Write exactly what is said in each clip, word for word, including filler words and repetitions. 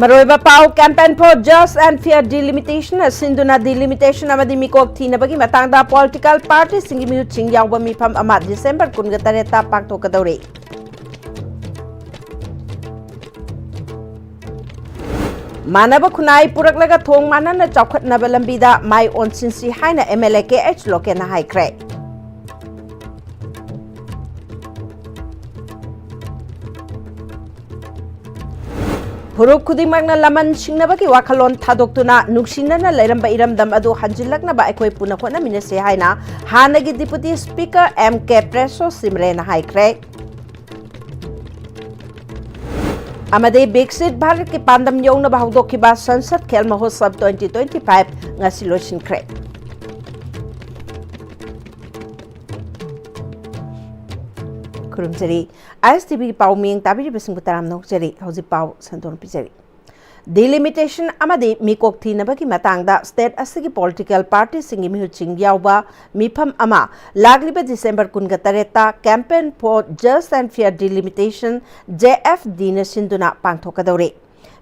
ꯃꯔꯨꯑꯣꯏꯕ ꯄꯥꯎ: Campaign for Just and Fair Delimitation ꯑꯁꯤꯟꯗꯨꯅ delimitation ꯑꯃꯗꯤ ꯃꯤꯀꯣꯛ ꯊꯤꯅꯕꯒꯤ ꯃꯇꯥꯡꯗ political party ꯁꯤꯡꯒꯤ ꯃꯤꯍꯨꯠꯁꯤꯡ ꯌꯥꯎꯕ ꯃꯤꯐꯝ ꯑꯃ December ꯀꯨꯟꯒ ꯇꯔꯦꯠꯇ ꯄꯥꯡꯊꯣꯛꯀꯗꯧꯔꯤ꯫ ꯃꯥꯟꯅꯕ ꯈꯨꯟꯅꯥꯏ ꯄꯨꯔꯛꯂꯒ ꯊꯣꯡ ꯃꯥꯟꯅꯅ ꯆꯥꯎꯈꯠꯅꯕ ꯂꯝꯕꯤꯗ ꯃꯥꯏ ꯑꯣꯟꯁꯤꯟꯁꯤ ꯍꯥꯏꯅ M L A K H ꯂꯣꯀꯦꯟꯅ ꯍꯥꯏꯈ꯭ꯔꯦ꯫ ꯐꯨꯔꯨꯞ ꯈꯨꯗꯤꯡꯃꯛꯅ ꯂꯃꯟ ꯁꯤꯡꯅꯕꯒꯤ ꯋꯥꯈꯜꯂꯣꯟ ꯊꯥꯗꯣꯛꯇꯨꯅ ꯅꯨꯡꯁꯤꯅꯅ ꯂꯩꯔꯝꯕ ꯏꯔꯝꯗꯝ ꯑꯗꯨ ꯍꯟꯖꯤꯜꯂꯛꯅꯕ ꯑꯩꯈꯣꯏ ꯄꯨꯟꯅ ꯍꯣꯠꯅꯃꯤꯟꯅꯁꯤ ꯍꯥꯏꯅ ꯍꯥꯟꯅꯒꯤ Deputy Speaker M K ꯄ꯭ꯔꯦꯁꯣ ꯁꯤꯝꯔꯦꯅ ꯍꯥꯏꯈ꯭ꯔꯦ꯫ ꯑꯃꯗꯤ ꯕꯤꯛꯁꯤꯠ ꯚꯥꯔꯠꯀꯤ ꯄꯥꯟꯗꯝ ꯌꯧꯅꯕ ꯍꯧꯗꯣꯛꯈꯤꯕ ꯁꯟꯁꯗ ꯈꯦꯜ ꯃꯍꯣꯠꯁꯕ twenty twenty-five ꯉꯁꯤ ꯂꯣꯏꯁꯤꯟꯈ꯭ꯔꯦ꯫ ꯈꯨꯔꯨꯝꯖꯔꯤ꯫ ISTV ꯒꯤ ꯄꯥꯎ ꯃꯤꯌꯦꯡ ꯇꯥꯕꯤꯔꯤꯕꯁꯤꯡꯕꯨ ꯇꯔꯥꯝꯅ ꯑꯣꯛꯆꯔꯤ꯫ ꯍꯧꯖꯤꯛ ꯄꯥꯎ ꯁꯟꯗꯣꯛꯅ ꯄꯤꯖꯔꯤ꯫ Delimitation ꯑꯃꯗꯤ ꯃꯤꯀꯣꯛ ꯊꯤꯅꯕꯒꯤ ꯃꯇꯥꯡꯗ state ꯑꯁꯤꯒꯤ political party ꯁꯤꯡꯒꯤ ꯃꯤꯍꯨꯠꯁꯤꯡ ꯌꯥꯎꯕ ꯃꯤꯐꯝ ꯑꯃ ꯂꯥꯛꯂꯤꯕ December ꯀꯨꯟꯒ ꯇꯔꯦꯠꯇ Campaign for Just and Fair Delimitation, J F D ꯅ ꯁꯤꯟꯗꯨꯅ ꯄꯥꯡꯊꯣꯛꯀꯗꯧꯔꯤ꯫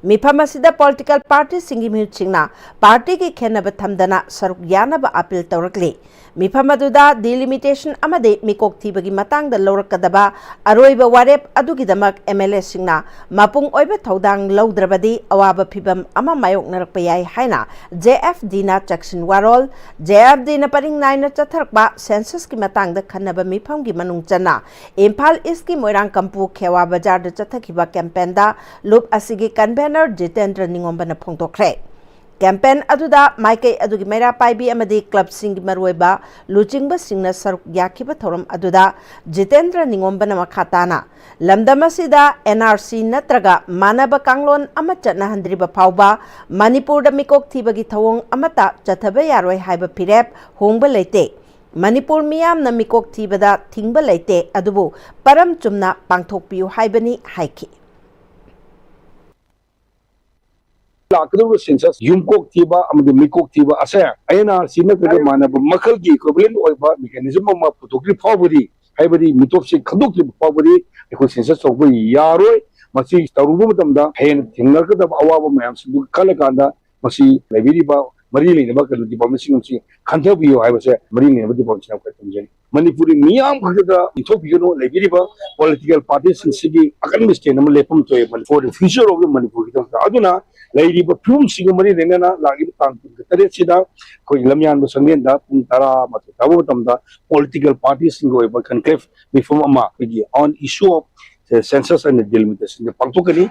ꯃꯤꯐꯝ ꯑꯁꯤꯗ political party ꯁꯤꯡꯒꯤ ꯃꯤꯍꯨꯠꯁꯤꯡꯅ party ꯒꯤ ꯈꯦꯟꯅꯕ ꯊꯝꯗꯅ ꯁꯔꯨꯛ ꯌꯥꯅꯕ appeal ꯇꯧꯔꯛꯂꯤ꯫ ꯃꯤꯐꯝ ꯑꯗꯨꯗ delimitation ꯑꯃꯗꯤ ꯃꯤꯀꯣꯛ ꯊꯤꯕꯒꯤ ꯃꯇꯥꯡꯗ ꯂꯧꯔꯛꯀꯗꯕ ꯑꯔꯣꯏꯕ ꯋꯥꯔꯦꯞ ꯑꯗꯨꯒꯤꯗꯃꯛ M L A ꯁꯤꯡꯅ ꯃꯄꯨꯡ ꯑꯣꯏꯕ ꯊꯧꯗꯥꯡ ꯂꯧꯗ꯭ꯔꯕꯗꯤ ꯑꯋꯥꯕ ꯐꯤꯚꯝ ꯑꯃ ꯃꯥꯌꯣꯛꯅꯔꯛꯄ ꯌꯥꯏ ꯍꯥꯏꯅ J F D ꯅ ꯆꯦꯛꯁꯤꯟ ꯋꯥꯔꯣꯜ꯫ J F D ꯅ ꯄꯔꯤꯡ ꯅꯥꯏꯅ ꯆꯠꯊꯔꯛꯄ census ꯀꯤ ꯃꯇꯥꯡꯗ ꯈꯟꯅꯕ ꯃꯤꯐꯝꯒꯤ ꯃꯅꯨꯡ ꯆꯟꯅ ꯏꯝꯐꯥꯜ East ꯀꯤ ꯃꯣꯏꯔꯥꯡ ꯀꯝꯄꯨ ꯈꯦꯋꯥ ꯕꯖꯥꯔꯗ ꯆꯠꯊꯈꯤꯕ campaign ꯗ ꯂꯨꯞ ꯑꯁꯤꯒꯤ convener ꯖꯤꯇꯦꯟꯗ꯭ꯔ ꯅꯤꯉꯣꯝꯕꯅ ꯐꯣꯡꯗꯣꯛꯈ꯭ꯔꯦ꯫ Campaign ꯑꯗꯨꯗ ꯃꯥꯏꯀꯩ ꯑꯗꯨꯒꯤ ꯃꯩꯔꯥ ꯄꯥꯏꯕꯤ ꯑꯃꯗꯤ club ꯁꯤꯡꯒꯤ ꯃꯔꯨꯑꯣꯏꯕ ꯂꯨꯆꯤꯡꯕꯁꯤꯡꯅ ꯁꯔꯨꯛ ꯌꯥꯈꯤꯕ ꯊꯧꯔꯝ ꯑꯗꯨꯗ ꯖꯤꯇꯦꯟꯗ꯭ꯔ ꯅꯤꯉꯣꯝꯕꯅ ꯃꯈꯥ ꯇꯥꯅ ꯂꯝꯗꯝ ꯑꯁꯤꯗ N R C ꯅꯠꯇ꯭ꯔꯒ ꯃꯥꯟꯅꯕ ꯀꯥꯡꯂꯣꯟ ꯑꯃ ꯆꯠꯅꯍꯟꯗ꯭ꯔꯤꯕ ꯐꯥꯎꯕ ꯃꯅꯤꯄꯨꯔꯗ ꯃꯤꯀꯣꯛ ꯊꯤꯕꯒꯤ ꯊꯧꯑꯣꯡ ꯑꯃꯠꯇ ꯆꯠꯊꯕ ꯌꯥꯔꯣꯏ ꯍꯥꯏꯕ ꯐꯤꯔꯦꯞ ꯍꯣꯡꯕ ꯂꯩꯇꯦ꯫ ꯃꯅꯤꯄꯨꯔ ꯃꯤꯌꯥꯝꯅ ꯃꯤꯀꯣꯛ ꯊꯤꯕꯗ ꯊꯤꯡꯕ ꯂꯩꯇꯦ, ꯑꯗꯨꯕꯨ ꯄꯔꯝ ꯆꯨꯝꯅ ꯄꯥꯡꯊꯣꯛꯄꯤꯌꯨ ꯍꯥꯏꯕꯅꯤ ꯍꯥꯏꯈꯤ꯫ ꯂꯥꯛꯀꯗꯧꯔꯤꯕ census ꯌꯨꯝꯀꯣꯛ ꯊꯤꯕ ꯑꯃꯗꯤ ꯃꯤꯀꯣꯛ ꯊꯤꯕ ꯑꯁꯦ N R C ꯅꯠꯇ꯭ꯔꯒ ꯃꯥꯟꯅꯕ ꯃꯈꯜꯒꯤ equivalent ꯑꯣꯏꯕ mechanism ꯑꯃ ꯄꯨꯊꯣꯛꯇ꯭ꯔꯤ ꯐꯥꯎꯕꯗꯤ, ꯍꯥꯏꯕꯗꯤ ꯃꯤꯇꯣꯞꯁꯤ ꯈꯟꯗꯣꯛꯇ꯭ꯔꯤꯕ ꯐꯥꯎꯕꯗꯤ ꯑꯩꯈꯣꯏ census ꯇꯧꯕ ꯌꯥꯔꯣꯏ꯫ ꯃꯁꯤ ꯇꯧꯔꯨꯕ ꯃꯇꯝꯗ ꯍꯦꯟꯅ ꯊꯦꯡꯅꯔꯛꯀꯗꯕ ꯑꯋꯥꯕ ꯃꯌꯥꯝꯁꯤꯡꯗꯨ ꯈꯜꯂꯀꯥꯟꯗ ꯃꯁꯤ ꯂꯩꯕꯤꯔꯤꯕ ꯃꯔꯤ ꯂꯩꯅꯕ ꯀꯩꯅꯣ ꯗꯤꯄꯥꯔꯠꯃꯦꯟꯁꯤꯡ ꯑꯁꯤ ꯈꯟꯊꯕꯤꯌꯨ ꯍꯥꯏꯕꯁꯦ ꯃꯔꯤ ꯂꯩꯅꯕ ꯗꯤꯄꯥꯔꯠꯃꯦꯟꯁꯤꯡ ꯑꯩꯈꯣꯏ ꯊꯝꯖꯔꯤ꯫ ꯃꯅꯤꯄꯨꯔꯤ ꯃꯤꯌꯥꯝ ꯈꯛꯇꯗ ꯏꯟꯊꯣꯛꯄꯤꯒꯅꯨ꯫ ꯂꯩꯕꯤꯔꯤꯕ ꯄꯣꯂꯤꯇꯤꯀꯦꯜ ꯄꯥꯔꯇꯤꯁꯤꯡꯁꯤꯒꯤ ꯑꯀꯟꯕ ꯁ꯭ꯇꯦꯟ ꯑꯃ ꯂꯦꯞꯐꯝ ꯊꯣꯛꯑꯦ ꯃꯅꯤꯄꯨꯔ, ꯐ꯭ꯌꯨꯆꯔ ꯑꯣꯐ ꯃꯅꯤꯄꯨꯔꯒꯤꯗꯃꯛꯇ꯫ ꯑꯗꯨꯅ ꯂꯩꯔꯤꯕ ꯐꯤꯕꯝꯁꯤꯒ ꯃꯔꯤ ꯂꯩꯅꯅ ꯂꯥꯛꯂꯤꯕ ꯇꯥꯡ ꯀꯨꯟꯒ ꯇꯔꯦꯠꯁꯤꯗ ꯑꯩꯈꯣꯏꯒꯤ ꯂꯝꯌꯥꯟꯕ ꯁꯪꯂꯦꯟꯗ ꯄꯨꯡ ꯇꯔꯥꯃꯥꯊꯣꯏ ꯇꯥꯕ ꯃꯇꯝꯗ ꯄꯣꯂꯤꯇꯤꯀꯦꯜ ꯄꯥꯔꯇꯤꯁꯤꯡꯒꯤ ꯑꯣꯏꯕ ꯀꯟꯀ꯭ꯂꯦꯐ ꯃꯤꯐꯝ ꯑꯃ ꯑꯩꯈꯣꯏꯒꯤ on issue of census and delimitation ꯗ ꯄꯥꯡꯊꯣꯛꯀꯅꯤ꯫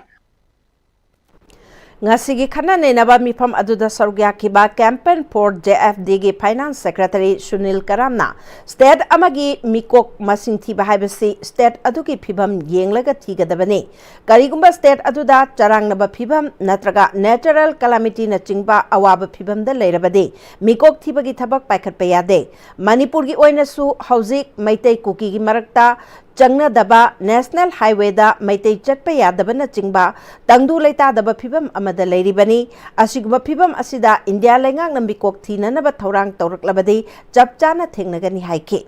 ꯉꯁꯤꯒꯤ ꯈꯟꯅ ꯅꯩꯅꯕ ꯃꯤꯐꯝ ꯑꯗꯨꯗ ꯁꯔꯨꯛ ꯌꯥꯈꯤꯕ Campaign for J F D ꯒꯤ ꯐꯥꯏꯅꯥꯟꯁ ꯁꯦꯀ꯭ꯔꯦꯇꯔꯤ ꯁꯨꯅꯤꯜ ꯀꯔꯥꯝꯅ ꯁ꯭ꯇꯦꯠ ꯑꯃꯒꯤ ꯃꯤꯀꯣꯛ ꯃꯁꯤꯡ ꯊꯤꯕ ꯍꯥꯏꯕꯁꯤ ꯁ꯭ꯇꯦꯠ ꯑꯗꯨꯒꯤ ꯐꯤꯚꯝ ꯌꯦꯡꯂꯒ ꯊꯤꯒꯗꯕꯅꯤ꯫ ꯀꯔꯤꯒꯨꯝꯕ ꯁ꯭ꯇꯦꯠ ꯑꯗꯨꯗ ꯆꯔꯥꯡꯅꯕ ꯐꯤꯚꯝ ꯅꯠꯇ꯭ꯔꯒ natural calamityꯅꯆꯤꯡꯕ ꯑꯋꯥꯕ ꯐꯤꯚꯝꯗ ꯂꯩꯔꯕꯗꯤ ꯃꯤꯀꯣꯛ ꯊꯤꯕꯒꯤ ꯊꯕꯛ ꯄꯥꯏꯈꯠꯄ ꯌꯥꯗꯦ꯫ ꯃꯅꯤꯄꯨꯔꯒꯤ ꯑꯣꯏꯅꯁꯨ ꯍꯧꯖꯤꯛ ꯃꯩꯇꯩ ꯀꯨꯀꯤꯒꯤ ꯃꯔꯛꯇ ꯆꯪꯅꯗꯕ ꯅꯦꯁꯅꯦꯜ ꯍꯥꯏꯋꯦꯗ ꯃꯩꯇꯩ ꯆꯠꯄ ꯌꯥꯗꯕꯅꯆꯤꯡꯕ ꯇꯪꯗꯨ ꯂꯩꯇꯥꯗꯕ ꯐꯤꯚꯝ ꯑꯃꯗ ꯂꯩꯔꯤꯕꯅꯤ꯫ ꯑꯁꯤꯒꯨꯝꯕ ꯐꯤꯚꯝ ꯑꯁꯤꯗ ꯏꯟꯗꯤꯌꯥ ꯂꯩꯉꯥꯛꯅ ꯃꯤꯀꯣꯛ ꯊꯤꯅꯅꯕ ꯊꯧꯔꯥꯡ ꯇꯧꯔꯛꯂꯕꯗꯤ ꯆꯞ ꯆꯥꯅ ꯊꯦꯡꯅꯒꯅꯤ ꯍꯥꯏꯈꯤ꯫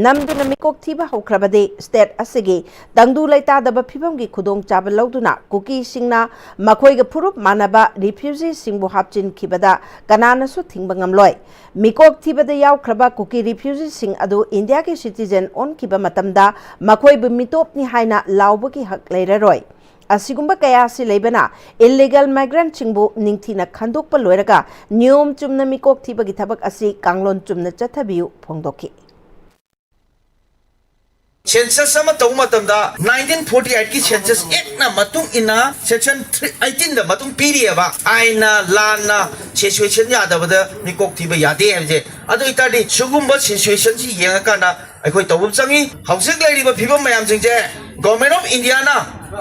ꯅꯝꯗꯨꯅ ꯃꯤꯀꯣꯛ ꯊꯤꯕ ꯍꯧꯈ꯭ꯔꯕꯗꯤ ꯁ꯭ꯇꯦꯠ ꯑꯁꯤꯒꯤ ꯇꯪꯗꯨ ꯂꯩꯇꯥꯗꯕ ꯐꯤꯚꯝꯒꯤ ꯈꯨꯗꯣꯡꯆꯥꯕ ꯂꯧꯗꯨꯅ ꯀꯨꯀꯤꯁꯤꯡꯅ ꯃꯈꯣꯏꯒ ꯐꯨꯔꯨꯞ ꯃꯥꯟꯅꯕ ꯔꯤꯐ꯭ꯌꯨꯖꯤꯁꯤꯡꯕꯨ ꯍꯥꯞꯆꯤꯟꯈꯤꯕꯗ ꯀꯅꯥꯅꯁꯨ ꯊꯤꯡꯕ ꯉꯝꯂꯣꯏ꯫ ꯃꯤꯀꯣꯛ ꯊꯤꯕꯗ ꯌꯥꯎꯈ꯭ꯔꯕ ꯀꯨꯀꯤ ꯔꯤꯐ꯭ꯌꯨꯖꯤꯁꯤꯡ ꯑꯗꯨ ꯏꯟꯗꯤꯌꯥꯒꯤ ꯁꯤꯇꯤꯖꯦꯟ ꯑꯣꯟꯈꯤꯕ ꯃꯇꯝꯗ ꯃꯈꯣꯏꯕꯨ ꯃꯤꯇꯣꯞꯅꯤ ꯍꯥꯏꯅ ꯂꯥꯎꯕꯒꯤ ꯍꯛ ꯂꯩꯔꯔꯣꯏ꯫ ꯑꯁꯤꯒꯨꯝꯕ ꯀꯌꯥ ꯑꯁꯤ ꯂꯩꯕꯅ ꯏꯜꯂꯤꯒꯦꯜ ꯃꯥꯏꯒ꯭ꯔꯦꯟꯠꯁꯤꯡꯕꯨ ꯅꯤꯡꯊꯤꯅ ꯈꯟꯗꯣꯛꯄ ꯂꯣꯏꯔꯒ ꯅꯤꯌꯣꯝ ꯆꯨꯝꯅ ꯃꯤꯀꯣꯛ ꯊꯤꯕꯒꯤ ꯊꯕꯛ ꯑꯁꯤ ꯀꯥꯡꯂꯣꯟ ꯆꯨꯝꯅ ꯆꯠꯊꯕꯤꯌꯨ ꯐꯣꯡꯗꯣꯛꯈꯤ꯫ ꯁꯦꯟꯁꯁ ꯑꯃ ꯇꯧꯕ ꯃꯇꯝꯗ nineteen forty eight ꯀꯤ ꯁꯦꯟꯁꯁ ꯑꯦꯛꯅ ꯃꯇꯨꯡ ꯏꯟꯅ ꯁꯦꯛꯁꯟ eighteen ꯗ ꯃꯇꯨꯡ ꯄꯤꯔꯤꯑꯕ ꯑꯥꯏꯟꯅ ꯂꯥꯟꯅ ꯁꯤꯆꯨꯋꯦꯁꯟ ꯌꯥꯗꯕꯗ ꯃꯤꯀꯣꯛ ꯊꯤꯕ ꯌꯥꯗꯦ ꯍꯥꯏꯕꯁꯦ꯫ ꯑꯗꯨ ꯑꯣꯏꯇꯥꯔꯗꯤ ꯁꯤꯒꯨꯝꯕ ꯁꯤꯆꯨꯋꯦꯁꯟꯁꯤ ꯌꯦꯡꯉꯀꯥꯟꯗ ꯑꯩꯈꯣꯏ ꯇꯧꯕ ꯆꯪꯉꯤ꯫ ꯍꯧꯖꯤꯛ ꯂꯩꯔꯤꯕ ꯐꯤꯕꯝ ꯃꯌꯥꯝꯁꯤꯡꯁꯦ Government of India ꯅ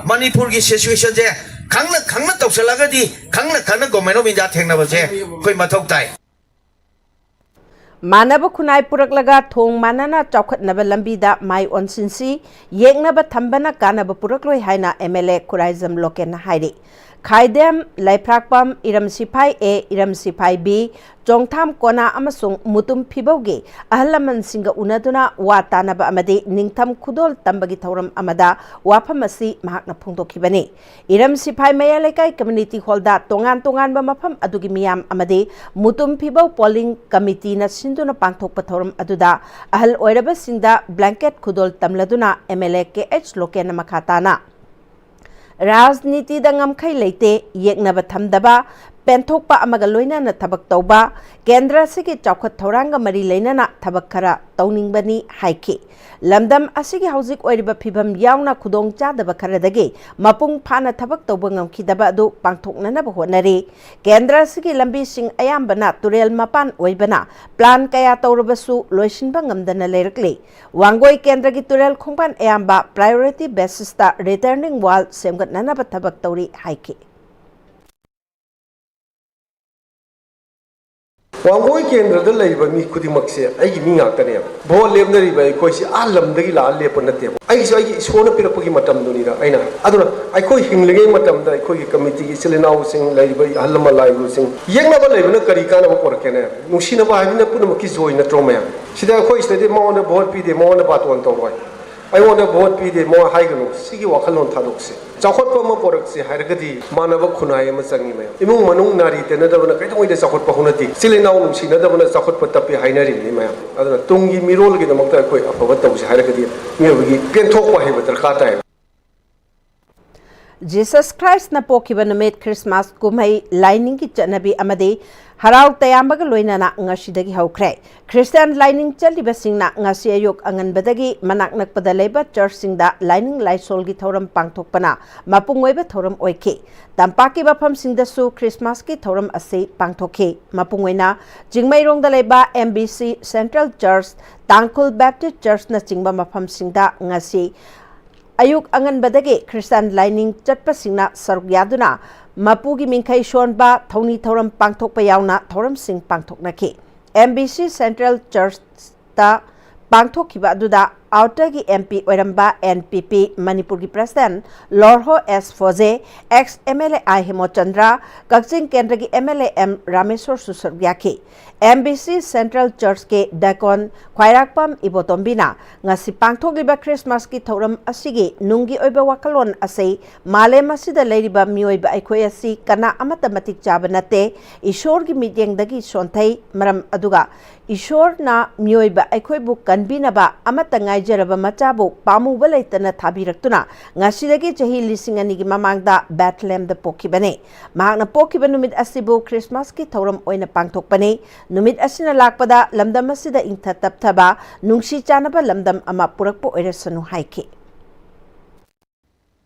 ꯃꯅꯤꯄꯨꯔꯒꯤ ꯁꯤꯆꯨꯋꯦꯁꯟꯁꯦ ꯈꯪꯅ ꯈꯪꯅ ꯇꯧꯁꯜꯂꯒꯗꯤ ꯈꯪꯅ ꯈꯪꯅ Government of India ꯊꯦꯡꯅꯕꯁꯦ ꯑꯩꯈꯣꯏ ꯃꯊꯧ ꯇꯥꯏ꯫ ꯃꯥꯟꯅꯕ ꯈꯨꯟꯅꯥꯏ ꯄꯨꯔꯛꯂꯒ ꯊꯣꯡ ꯃꯥꯟꯅꯅ ꯆꯥꯎꯈꯠꯅꯕ ꯂꯝꯕꯤꯗ ꯃꯥꯏ ꯑꯣꯟꯁꯤꯟꯁꯤ꯫ ꯌꯦꯛꯅꯕ ꯊꯝꯕꯅ ꯀꯥꯟꯅꯕ ꯄꯨꯔꯛꯂꯣꯏ ꯍꯥꯏꯅ M L A ꯈꯨꯔꯥꯏꯖꯝ ꯂꯣꯀꯦꯟꯅ ꯍꯥꯏꯔꯤ꯫ ꯈꯥꯏꯗꯦꯝ, ꯂꯩꯐ꯭ꯔꯥꯛꯄꯝ, ꯏꯔꯝ ꯁꯤꯐꯥꯏ A, ꯏꯔꯝ ꯁꯤꯐꯥꯏ B, ꯆꯣꯡꯊꯥꯝ ꯀꯣꯅꯥ ꯑꯃꯁꯨꯡ ꯃꯨꯇꯨꯝ ꯐꯤꯕꯧꯒꯤ ꯑꯍꯜ ꯂꯃꯟꯁꯤꯡꯒ ꯎꯅꯗꯨꯅ ꯋꯥ ꯇꯥꯅꯕ ꯑꯃꯗꯤ ꯅꯤꯡꯊꯝ ꯈꯨꯗꯣꯜ ꯇꯝꯕꯒꯤ ꯊꯧꯔꯝ ꯑꯃꯗ ꯋꯥꯐꯝ ꯑꯁꯤ ꯃꯍꯥꯛꯅ ꯐꯣꯡꯗꯣꯛꯈꯤꯕꯅꯤ꯫ ꯏꯔꯝ ꯁꯤꯐꯥꯏ ꯃꯌꯥꯏ ꯂꯩꯀꯥꯏ ꯀꯝꯃ꯭ꯌꯨꯅꯤꯇꯤ ꯍꯣꯜꯗ ꯇꯣꯉꯥꯟ ꯇꯣꯉꯥꯟꯕ ꯃꯐꯝ ꯑꯗꯨꯒꯤ ꯃꯤꯌꯥꯝ ꯑꯃꯗꯤ ꯃꯨꯇꯨꯝ ꯐꯤꯕꯧ ꯄꯣꯂꯤꯡ ꯀꯃꯤꯇꯤꯅ ꯁꯤꯟꯗꯨꯅ ꯄꯥꯡꯊꯣꯛꯄ ꯊꯧꯔꯝ ꯑꯗꯨꯗ ꯑꯍꯜ ꯑꯣꯏꯔꯕꯁꯤꯡꯗ ꯕ꯭ꯂꯦꯡꯀꯦꯠ ꯈꯨꯗꯣꯜ ꯇꯝꯂꯗꯨꯅ MLA KH ꯂꯣꯀꯦꯟꯅ ꯃꯈꯥ ꯇꯥꯅ ꯔꯥꯖꯅꯤꯇꯤꯗ ꯉꯝꯈꯩ ꯂꯩꯇꯦ, ꯌꯦꯛꯅꯕ ꯊꯝꯗꯕ, ꯄꯦꯟꯊꯣꯛꯄ ꯑꯃꯒ ꯂꯣꯏꯅꯅ ꯊꯕꯛ ꯇꯧꯕ, ꯀꯦꯟꯗ꯭ꯔ ꯑꯁꯤꯒꯤ ꯆꯥꯎꯈꯠ ꯊꯧꯔꯥꯡꯒ ꯃꯔꯤ ꯂꯩꯅꯅ ꯊꯕꯛ ꯈꯔ ꯇꯧꯅꯤꯡꯕꯅꯤ ꯍꯥꯏꯈꯤ꯫ ꯂꯝꯗꯝ ꯑꯁꯤꯒꯤ ꯍꯧꯖꯤꯛ ꯑꯣꯏꯔꯤꯕ ꯐꯤꯕꯝ ꯌꯥꯎꯅ ꯈꯨꯗꯣꯡ ꯆꯥꯗꯕ ꯈꯔꯗꯒꯤ ꯃꯄꯨꯡ ꯐꯥꯅ ꯊꯕꯛ ꯇꯧꯕ ꯉꯝꯈꯤꯗꯕ ꯑꯗꯨ ꯄꯥꯡꯊꯣꯛꯅꯅꯕ ꯍꯣꯠꯅꯔꯤ꯫ ꯀꯦꯟꯗ꯭ꯔ ꯑꯁꯤꯒꯤ ꯂꯝꯕꯤꯁꯤꯡ ꯑꯌꯥꯝꯕꯅ ꯇꯨꯔꯦꯜ ꯃꯄꯥꯟ ꯑꯣꯏꯕꯅ ꯄ꯭ꯂꯥꯟ ꯀꯌꯥ ꯇꯧꯔꯕꯁꯨ ꯂꯣꯏꯁꯤꯟꯕ ꯉꯝꯗꯅ ꯂꯩꯔꯛꯂꯤ꯫ ꯋꯥꯡꯒꯣꯏ ꯀꯦꯟꯗ꯭ꯔꯒꯤ ꯇꯨꯔꯦꯜ ꯈꯣꯡꯕꯥꯟ ꯑꯌꯥꯝꯕ priority basisꯇ retaining wall ꯁꯦꯝꯒꯠꯅꯅꯕ ꯊꯕꯛ ꯇꯧꯔꯤ ꯍꯥꯏꯈꯤ꯫ ꯋꯥꯡꯒꯣꯏ ꯀꯦꯟꯗ꯭ꯔꯗ ꯂꯩꯔꯤꯕ ꯃꯤ ꯈꯨꯗꯤꯡꯃꯛꯁꯦ ꯑꯩꯒꯤ ꯃꯤ ꯉꯥꯛꯇꯅꯦꯕ꯫ ꯚꯣꯠ ꯂꯦꯞꯅꯔꯤꯕ ꯑꯩꯈꯣꯏꯁꯤ ꯑꯥ ꯂꯝꯗꯒꯤ ꯂꯥꯛꯑ ꯂꯦꯞꯄ ꯅꯠꯇꯦꯕ꯫ ꯑꯩꯒꯤꯁꯨ ꯑꯩꯒꯤ ꯏꯁꯣꯔꯅ ꯄꯤꯔꯛꯄꯒꯤ ꯃꯇꯝꯗꯨꯅꯤꯗ꯫ ꯑꯩꯅ, ꯑꯗꯨꯅ ꯑꯩꯈꯣꯏ ꯍꯤꯡꯂꯤꯉꯩ ꯃꯇꯝꯗ ꯑꯩꯈꯣꯏꯒꯤ ꯀꯃꯤꯇꯤꯒꯤ ꯏꯆꯤꯜ ꯏꯅꯥꯎꯁꯤꯡ, ꯂꯩꯔꯤꯕ ꯑꯍꯜ ꯂꯃꯟ ꯂꯥꯏꯔꯤꯕꯁꯤꯡ, ꯌꯦꯛꯅꯕ ꯂꯩꯕꯅ ꯀꯔꯤ ꯀꯥꯟꯅꯕ ꯄꯨꯔꯛꯀꯦꯅꯦ? ꯅꯨꯡꯁꯤꯅꯕ ꯍꯥꯏꯕꯅ ꯄꯨꯝꯅꯃꯛꯀꯤ ꯖꯣꯏ ꯅꯠꯇ꯭ꯔꯣ ꯃꯌꯥꯝ? ꯁꯤꯗ ꯑꯩꯈꯣꯏ ꯁꯤꯗꯗꯤ ꯃꯉꯣꯟꯗ ꯚꯣꯠ ꯄꯤꯗꯦ, ꯃꯉꯣꯟꯗ ꯕꯥꯇꯣꯟ ꯇꯧꯔꯣꯏ, ꯑꯩꯉꯣꯟꯗ ꯚꯣꯠ ꯄꯤꯗꯦ, ꯃꯉꯣꯟ ꯍꯥꯏꯒꯅꯨ꯫ ꯁꯤꯒꯤ ꯋꯥꯈꯜꯂꯣꯟ ꯊꯥꯗꯣꯛꯁꯤ꯫ ꯆꯥꯎꯈꯠꯄ ꯑꯃ ꯄꯨꯔꯛꯁꯤ ꯍꯥꯏꯔꯒꯗꯤ ꯃꯥꯟꯅꯕ ꯈꯨꯟꯅꯥꯏ ꯑꯃ ꯆꯪꯉꯤ ꯃꯌꯥꯝ꯫ ꯏꯃꯨꯡ ꯃꯅꯨꯡ ꯅꯥꯔꯤ ꯇꯩꯅꯗꯕꯅ ꯀꯩꯗꯧꯉꯩꯗ ꯆꯥꯎꯈꯠꯄ ꯍꯧꯅꯗꯦ꯫ ꯏꯆꯤꯜ ꯏꯅꯥꯎ ꯅꯨꯡꯁꯤꯅꯗꯕꯅ ꯆꯥꯎꯈꯠꯄ ꯇꯞꯄꯤ ꯍꯥꯏꯅꯔꯤꯕꯅꯤ ꯃꯌꯥꯝ꯫ ꯑꯗꯨꯅ ꯇꯨꯡꯒꯤ ꯃꯤꯔꯣꯜꯒꯤꯗꯃꯛꯇ ꯑꯩꯈꯣꯏ ꯑꯐꯕ ꯇꯧꯁꯤ ꯍꯥꯏꯔꯒꯗꯤ ꯃꯤꯑꯣꯏꯕꯒꯤ ꯄꯦꯟꯊꯣꯛꯄ ꯍꯩꯕ ꯗꯔꯀꯥꯔ ꯇꯥꯏ꯫ ꯖꯤꯁꯁ ꯈ꯭ꯔꯥꯏꯁꯅ ꯄꯣꯛꯈꯤꯕ ꯅꯨꯃꯤꯠ, ꯈ꯭ꯔꯤꯁꯃꯥꯁ ꯀꯨꯝꯍꯩ, ꯂꯥꯏꯅꯤꯡꯒꯤ ꯆꯠꯅꯕꯤ ꯑꯃꯗꯤ ꯍꯔꯥꯎ ꯇꯌꯥꯝꯕꯒ ꯂꯣꯏꯅꯅ ꯉꯁꯤꯗꯒꯤ ꯍꯧꯈ꯭ꯔꯦ꯫ ꯈ꯭ꯔꯤꯁꯇꯤꯌꯥꯟ ꯂꯥꯏꯅꯤꯡ ꯆꯠꯂꯤꯕꯁꯤꯡꯅ ꯉꯁꯤ ꯑꯌꯨꯛ ꯑꯉꯟꯕꯗꯒꯤ ꯃꯅꯥꯛ ꯅꯛꯄꯗ ꯂꯩꯕ ꯆꯔꯆꯁꯤꯡꯗ ꯂꯥꯏꯅꯤꯡ ꯂꯥꯏꯁꯣꯜꯒꯤ ꯊꯧꯔꯝ ꯄꯥꯡꯊꯣꯛꯄꯅ ꯃꯄꯨꯡ ꯑꯣꯏꯕ ꯊꯧꯔꯝ ꯑꯣꯏꯈꯤ꯫ ꯇꯝꯄꯥꯛꯀꯤ ꯃꯐꯝꯁꯤꯡꯗꯁꯨ ꯈ꯭ꯔꯤꯁꯃꯥꯁꯀꯤ ꯊꯧꯔꯝ ꯑꯁꯤ ꯄꯥꯡꯊꯣꯛꯈꯤ꯫ ꯃꯄꯨꯡ ꯑꯣꯏꯅ ꯆꯤꯡꯃꯩꯔꯣꯡꯗ ꯂꯩꯕ MBC Central Church, ꯇꯥꯡꯈꯨꯜ Baptist Churchꯅꯆꯤꯡꯕ ꯃꯐꯝꯁꯤꯡꯗ ꯉꯁꯤ ꯑꯌꯨꯛ ꯑꯉꯟꯕꯗꯒꯤ ꯈ꯭ꯔꯤꯁꯇꯥꯟ ꯂꯥꯏꯅꯤꯡ ꯆꯠꯄꯁꯤꯡꯅ ꯁꯔꯨꯛ ꯌꯥꯗꯨꯅ ꯃꯄꯨꯒꯤ ꯃꯤꯡꯈꯩ ꯁꯣꯟꯕ, ꯊꯧꯅꯤ ꯊꯧꯔꯝ ꯄꯥꯡꯊꯣꯛꯄ ꯌꯥꯎꯅ ꯊꯧꯔꯝꯁꯤꯡ ꯄꯥꯡꯊꯣꯛꯅꯈꯤ꯫ MBC Central Churchꯇ ꯄꯥꯡꯊꯣꯛꯈꯤꯕ ꯑꯗꯨꯗ ꯑꯥꯎꯇꯔꯒꯤ ꯑꯦꯝ ꯄꯤ ꯑꯣꯏꯔꯝꯕ ꯑꯦꯟ ꯄꯤ ꯄꯤ ꯃꯅꯤꯄꯨꯔꯒꯤ president Lorho S Phoze, ex M L A I Hemochandra, Kakching ꯀꯦꯟꯗ꯭ꯔꯒꯤ ꯑꯦꯝ ꯑꯦꯜ ꯑꯦ ꯑꯦꯝ ꯔꯥꯃꯦꯁꯣꯔꯁꯨ ꯁꯔꯨꯛ ꯌꯥꯈꯤ꯫ ꯑꯦꯝ ꯕꯤ ꯁꯤ ꯁꯦꯟꯇ꯭ꯔꯦꯜ ꯆꯔꯆꯀꯤ ꯗꯥꯏꯀꯣꯟ ꯈ꯭ꯋꯥꯏꯔꯥꯛꯄꯝ ꯏꯕꯣꯇꯣꯝꯕꯤꯅ ꯉꯁꯤ ꯄꯥꯡꯊꯣꯛꯂꯤꯕ ꯈ꯭ꯔꯤꯁꯃꯥꯁꯀꯤ ꯊꯧꯔꯝ ꯑꯁꯤꯒꯤ ꯅꯨꯡꯒꯤ ꯑꯣꯏꯕ ꯋꯥꯈꯜꯂꯣꯟ ꯑꯁꯤ ꯃꯥꯂꯦꯝ ꯑꯁꯤꯗ ꯂꯩꯔꯤꯕ ꯃꯤꯑꯣꯏꯕ ꯑꯩꯈꯣꯏ ꯑꯁꯤ ꯀꯅꯥ ꯑꯃꯠꯇ ꯃꯇꯤꯛ ꯆꯥꯕ ꯅꯠꯇꯦ, ꯏꯁꯣꯔꯒꯤ ꯃꯤꯠꯌꯦꯡꯗꯒꯤ ꯁꯣꯟꯊꯩ, ꯃꯔꯝ ꯑꯗꯨꯒ ꯏꯁꯣꯔꯅ ꯃꯤꯑꯣꯏꯕ ꯑꯩꯈꯣꯏꯕꯨ ꯀꯟꯕꯤꯅꯕ ꯑꯃꯠꯇ ꯉꯥꯏꯖꯔꯕ ꯃꯆꯥꯕꯨ ꯄꯥꯝꯃꯨꯕ ꯂꯩꯇꯅ ꯊꯥꯕꯤꯔꯛꯇꯨꯅ ꯉꯁꯤꯗꯒꯤ ꯆꯍꯤ ꯂꯤꯁꯤꯡ ꯑꯅꯤꯒꯤ ꯃꯃꯥꯡꯗ ꯕꯦꯊꯂꯦꯝꯗ ꯄꯣꯛꯈꯤꯕꯅꯤ꯫ ꯃꯍꯥꯛꯅ ꯄꯣꯛꯈꯤꯕ ꯅꯨꯃꯤꯠ ꯑꯁꯤꯕꯨ ꯈ꯭ꯔꯤꯁꯃꯥꯁꯀꯤ ꯊꯧꯔꯝ ꯑꯣꯏꯅ ꯄꯥꯡꯊꯣꯛꯄꯅꯤ꯫ ꯅꯨꯃꯤꯠ ꯑꯁꯤꯅ ꯂꯥꯛꯄꯗ ꯂꯝꯗꯝ ꯑꯁꯤꯗ ꯏꯪꯊ ꯇꯞꯊꯕ, ꯅꯨꯡꯁꯤ ꯆꯥꯟꯅꯕ ꯂꯝꯗꯝ ꯑꯃ ꯄꯨꯔꯛꯄ ꯑꯣꯏꯔꯁꯅꯨ ꯍꯥꯏꯈꯤ꯫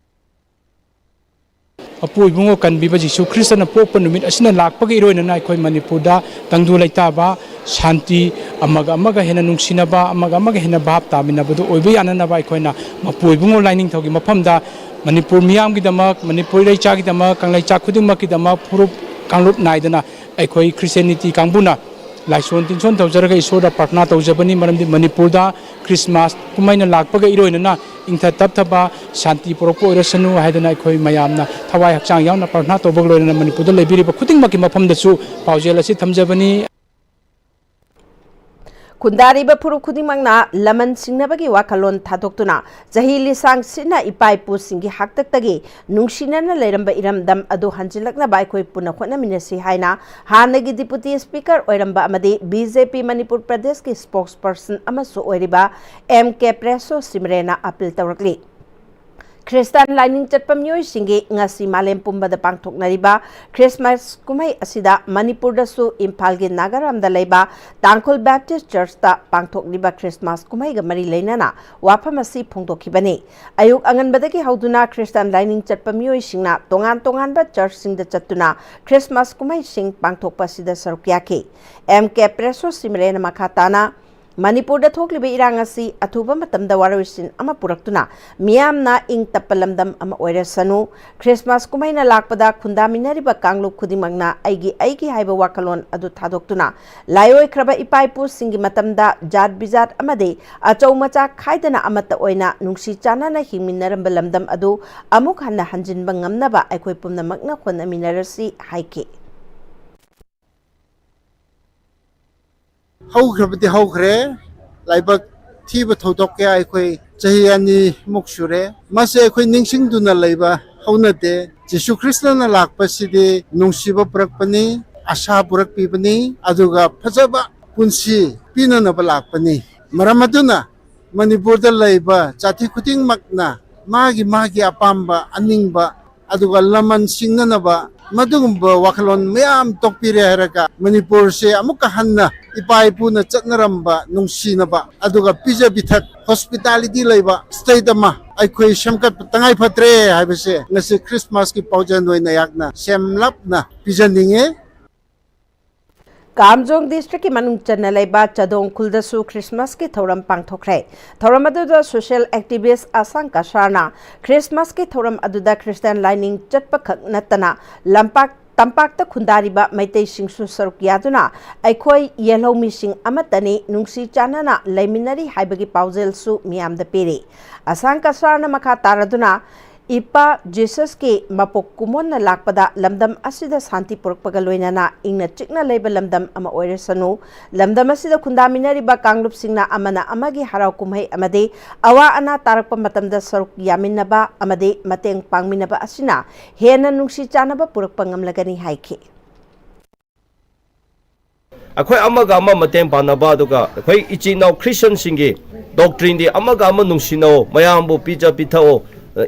ꯃꯄꯨ ꯏꯕꯨꯡꯉꯣ ꯀꯟꯕꯤꯕ ꯖꯤꯁꯨ ꯈ꯭ꯔꯤꯁꯇꯅ ꯄꯣꯛꯄ ꯅꯨꯃꯤꯠ ꯑꯁꯤꯅ ꯂꯥꯛꯄꯒ ꯏꯔꯣꯏꯅꯅ ꯑꯩꯈꯣꯏ ꯃꯅꯤꯄꯨꯔꯗ ꯇꯪꯗꯨ ꯂꯩꯇꯥꯕ, ꯁꯥꯟꯇꯤ, ꯑꯃꯒ ꯑꯃꯒ ꯍꯦꯟꯅ ꯅꯨꯡꯁꯤꯅꯕ, ꯑꯃꯒ ꯑꯃꯒ ꯍꯦꯟꯅ ꯚꯥꯞ ꯇꯥꯃꯤꯟꯅꯕꯗꯨ ꯑꯣꯏꯕ ꯌꯥꯅꯅꯕ ꯑꯩꯈꯣꯏꯅ ꯃꯄꯨ ꯏꯕꯨꯡꯉꯣ ꯂꯥꯏꯅꯤꯡꯊꯧꯒꯤ ꯃꯐꯝꯗ ꯃꯅꯤꯄꯨꯔ ꯃꯤꯌꯥꯝꯒꯤꯗꯃꯛ, ꯃꯅꯤꯄꯨꯔ ꯏꯔꯩꯆꯥꯒꯤꯗꯃꯛ, ꯀꯪꯂꯩꯆꯥ ꯈꯨꯗꯤꯡꯃꯛꯀꯤꯗꯃꯛ, ꯐꯨꯔꯨꯞ ꯀꯥꯡꯂꯨꯞ ꯅꯥꯏꯗꯅ ꯑꯩꯈꯣꯏ ꯈ꯭ꯔꯤꯁꯇꯤꯌꯥꯅꯤꯇꯤ ꯀꯥꯡꯕꯨꯅ ꯂꯥꯏꯁꯣꯟ ꯇꯤꯟꯁꯣꯟ ꯇꯧꯖꯔꯒ ꯏꯁꯣꯔꯗ ꯄ꯭ꯔꯥꯔꯊꯅꯥ ꯇꯧꯖꯕꯅꯤ꯫ ꯃꯔꯝꯗꯤ ꯃꯅꯤꯄꯨꯔꯗ ꯈ꯭ꯔꯤꯁꯃꯥꯁ ꯀꯨꯝꯍꯩꯅ ꯂꯥꯛꯄꯒ ꯏꯔꯣꯏꯅꯅ ꯏꯪꯊ ꯇꯞꯊꯕ, ꯁꯥꯟꯇꯤ ꯄꯨꯔꯛꯄ ꯑꯣꯏꯔꯁꯅꯨ ꯍꯥꯏꯗꯅ ꯑꯩꯈꯣꯏ ꯃꯌꯥꯝꯅ ꯊꯋꯥꯏ ꯍꯛꯆꯥꯡ ꯌꯥꯎꯅ ꯄ꯭ꯔꯥꯔꯊꯅꯥ ꯇꯧꯕꯒ ꯂꯣꯏꯅꯅ ꯃꯅꯤꯄꯨꯔꯗ ꯂꯩꯕꯤꯔꯤꯕ ꯈꯨꯗꯤꯡꯃꯛꯀꯤ ꯃꯐꯝꯗꯁꯨ ꯄꯥꯎꯖꯦꯜ ꯑꯁꯤ ꯊꯝꯖꯕꯅꯤ꯫ ꯈꯨꯟꯗꯥꯔꯤꯕ ꯐꯨꯔꯨꯞ ꯈꯨꯗꯤꯡꯃꯛꯅ ꯂꯃꯟ ꯁꯤꯡꯅꯕꯒꯤ ꯋꯥꯈꯜꯂꯣꯟ ꯊꯥꯗꯣꯛꯇꯨꯅ ꯆꯍꯤ ꯂꯤꯁꯥꯡ ꯁꯤꯠꯅ ꯏꯄꯥ ꯏꯄꯨꯁꯤꯡꯒꯤ ꯍꯥꯛꯇꯛꯇꯒꯤ ꯅꯨꯡꯁꯤꯅꯅ ꯂꯩꯔꯝꯕ ꯏꯔꯝꯗꯝ ꯑꯗꯨ ꯍꯟꯖꯤꯜꯂꯛꯅꯕ ꯑꯩꯈꯣꯏ ꯄꯨꯟꯅ ꯍꯣꯠꯅꯃꯤꯟꯅꯁꯤ ꯍꯥꯏꯅ ꯍꯥꯟꯅꯒꯤ ꯗꯤꯄꯨꯇꯤ ꯁ꯭ꯄꯤꯀꯔ ꯑꯣꯏꯔꯝꯕ ꯑꯃꯗꯤ ꯕꯤ ꯖꯦ ꯄꯤ ꯃꯅꯤꯄꯨꯔ ꯄ꯭ꯔꯗꯦꯁꯀꯤ ꯁ꯭ꯄꯣꯛꯁ ꯄꯔꯁꯟ ꯑꯃꯁꯨ ꯑꯣꯏꯔꯤꯕ ꯑꯦꯝ ꯀꯦ ꯄ꯭ꯔꯦꯁꯣ ꯁꯤꯃꯔꯦꯅ ꯑꯄꯤꯜ ꯇꯧꯔꯛꯂꯤ꯫ ꯈ꯭ꯔꯤꯁꯇꯥꯟ ꯂꯥꯏꯅꯤꯡ ꯆꯠꯄ ꯃꯤꯑꯣꯏꯁꯤꯡꯒꯤ ꯉꯁꯤ ꯃꯥꯂꯦꯝ ꯄꯨꯝꯕꯗ ꯄꯥꯡꯊꯣꯛꯅꯔꯤꯕ ꯈ꯭ꯔꯤꯁꯃꯥꯁ ꯀꯨꯝꯍꯩ ꯑꯁꯤꯗ ꯃꯅꯤꯄꯨꯔꯗꯁꯨ ꯏꯝꯐꯥꯜꯒꯤ ꯅꯥꯒꯥꯔꯥꯝꯗ ꯂꯩꯕ ꯇꯥꯡꯈꯨꯜ ꯕꯦꯞꯇꯤꯁ ꯆꯔꯆꯇ ꯄꯥꯡꯊꯣꯛꯂꯤꯕ ꯈ꯭ꯔꯤꯁꯃꯥꯁ ꯀꯨꯝꯍꯩꯒ ꯃꯔꯤ ꯂꯩꯅꯅ ꯋꯥꯐꯝ ꯑꯁꯤ ꯐꯣꯡꯗꯣꯛꯈꯤꯕꯅꯤ꯫ ꯑꯌꯨꯛ ꯑꯉꯟꯕꯗꯒꯤ ꯍꯧꯗꯨꯅ ꯈ꯭ꯔꯤꯁꯇꯥꯟ ꯂꯥꯏꯅꯤꯡ ꯆꯠꯄ ꯃꯤꯑꯣꯏꯁꯤꯡꯅ ꯇꯣꯉꯥꯟ ꯇꯣꯉꯥꯟꯕ ꯆꯔꯆꯁꯤꯡꯗ ꯆꯠꯇꯨꯅ ꯈ꯭ꯔꯤꯁꯃꯥꯁ ꯀꯨꯝꯍꯩꯁꯤꯡ ꯄꯥꯡꯊꯣꯛꯄ ꯑꯁꯤꯗ ꯁꯔꯨꯛ ꯌꯥꯈꯤ꯫ ꯑꯦꯝ ꯀꯦ ꯄ꯭ꯔꯦꯁꯣ ꯁꯤꯃꯔꯦꯅ ꯃꯈꯥ ꯇꯥꯅ ꯃꯅꯤꯄꯨꯔꯗ ꯊꯣꯛꯂꯤꯕ ꯏꯔꯥꯡ ꯑꯁꯤ ꯑꯊꯨꯕ ꯃꯇꯝꯗ ꯋꯥꯔꯣꯏꯁꯤꯟ ꯑꯃ ꯄꯨꯔꯛꯇꯨꯅ ꯃꯤꯌꯥꯝꯅ ꯏꯪ ꯇꯞꯄ ꯂꯝꯗꯝ ꯑꯃ ꯑꯣꯏꯔꯁꯅꯨ꯫ ꯈ꯭ꯔꯤꯁꯃꯥꯁ ꯀꯨꯝꯍꯩꯅ ꯂꯥꯛꯄꯗ ꯈꯨꯟꯗꯥꯃꯤꯟꯅꯔꯤꯕ ꯀꯥꯡꯂꯨꯞ ꯈꯨꯗꯤꯡꯃꯛꯅ ꯑꯩꯒꯤ ꯑꯩꯒꯤ ꯍꯥꯏꯕ ꯋꯥꯈꯜꯂꯣꯟ ꯑꯗꯨ ꯊꯥꯗꯣꯛꯇꯨꯅ ꯂꯥꯏꯑꯣꯏꯈ꯭ꯔꯕ ꯏꯄꯥ ꯏꯄꯨꯁꯤꯡꯒꯤ ꯃꯇꯝꯗ ꯖꯥꯠ ꯕꯤꯖꯥꯠ ꯑꯃꯗꯤ ꯑꯆꯧ ꯃꯆꯥ ꯈꯥꯏꯗꯅ ꯑꯃꯠꯇ ꯑꯣꯏꯅ ꯅꯨꯡꯁꯤ ꯆꯥꯟꯅꯅ ꯍꯤꯡꯃꯤꯟꯅꯔꯝꯕ ꯂꯝꯗꯝ ꯑꯗꯨ ꯑꯃꯨꯛ ꯍꯟꯅ ꯍꯟꯖꯤꯟꯕ ꯉꯝꯅꯕ ꯑꯩꯈꯣꯏ ꯄꯨꯝꯅꯃꯛꯅ ꯍꯣꯠꯅꯃꯤꯟꯅꯔꯁꯤ ꯍꯥꯏꯈꯤ꯫ ꯍꯧꯈ꯭ꯔꯕꯗꯤ ꯍꯧꯈ꯭ꯔꯦ꯫ ꯂꯥꯏꯕꯛ ꯊꯤꯕ ꯊꯧꯗꯣꯛ ꯀꯌꯥ ꯑꯩꯈꯣꯏ ꯆꯍꯤ ꯑꯅꯤꯃꯨꯛ ꯁꯨꯔꯦ꯫ ꯃꯁꯤ ꯑꯩꯈꯣꯏ ꯅꯤꯡꯁꯤꯡꯗꯨꯅ ꯂꯩꯕ ꯍꯧꯅꯗꯦ꯫ ꯖꯤꯁꯨ ꯈ꯭ꯔꯤꯁꯇꯅ ꯂꯥꯛꯄꯁꯤꯗꯤ ꯅꯨꯡꯁꯤꯕ ꯄꯨꯔꯛꯄꯅꯤ, ꯑꯁꯥ ꯄꯨꯔꯛꯄꯤꯕꯅꯤ, ꯑꯗꯨꯒ ꯐꯖꯕ ꯄꯨꯟꯁꯤ ꯄꯤꯅꯅꯕ ꯂꯥꯛꯄꯅꯤ꯫ ꯃꯔꯝ ꯑꯗꯨꯅ ꯃꯅꯤꯄꯨꯔꯗ ꯂꯩꯕ ꯖꯥꯇꯤ ꯈꯨꯗꯤꯡꯃꯛꯅ ꯃꯥꯒꯤ ꯃꯥꯒꯤ ꯑꯄꯥꯝꯕ ꯑꯅꯤꯡꯕ ꯑꯗꯨꯒ ꯂꯃꯟ ꯁꯤꯡꯅꯅꯕ ꯃꯗꯨꯒꯨꯝꯕ ꯋꯥꯈꯜꯂꯣꯟ ꯃꯌꯥꯝ ꯊꯣꯛꯄꯤꯔꯦ ꯍꯥꯏꯔꯒ ꯃꯅꯤꯄꯨꯔꯁꯦ ꯑꯃꯨꯛꯀ ꯍꯟꯅ ꯏꯄꯥ ꯏꯄꯨꯅ ꯆꯠꯅꯔꯝꯕ ꯅꯨꯡꯁꯤꯅꯕ ꯑꯗꯨꯒ ꯄꯤꯖ ꯄꯤꯊꯛ hospitality ꯂꯩꯕ state ꯑꯃ ꯑꯩꯈꯣꯏ ꯁꯦꯝꯒꯠꯄ ꯇꯉꯥꯏ ꯐꯗ꯭ꯔꯦ ꯍꯥꯏꯕꯁꯦ ꯉꯁꯤ ꯈ꯭ꯔꯤꯁꯃꯥꯁꯀꯤ ꯄꯥꯎꯖꯦꯜ ꯑꯣꯏꯅ ꯑꯩꯍꯥꯛꯅ ꯁꯦꯝꯂꯞꯅ ꯄꯤꯖꯅꯤꯡꯉꯤ꯫ ꯀꯥꯝꯖꯣꯡ ꯗꯤꯁꯇ꯭ꯔꯤꯛꯀꯤ ꯃꯅꯨꯡ ꯆꯟꯅ ꯂꯩꯕ ꯆꯥꯗꯣꯡ ꯈꯨꯜꯗꯁꯨ ꯈ꯭ꯔꯤꯁꯃꯥꯁꯀꯤ ꯊꯧꯔꯝ ꯄꯥꯡꯊꯣꯛꯈ꯭ꯔꯦ꯫ ꯊꯧꯔꯝ ꯑꯗꯨꯗ ꯁꯣꯁꯤꯌꯦꯜ ꯑꯦꯛꯇꯤꯚꯤꯁ ꯑꯁꯥꯡ ꯀꯁꯥꯔꯅ ꯈ꯭ꯔꯤꯁꯃꯥꯁꯀꯤ ꯊꯧꯔꯝ ꯑꯗꯨꯗ ꯈ꯭ꯔꯤꯁꯇꯤꯌꯥꯟ ꯂꯥꯏꯅꯤꯡ ꯆꯠꯄꯈꯛ ꯅꯠꯇꯅ ꯂꯝꯄꯥꯛ ꯇꯝꯄꯥꯛꯇ ꯈꯨꯟꯗꯥꯔꯤꯕ ꯃꯩꯇꯩꯁꯤꯡꯁꯨ ꯁꯔꯨꯛ ꯌꯥꯗꯨꯅ ꯑꯩꯈꯣꯏ ꯌꯦꯜꯍꯧꯃꯤꯁꯤꯡ ꯑꯃꯠꯇꯅꯤ, ꯅꯨꯡꯁꯤ ꯆꯥꯟꯅꯅ ꯂꯩꯃꯤꯟꯅꯔꯤ ꯍꯥꯏꯕꯒꯤ ꯄꯥꯎꯖꯦꯜꯁꯨ ꯃꯤꯌꯥꯝꯗ ꯄꯤꯔꯤ꯫ ꯑꯁꯥꯡ ꯀꯁꯥꯔꯅ ꯃꯈꯥ ꯇꯥꯔꯗꯨꯅ ꯏꯄꯥ ꯖꯤꯁꯁꯀꯤ ꯃꯄꯣꯛ ꯀꯨꯝꯑꯣꯟꯅ ꯂꯥꯛꯄꯗ ꯂꯝꯗꯝ ꯑꯁꯤꯗ ꯁꯥꯟꯇꯤ ꯄꯨꯔꯛꯄꯒ ꯂꯣꯏꯅꯅ ꯏꯪꯅ ꯆꯤꯛꯅ ꯂꯩꯕ ꯂꯝꯗꯝ ꯑꯃ ꯑꯣꯏꯔꯁꯅꯨ꯫ ꯂꯝꯗꯝ ꯑꯁꯤꯗ ꯈꯨꯟꯗꯥꯃꯤꯟꯅꯔꯤꯕ ꯀꯥꯡꯂꯨꯞꯁꯤꯡꯅ ꯑꯃꯅ ꯑꯃꯒꯤ ꯍꯔꯥꯎ ꯀꯨꯝꯍꯩ ꯑꯃꯗꯤ ꯑꯋꯥ ꯑꯅꯥ ꯇꯥꯔꯛꯄ ꯃꯇꯝꯗ ꯁꯔꯨꯛ ꯌꯥꯃꯤꯟꯅꯕ ꯑꯃꯗꯤ ꯃꯇꯦꯡ ꯄꯥꯡꯃꯤꯟꯅꯕ ꯑꯁꯤꯅ ꯍꯦꯟꯅ ꯅꯨꯡꯁꯤ ꯆꯥꯟꯅꯕ ꯄꯨꯔꯛꯄ ꯉꯝꯂꯒꯅꯤ ꯍꯥꯏꯈꯤ꯫ ꯑꯩꯈꯣꯏ ꯑꯃꯒ ꯑꯃ ꯃꯇꯦꯡ ꯄꯥꯡꯅꯕ, ꯑꯗꯨꯒ ꯑꯩꯈꯣꯏ ꯏꯆꯤꯟ ꯏꯅꯥꯎ ꯈ꯭ꯔꯤꯁꯇꯤꯌꯟꯁꯤꯡꯒꯤ doctrineꯗꯤ ꯑꯃꯒ ꯑꯃ ꯅꯨꯡꯁꯤꯅꯧ, ꯃꯌꯥꯝꯕꯨ ꯄꯤꯖ ꯄꯤꯊꯛꯑꯣ,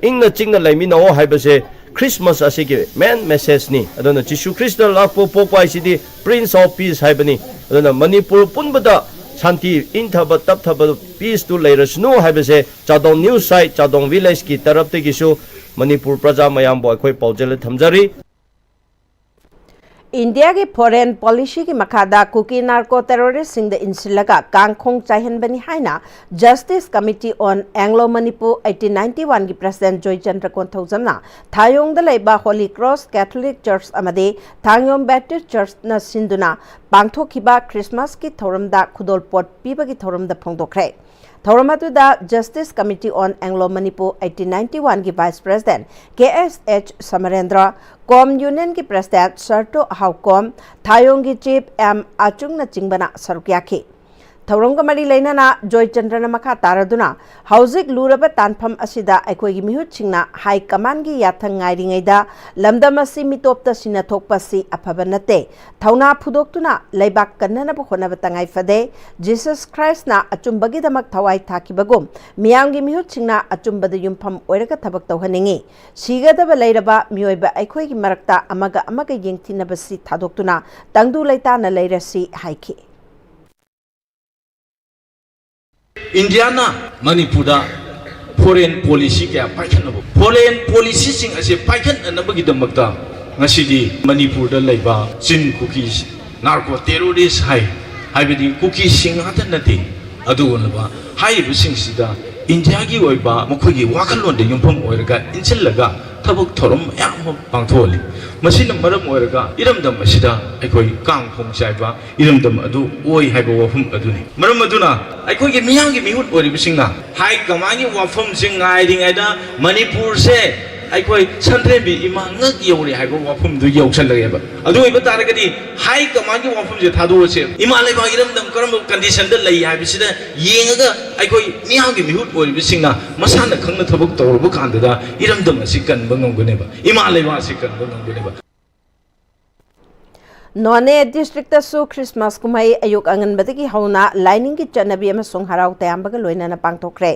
ꯏꯪꯅ ꯆꯤꯛꯅ ꯂꯩꯃꯤꯟꯅꯧ ꯍꯥꯏꯕꯁꯦ ꯈ꯭ꯔꯤꯁꯃꯥꯁ ꯑꯁꯤꯒꯤ main messageꯅꯤ꯫ ꯑꯗꯨꯅ ꯖꯤꯁꯨ ꯈ꯭ꯔꯤꯁꯇ ꯂꯥꯛꯄ ꯄꯣꯛꯄ ꯍꯥꯏꯁꯤꯗꯤ Prince of Peace ꯍꯥꯏꯕꯅꯤ꯫ ꯑꯗꯨꯅ ꯃꯅꯤꯄꯨꯔ ꯄꯨꯝꯕꯗ ꯁꯥꯟꯇꯤ, ꯏꯪꯊꯕ, ꯇꯞꯊꯕ, peaceꯇꯨ ꯂꯩꯔꯁꯅꯨ ꯍꯥꯏꯕꯁꯦ ꯆꯥꯗꯣꯡ news site, ꯆꯥꯗꯣꯡ villageꯀꯤ ꯇꯔꯞꯇꯒꯤꯁꯨ ꯃꯅꯤꯄꯨꯔ ꯄ꯭ꯔꯖꯥ ꯃꯌꯥꯝꯕꯨ ꯑꯩꯈꯣꯏ ꯄꯥꯎꯖꯦꯜ ꯊꯝꯖꯔꯤ꯫ ꯏꯟꯗꯤꯌꯥꯒꯤ ꯐꯣꯔꯦꯟ ꯄꯣꯂꯤꯁꯤꯒꯤ ꯃꯈꯥꯗ ꯀꯨꯀꯤ ꯅꯥꯔꯀꯣ ꯇꯦꯔꯣꯔꯤꯁꯁꯤꯡꯗ ꯏꯟꯁꯤꯜꯂꯒ ꯀꯥꯡꯈꯣꯡ ꯆꯥꯏꯍꯟꯕꯅꯤ ꯍꯥꯏꯅ Justice Committee on Anglo Manipur eighteen ninety one ꯒꯤ President ꯖꯣꯏꯆꯟꯗ꯭ꯔ ꯀꯣꯟꯊꯧꯖꯝꯅ ꯊꯥꯌꯣꯡꯗ ꯂꯩꯕ Holy Cross Catholic Church ꯑꯃꯗꯤ ꯊꯥꯡꯌꯣꯝ Baptist Churchꯅ ꯁꯤꯟꯗꯨꯅ ꯄꯥꯡꯊꯣꯛꯈꯤꯕ ꯈ꯭ꯔꯤꯁꯃꯥꯁꯀꯤ ꯊꯧꯔꯝꯗ ꯈꯨꯗꯣꯜꯄꯣꯠ ꯄꯤꯕꯒꯤ ꯊꯧꯔꯝꯗ ꯐꯣꯡꯗꯣꯛꯈ꯭ꯔꯦ꯫ ꯊꯧꯔꯝ ꯑꯗꯨꯗ Justice Committee on Anglo Manipur eighteen ninety one ꯒꯤ Vice President ꯀꯦ ꯑꯦꯁ ꯑꯦꯆ ꯁꯃꯔꯦꯟꯗ꯭ꯔ, ꯀꯣꯝ ꯌꯨꯅꯤꯌꯟꯒꯤ President ꯁꯔꯇꯣ ꯍꯥꯎꯀꯣꯝ, ꯊꯥꯌꯣꯡꯒꯤ Chief ꯑꯦꯝ ꯑꯆꯨꯡꯅꯆꯤꯡꯕꯅ ꯁꯔꯨꯛ ꯌꯥꯈꯤ꯫ ꯊꯧꯔꯝꯒ ꯃꯔꯤ ꯂꯩꯅꯅ ꯖꯣꯏꯆꯟꯗ꯭ꯔꯅ ꯃꯈꯥ ꯇꯥꯔꯗꯨꯅ, ꯍꯧꯖꯤꯛ ꯂꯨꯔꯕ ꯇꯥꯟꯐꯝ ꯑꯁꯤꯗ ꯑꯩꯈꯣꯏꯒꯤ ꯃꯤꯍꯨꯠꯁꯤꯡꯅ ꯍꯥꯏ ꯀꯃꯥꯟꯒꯤ ꯌꯥꯊꯪ ꯉꯥꯏꯔꯤꯉꯩꯗ ꯂꯝꯗꯝ ꯑꯁꯤ ꯃꯤꯇꯣꯞꯇ ꯁꯤꯟꯅꯊꯣꯛꯄ ꯑꯁꯤ ꯑꯐꯕ ꯅꯠꯇꯦ꯫ ꯊꯧꯅꯥ ꯐꯨꯗꯣꯛꯇꯨꯅ ꯂꯩꯕꯥꯛ ꯀꯟꯅꯅꯕ ꯍꯣꯠꯅꯕ ꯇꯉꯥꯏ ꯐꯗꯦ꯫ ꯖꯤꯁꯁ ꯈ꯭ꯔꯥꯏꯁꯅ ꯑꯆꯨꯝꯕꯒꯤꯗꯃꯛ ꯊꯋꯥꯏ ꯊꯥꯈꯤꯕꯒꯨꯝ ꯃꯤꯌꯥꯝꯒꯤ ꯃꯤꯍꯨꯠꯁꯤꯡꯅ ꯑꯆꯨꯝꯕꯗ ꯌꯨꯝꯐꯝ ꯑꯣꯏꯔꯒ ꯊꯕꯛ ꯇꯧꯍꯟꯅꯤꯡꯏ꯫ ꯁꯤꯒꯗꯕ ꯂꯩꯔꯕ ꯃꯤꯑꯣꯏꯕ ꯑꯩꯈꯣꯏꯒꯤ ꯃꯔꯛꯇ ꯑꯃꯒ ꯑꯃꯒ ꯌꯦꯡꯊꯤꯅꯕꯁꯤ ꯊꯥꯗꯣꯛꯇꯨꯅ ꯇꯪꯗꯨ ꯂꯩꯇꯥꯅ ꯂꯩꯔꯁꯤ ꯍꯥꯏꯈꯤ꯫ ꯏꯟꯗꯤꯌꯥꯅ ꯃꯅꯤꯄꯨꯔꯗ ꯐꯣꯔꯦꯟ ꯄꯣꯂꯤꯁꯤ ꯀꯌꯥ ꯄꯥꯏꯈꯠꯅꯕ, ꯐꯣꯔꯦꯟ ꯄꯣꯂꯤꯁꯤꯁꯤꯡ ꯑꯁꯤ ꯄꯥꯏꯈꯠꯅꯅꯕꯒꯤꯗꯃꯛꯇ ꯉꯁꯤꯗꯤ ꯃꯅꯤꯄꯨꯔꯗ ꯂꯩꯕ ꯆꯤꯟ ꯀꯨꯀꯤ ꯅꯥꯔꯀꯣ ꯇꯦꯔꯣꯔꯤꯁ ꯍꯥꯏ, ꯍꯥꯏꯕꯗꯤ ꯀꯨꯀꯤꯁꯤꯡ ꯉꯥꯛꯇ ꯅꯠꯇꯦ, ꯑꯗꯨꯒꯨꯝꯂꯕ ꯍꯥꯏꯔꯤꯕꯁꯤꯡꯁꯤꯗ ꯏꯟꯗꯤꯌꯥꯒꯤ ꯑꯣꯏꯕ ꯃꯈꯣꯏꯒꯤ ꯋꯥꯈꯜꯂꯣꯟꯗ ꯌꯨꯝꯐꯝ ꯑꯣꯏꯔꯒ ꯏꯟꯁꯤꯜꯂꯒ ꯊꯕꯛ ꯊꯧꯔꯝ ꯃꯌꯥꯝ ꯑꯃ ꯄꯥꯡꯊꯣꯛꯍꯜꯂꯤ꯫ ꯃꯁꯤꯅ ꯃꯔꯝ ꯑꯣꯏꯔꯒ ꯏꯔꯝꯗꯝ ꯑꯁꯤꯗ ꯑꯩꯈꯣꯏ ꯀꯥꯡ ꯈꯣꯡ ꯆꯥꯏꯕ ꯏꯔꯝꯗꯝ ꯑꯗꯨ ꯑꯣꯏ ꯍꯥꯏꯕ ꯋꯥꯐꯝ ꯑꯗꯨꯅꯤ꯫ ꯃꯔꯝ ꯑꯗꯨꯅ ꯑꯩꯈꯣꯏꯒꯤ ꯃꯤꯌꯥꯝꯒꯤ ꯃꯤꯍꯨꯠ ꯑꯣꯏꯔꯤꯕꯁꯤꯡꯅ ꯍꯥꯏ ꯀꯃꯥꯟꯒꯤ ꯋꯥꯐꯝꯁꯤꯡ ꯉꯥꯏꯔꯤꯉꯩꯗ ꯃꯅꯤꯄꯨꯔꯁꯦ ꯑꯩꯈꯣꯏ ꯁꯟꯗ꯭ꯔꯦꯝꯕꯤ ꯏꯃꯥ ꯉꯛ ꯌꯧꯔꯦ ꯍꯥꯏꯕ ꯋꯥꯐꯝꯗꯨ ꯌꯧꯁꯜꯂꯛꯑꯦꯕ꯫ ꯑꯗꯨ ꯑꯣꯏꯕ ꯇꯥꯔꯒꯗꯤ ꯍꯥꯏ ꯀꯃꯥꯟꯒꯤ ꯋꯥꯐꯝꯁꯦ ꯊꯥꯗꯣꯛꯑꯁꯦ꯫ ꯏꯃꯥ ꯂꯩꯕꯥꯛ ꯏꯔꯝꯗꯝ ꯀꯔꯝꯕ ꯀꯟꯗꯤꯁꯟꯗ ꯂꯩ ꯍꯥꯏꯕꯁꯤꯗ ꯌꯦꯡꯉꯒ ꯑꯩꯈꯣꯏ ꯃꯤꯌꯥꯝꯒꯤ ꯃꯤꯍꯨꯠ ꯑꯣꯏꯔꯤꯕꯁꯤꯡꯅ ꯃꯁꯥꯅ ꯈꯪꯅ ꯊꯕꯛ ꯇꯧꯔꯕ ꯀꯥꯟꯗꯗ ꯏꯔꯝꯗꯝ ꯑꯁꯤ ꯀꯟꯕ ꯉꯝꯒꯅꯦꯕ, ꯏꯃꯥ ꯂꯩꯕꯥꯛ ꯑꯁꯤ ꯀꯟꯕ ꯉꯝꯒꯅꯦꯕ꯫ ꯅꯣꯅꯦ ꯗꯤꯁꯇ꯭ꯔꯤꯛꯇꯁꯨ ꯈ꯭ꯔꯤꯁꯃꯥꯁ ꯀꯨꯝꯍꯩ ꯑꯌꯨꯛ ꯑꯉꯟꯕꯗꯒꯤ ꯍꯧꯅ ꯂꯥꯏꯅꯤꯡꯒꯤ ꯆꯠꯅꯕꯤ ꯑꯃꯁꯨꯡ ꯍꯔꯥꯎ ꯇꯌꯥꯝꯕꯒ ꯂꯣꯏꯅꯅ ꯄꯥꯡꯊꯣꯛꯈ꯭ꯔꯦ꯫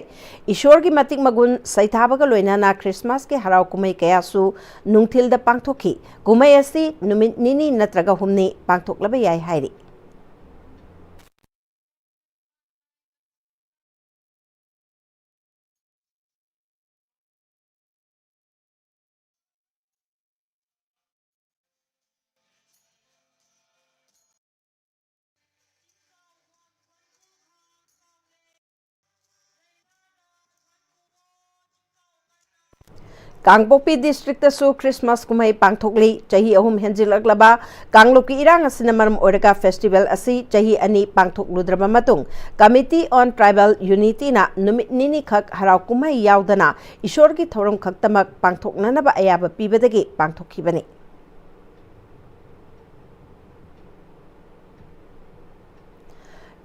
ꯏꯁꯣꯔꯒꯤ ꯃꯇꯤꯛ ꯃꯒꯨꯟ ꯁꯩꯊꯥꯕꯒ ꯂꯣꯏꯅꯅ ꯈ꯭ꯔꯤꯁꯃꯥꯁꯀꯤ ꯍꯔꯥꯎ ꯀꯨꯝꯍꯩ ꯀꯌꯥꯁꯨ ꯅꯨꯡꯊꯤꯜꯗ ꯄꯥꯡꯊꯣꯛꯈꯤ꯫ ꯀꯨꯝꯍꯩ ꯑꯁꯤ ꯅꯨꯃꯤꯠ ꯅꯤꯅꯤ ꯅꯠꯇ꯭ꯔꯒ ꯍꯨꯝꯅꯤ ꯄꯥꯡꯊꯣꯛꯂꯕ ꯌꯥꯏ ꯍꯥꯏꯔꯤ꯫ ꯀꯥꯡꯄꯣꯛꯄꯤ ꯗꯤꯁꯇ꯭ꯔꯤꯛꯇꯁꯨ ꯈ꯭ꯔꯤꯁꯃꯥꯁ ꯀꯨꯝꯍꯩ ꯄꯥꯡꯊꯣꯛꯂꯤ꯫ ꯆꯍꯤ ꯑꯍꯨꯝ ꯍꯦꯟꯖꯤꯜꯂꯛꯂꯕ ꯀꯥꯡꯂꯨꯞꯀꯤ ꯏꯔꯥꯡ ꯑꯁꯤꯅ ꯃꯔꯝ ꯑꯣꯏꯔꯒ ꯐꯦꯁꯇꯤꯚꯦꯜ ꯑꯁꯤ ꯆꯍꯤ ꯑꯅꯤ ꯄꯥꯡꯊꯣꯛꯂꯨꯗ꯭ꯔꯕ ꯃꯇꯨꯡ, Committee on Tribal Unityꯅ ꯅꯨꯃꯤꯠ ꯅꯤꯅꯤꯈꯛ ꯍꯔꯥꯎ ꯀꯨꯝꯍꯩ ꯌꯥꯎꯗꯅ ꯏꯁꯣꯔꯒꯤ ꯊꯧꯔꯝ ꯈꯛꯇꯃꯛ ꯄꯥꯡꯊꯣꯛꯅꯅꯕ ꯑꯌꯥꯕ ꯄꯤꯕꯗꯒꯤ ꯄꯥꯡꯊꯣꯛꯈꯤꯕꯅꯤ꯫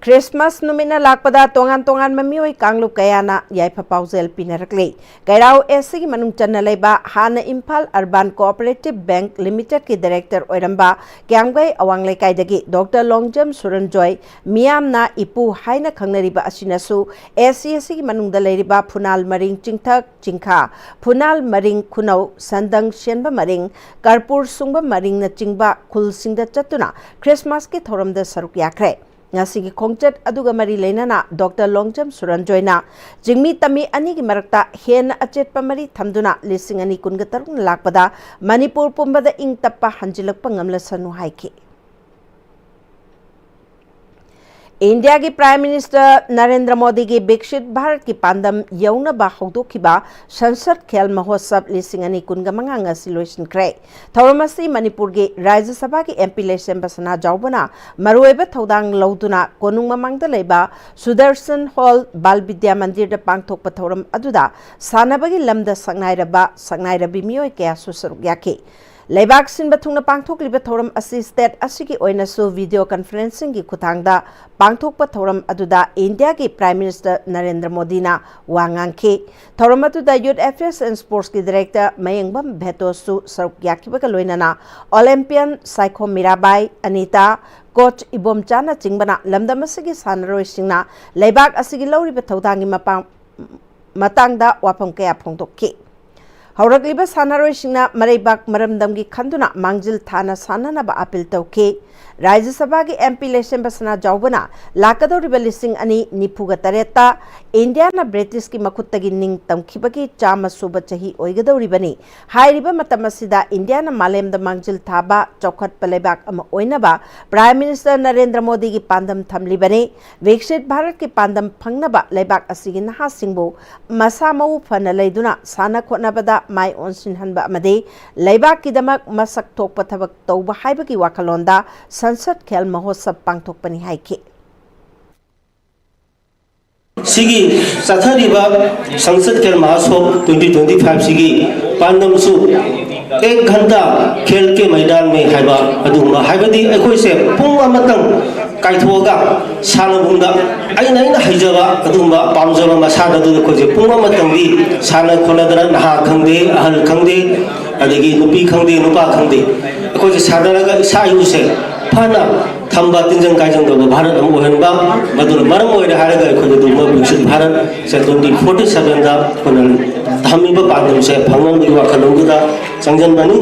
ꯈ꯭ꯔꯤꯁꯃꯥꯁ ꯅꯨꯃꯤꯠꯅ ꯂꯥꯛꯄꯗ ꯇꯣꯉꯥꯟ ꯇꯣꯉꯥꯟꯕ ꯃꯤꯑꯣꯏ ꯀꯥꯡꯂꯨꯞ ꯀꯌꯥꯅ ꯌꯥꯏꯐ ꯄꯥꯎꯖꯦꯜ ꯄꯤꯅꯔꯛꯂꯤ꯫ ꯀꯩꯔꯥꯎ ꯑꯦꯁ ꯁꯤꯒꯤ ꯃꯅꯨꯡ ꯆꯟꯅ ꯂꯩꯕ, ꯍꯥꯟꯅ ꯏꯝꯐꯥꯜ ꯑꯔꯕꯥꯟ ꯀꯣꯑꯣꯄꯔꯦꯇꯤꯚ ꯕꯦꯡꯛ ꯂꯤꯃꯤꯇꯦꯗꯀꯤ ꯗꯥꯏꯔꯦꯛꯇꯔ ꯑꯣꯏꯔꯝꯕ ꯀ꯭ꯌꯥꯝꯒꯩ ꯑꯋꯥꯡ ꯂꯩꯀꯥꯏꯗꯒꯤ ꯗꯣꯛꯇꯔ ꯂꯣꯡꯖꯝ ꯁꯨꯔꯟꯖꯣꯏ, ꯃꯤꯌꯥꯝꯅ ꯏꯄꯨ ꯍꯥꯏꯅ ꯈꯪꯅꯔꯤꯕ ꯑꯁꯤꯅꯁꯨ ꯑꯦꯁ ꯁꯤ ꯑꯦꯁ ꯁꯤꯒꯤ ꯃꯅꯨꯡꯗ ꯂꯩꯔꯤꯕ ꯐꯨꯅꯥꯜ ꯃꯔꯤꯡ ꯆꯤꯡꯊꯛ ꯆꯤꯡꯈꯥ, ꯐꯨꯅꯥꯜ ꯃꯔꯤꯡ ꯈꯨꯅꯧ, ꯁꯟꯗꯪ ꯁꯦꯟꯕ ꯃꯔꯤꯡ, ꯀꯔꯄꯨꯔ ꯁꯨꯡꯕ ꯃꯔꯤꯡꯅꯆꯤꯡꯕ ꯈꯨꯜꯁꯤꯡꯗ ꯆꯠꯇꯨꯅ ꯈ꯭ꯔꯤꯁꯃꯥꯁꯀꯤ ꯊꯧꯔꯝꯗ ꯁꯔꯨꯛ ꯌꯥꯈ꯭ꯔꯦ꯫ ꯉꯁꯤꯒꯤ ꯈꯣꯡꯆꯠ ꯑꯗꯨꯒ ꯃꯔꯤ ꯂꯩꯅꯅ ꯗꯣꯛꯇꯔ ꯂꯣꯡꯖꯝ ꯁꯨꯔꯟꯖꯣꯏꯅ ꯆꯤꯡꯃꯤ ꯇꯝꯃꯤ ꯑꯅꯤꯒꯤ ꯃꯔꯛꯇ ꯍꯦꯟꯅ ꯑꯆꯦꯠꯄ ꯃꯔꯤ ꯊꯝꯗꯨꯅ ꯂꯤꯁꯤꯡ ꯑꯅꯤ ꯀꯨꯟꯒ ꯇꯔꯨꯛꯅ ꯂꯥꯛꯄꯗ ꯃꯅꯤꯄꯨꯔ ꯄꯨꯝꯕꯗ ꯏꯪ ꯇꯞꯄ ꯍꯟꯖꯤꯜꯂꯛꯄ ꯉꯝꯂꯁꯅꯨ ꯍꯥꯏꯈꯤ꯫ ꯏꯟꯗꯤꯌꯥꯒꯤ ꯄ꯭ꯔꯥꯏꯝ ꯃꯤꯅꯤꯁꯇꯔ ꯅꯔꯦꯟꯗ꯭ꯔ ꯃꯣꯗꯤꯒꯤ ꯕꯤꯛꯁꯤꯠ ꯚꯥꯔꯠꯀꯤ ꯄꯥꯟꯗꯝ ꯌꯧꯅꯕ ꯍꯧꯗꯣꯛꯈꯤꯕ ꯁꯟꯁꯗ ꯈꯦꯜ ꯃꯍꯣꯠꯁꯕ ꯂꯤꯁꯤꯡ ꯑꯅꯤ ꯀꯨꯟꯒ ꯃꯉꯥ ꯉꯁꯤ ꯂꯣꯏꯁꯤꯟꯈ꯭ꯔꯦ꯫ ꯊꯧꯔꯝ ꯑꯁꯤ ꯃꯅꯤꯄꯨꯔꯒꯤ ꯔꯥꯖ꯭ꯌ ꯁꯚꯥꯒꯤ ꯑꯦꯝ ꯄꯤ ꯂꯩꯁꯦꯝꯕ ꯁꯅꯥꯖꯥꯎꯕꯅ ꯃꯔꯨꯑꯣꯏꯕ ꯊꯧꯗꯥꯡ ꯂꯧꯗꯨꯅ ꯀꯣꯅꯨꯡ ꯃꯃꯥꯡꯗ ꯂꯩꯕ ꯁꯨꯗꯔꯁꯟ ꯍꯣꯜ ꯕꯥꯜ ꯕꯤꯗ꯭ꯌꯥ ꯃꯟꯗꯤꯔꯗ ꯄꯥꯡꯊꯣꯛꯄ ꯊꯧꯔꯝ ꯑꯗꯨꯗ ꯁꯥꯟꯅꯕꯒꯤ ꯂꯝꯗ ꯁꯛꯅꯥꯏꯔꯕ ꯁꯛꯅꯥꯏꯔꯕꯤ ꯃꯤꯑꯣꯏ ꯀꯌꯥꯁꯨ ꯁꯔꯨꯛ ꯌꯥꯈꯤ꯫ ꯂꯩꯕꯥꯛ ꯁꯤꯟꯕ ꯊꯨꯡꯅ ꯄꯥꯡꯊꯣꯛꯂꯤꯕ ꯊꯧꯔꯝ ꯑꯁꯤ ꯁ꯭ꯇꯦꯠ ꯑꯁꯤꯒꯤ ꯑꯣꯏꯅꯁꯨ ꯚꯤꯗꯤꯑꯣ ꯀꯟꯐꯔꯦꯟꯁꯤꯡꯒꯤ ꯈꯨꯠꯊꯥꯡꯗ ꯄꯥꯡꯊꯣꯛꯄ ꯊꯧꯔꯝ ꯑꯗꯨꯗ ꯏꯟꯗꯤꯌꯥꯒꯤ ꯄ꯭ꯔꯥꯏꯝ ꯃꯤꯅꯤꯁꯇꯔ ꯅꯔꯦꯟꯗ꯭ꯔ ꯃꯣꯗꯤꯅ ꯋꯥ ꯉꯥꯡꯈꯤ꯫ ꯊꯧꯔꯝ ꯑꯗꯨꯗ ꯌꯨꯠ ꯑꯦꯐꯤꯌꯔꯁ ꯑꯦꯟ ꯁ꯭ꯄꯣꯔꯠꯁꯀꯤ ꯗꯥꯏꯔꯦꯛꯇꯔ ꯃꯌꯦꯡꯕꯝ ꯚꯦꯇꯣꯁꯨ ꯁꯔꯨꯛ ꯌꯥꯈꯤꯕꯒ ꯂꯣꯏꯅꯅ ꯑꯣꯂꯦꯝꯄꯤꯌꯟ ꯁꯥꯏꯈꯣꯝ ꯃꯤꯔꯥꯕꯥꯏ, ꯑꯅꯤꯇꯥ, ꯀꯣꯆ ꯏꯕꯣꯝꯆꯥꯅꯆꯤꯡꯕꯅ ꯂꯝꯗꯝ ꯑꯁꯤꯒꯤ ꯁꯥꯟꯅꯔꯣꯏꯁꯤꯡꯅ ꯂꯩꯕꯥꯛ ꯑꯁꯤꯒꯤ ꯂꯧꯔꯤꯕ ꯊꯧꯗꯥꯡꯒꯤ ꯃꯄꯥꯡ-, ꯃꯇꯥꯡꯗ ꯋꯥꯐꯝ ꯀꯌꯥ ꯐꯣꯡꯗꯣꯛꯈꯤ꯫ ꯍꯧꯔꯛꯂꯤꯕ ꯁꯥꯟꯅꯔꯣꯏꯁꯤꯡꯅ ꯃꯔꯩꯕꯥꯛ ꯃꯔꯝꯗꯝꯒꯤ ꯈꯟꯗꯨꯅ ꯃꯥꯡꯖꯤꯜ ꯊꯥꯅ ꯁꯥꯟꯅꯅꯕ ꯑꯥꯄꯤꯜ ꯇꯧꯈꯤ꯫ ꯔꯥꯖ꯭ꯌ ꯁꯚꯥꯒꯤ M P ꯂꯩꯁꯦꯝꯕ ꯁꯅꯥꯖꯥꯎꯕꯅ ꯂꯥꯛꯀꯗꯧꯔꯤꯕ ꯂꯤꯁꯤꯡ ꯑꯅꯤ ꯅꯤꯐꯨꯒ ꯇꯔꯦꯠꯇ ꯏꯟꯗꯤꯌꯥꯅ ꯕ꯭ꯔꯤꯇꯤꯁꯀꯤ ꯃꯈꯨꯠꯇꯒꯤ ꯅꯤꯡ ꯇꯝꯈꯤꯕꯒꯤ ꯆꯥꯝꯃ ꯁꯨꯕ ꯆꯍꯤ ꯑꯣꯏꯒꯗꯧꯔꯤꯕꯅꯤ꯫ ꯍꯥꯏꯔꯤꯕ ꯃꯇꯝ ꯑꯁꯤꯗ ꯏꯟꯗꯤꯌꯥꯅ ꯃꯥꯂꯦꯝꯗ ꯃꯥꯡꯖꯤꯜ ꯊꯥꯕ ꯆꯥꯎꯈꯠꯄ ꯂꯩꯕꯥꯛ ꯑꯃ ꯑꯣꯏꯅꯕ Prime Minister ꯅꯔꯦꯟꯗ꯭ꯔ ꯃꯣꯗꯤꯒꯤ ꯄꯥꯟꯗꯝ ꯊꯝꯂꯤꯕꯅꯤ꯫ ꯕꯤꯛꯁꯤꯠ ꯚꯥꯔꯠꯀꯤ ꯄꯥꯟꯗꯝ ꯐꯪꯅꯕ ꯂꯩꯕꯥꯛ ꯑꯁꯤꯒꯤ ꯅꯍꯥꯁꯤꯡꯕꯨ ꯃꯁꯥ ꯃꯎ ꯐꯅ ꯂꯩꯗꯨꯅ ꯁꯥꯟꯅ ꯈꯣꯠꯅꯕꯗ ꯃꯥꯏ ꯑꯣꯟꯁꯤꯟꯍꯟꯕ ꯑꯃꯗꯤ ꯂꯩꯕꯥꯛꯀꯤꯗꯃꯛ ꯃꯁꯛ ꯊꯣꯛꯄ ꯊꯕꯛ ꯇꯧꯕ ꯍꯥꯏꯕꯒꯤ ꯋꯥꯈꯜꯂꯣꯟꯗ ꯁꯟꯁꯗ ꯈꯦꯜ ꯃꯍꯣꯠꯁꯕ ꯄꯥꯡꯊꯣꯛꯄꯅꯤ ꯍꯥꯏꯈꯤ꯫ ꯁꯤꯒꯤ ꯆꯠꯊꯔꯤꯕ ꯁꯪꯁꯗ ꯈꯦꯜ ꯃꯍꯣꯠꯁꯕ twenty twenty five ꯁꯤꯒꯤ ꯄꯥꯟꯗꯝꯁꯨ ꯑꯦꯛ ꯘꯟꯇꯥ ꯈꯦꯜ ꯀꯦ ꯃꯩꯗꯥꯟ ꯃꯦ ꯍꯥꯏꯕ ꯑꯗꯨꯒꯨꯝꯕ, ꯍꯥꯏꯕꯗꯤ ꯑꯩꯈꯣꯏꯁꯦ ꯄꯨꯡ ꯑꯃꯇꯪ ꯀꯥꯏꯊꯣꯛꯑꯒ ꯁꯥꯟꯅꯕꯨꯡꯗ ꯑꯩꯅ ꯑꯩꯅ ꯍꯩꯖꯕ ꯑꯗꯨꯒꯨꯝꯕ ꯄꯥꯝꯖꯕ ꯃꯁꯥꯟꯅꯗꯨ ꯑꯩꯈꯣꯏꯁꯦ ꯄꯨꯡ ꯑꯃꯇꯪꯗꯤ ꯁꯥꯟꯅ ꯈꯣꯠꯅꯗꯅ, ꯅꯍꯥ ꯈꯪꯗꯦ ꯑꯍꯜ ꯈꯪꯗꯦ ꯑꯗꯒꯤ ꯅꯨꯄꯤ ꯈꯪꯗꯦ ꯅꯨꯄꯥ ꯈꯪꯗꯦ, ꯑꯩꯈꯣꯏꯁꯦ ꯁꯥꯟꯅꯔꯒ ꯏꯁꯥ ꯏꯔꯨꯁꯦ ꯐꯅ ꯊꯝꯕ, ꯇꯤꯟꯖꯪ ꯀꯥꯏꯖꯪꯗꯕ ꯚꯥꯔꯠ ꯑꯃ ꯑꯣꯏꯍꯟꯕ, ꯃꯗꯨꯅ ꯃꯔꯝ ꯑꯣꯏꯔꯦ ꯍꯥꯏꯔꯒ ꯑꯩꯈꯣꯏꯅ ꯑꯗꯨꯒꯨꯝꯕ ꯕꯤꯛꯁꯤꯠ ꯚꯥꯔꯠꯁꯦ twenty forty seven ꯗ ꯑꯩꯈꯣꯏꯅ ꯊꯝꯃꯤꯕ ꯄꯥꯟꯗꯝꯁꯦ ꯐꯪꯅꯕꯒꯤ ꯋꯥꯈꯜꯂꯣꯟꯗꯨꯗ ꯆꯪꯁꯤꯟꯕꯅꯤ꯫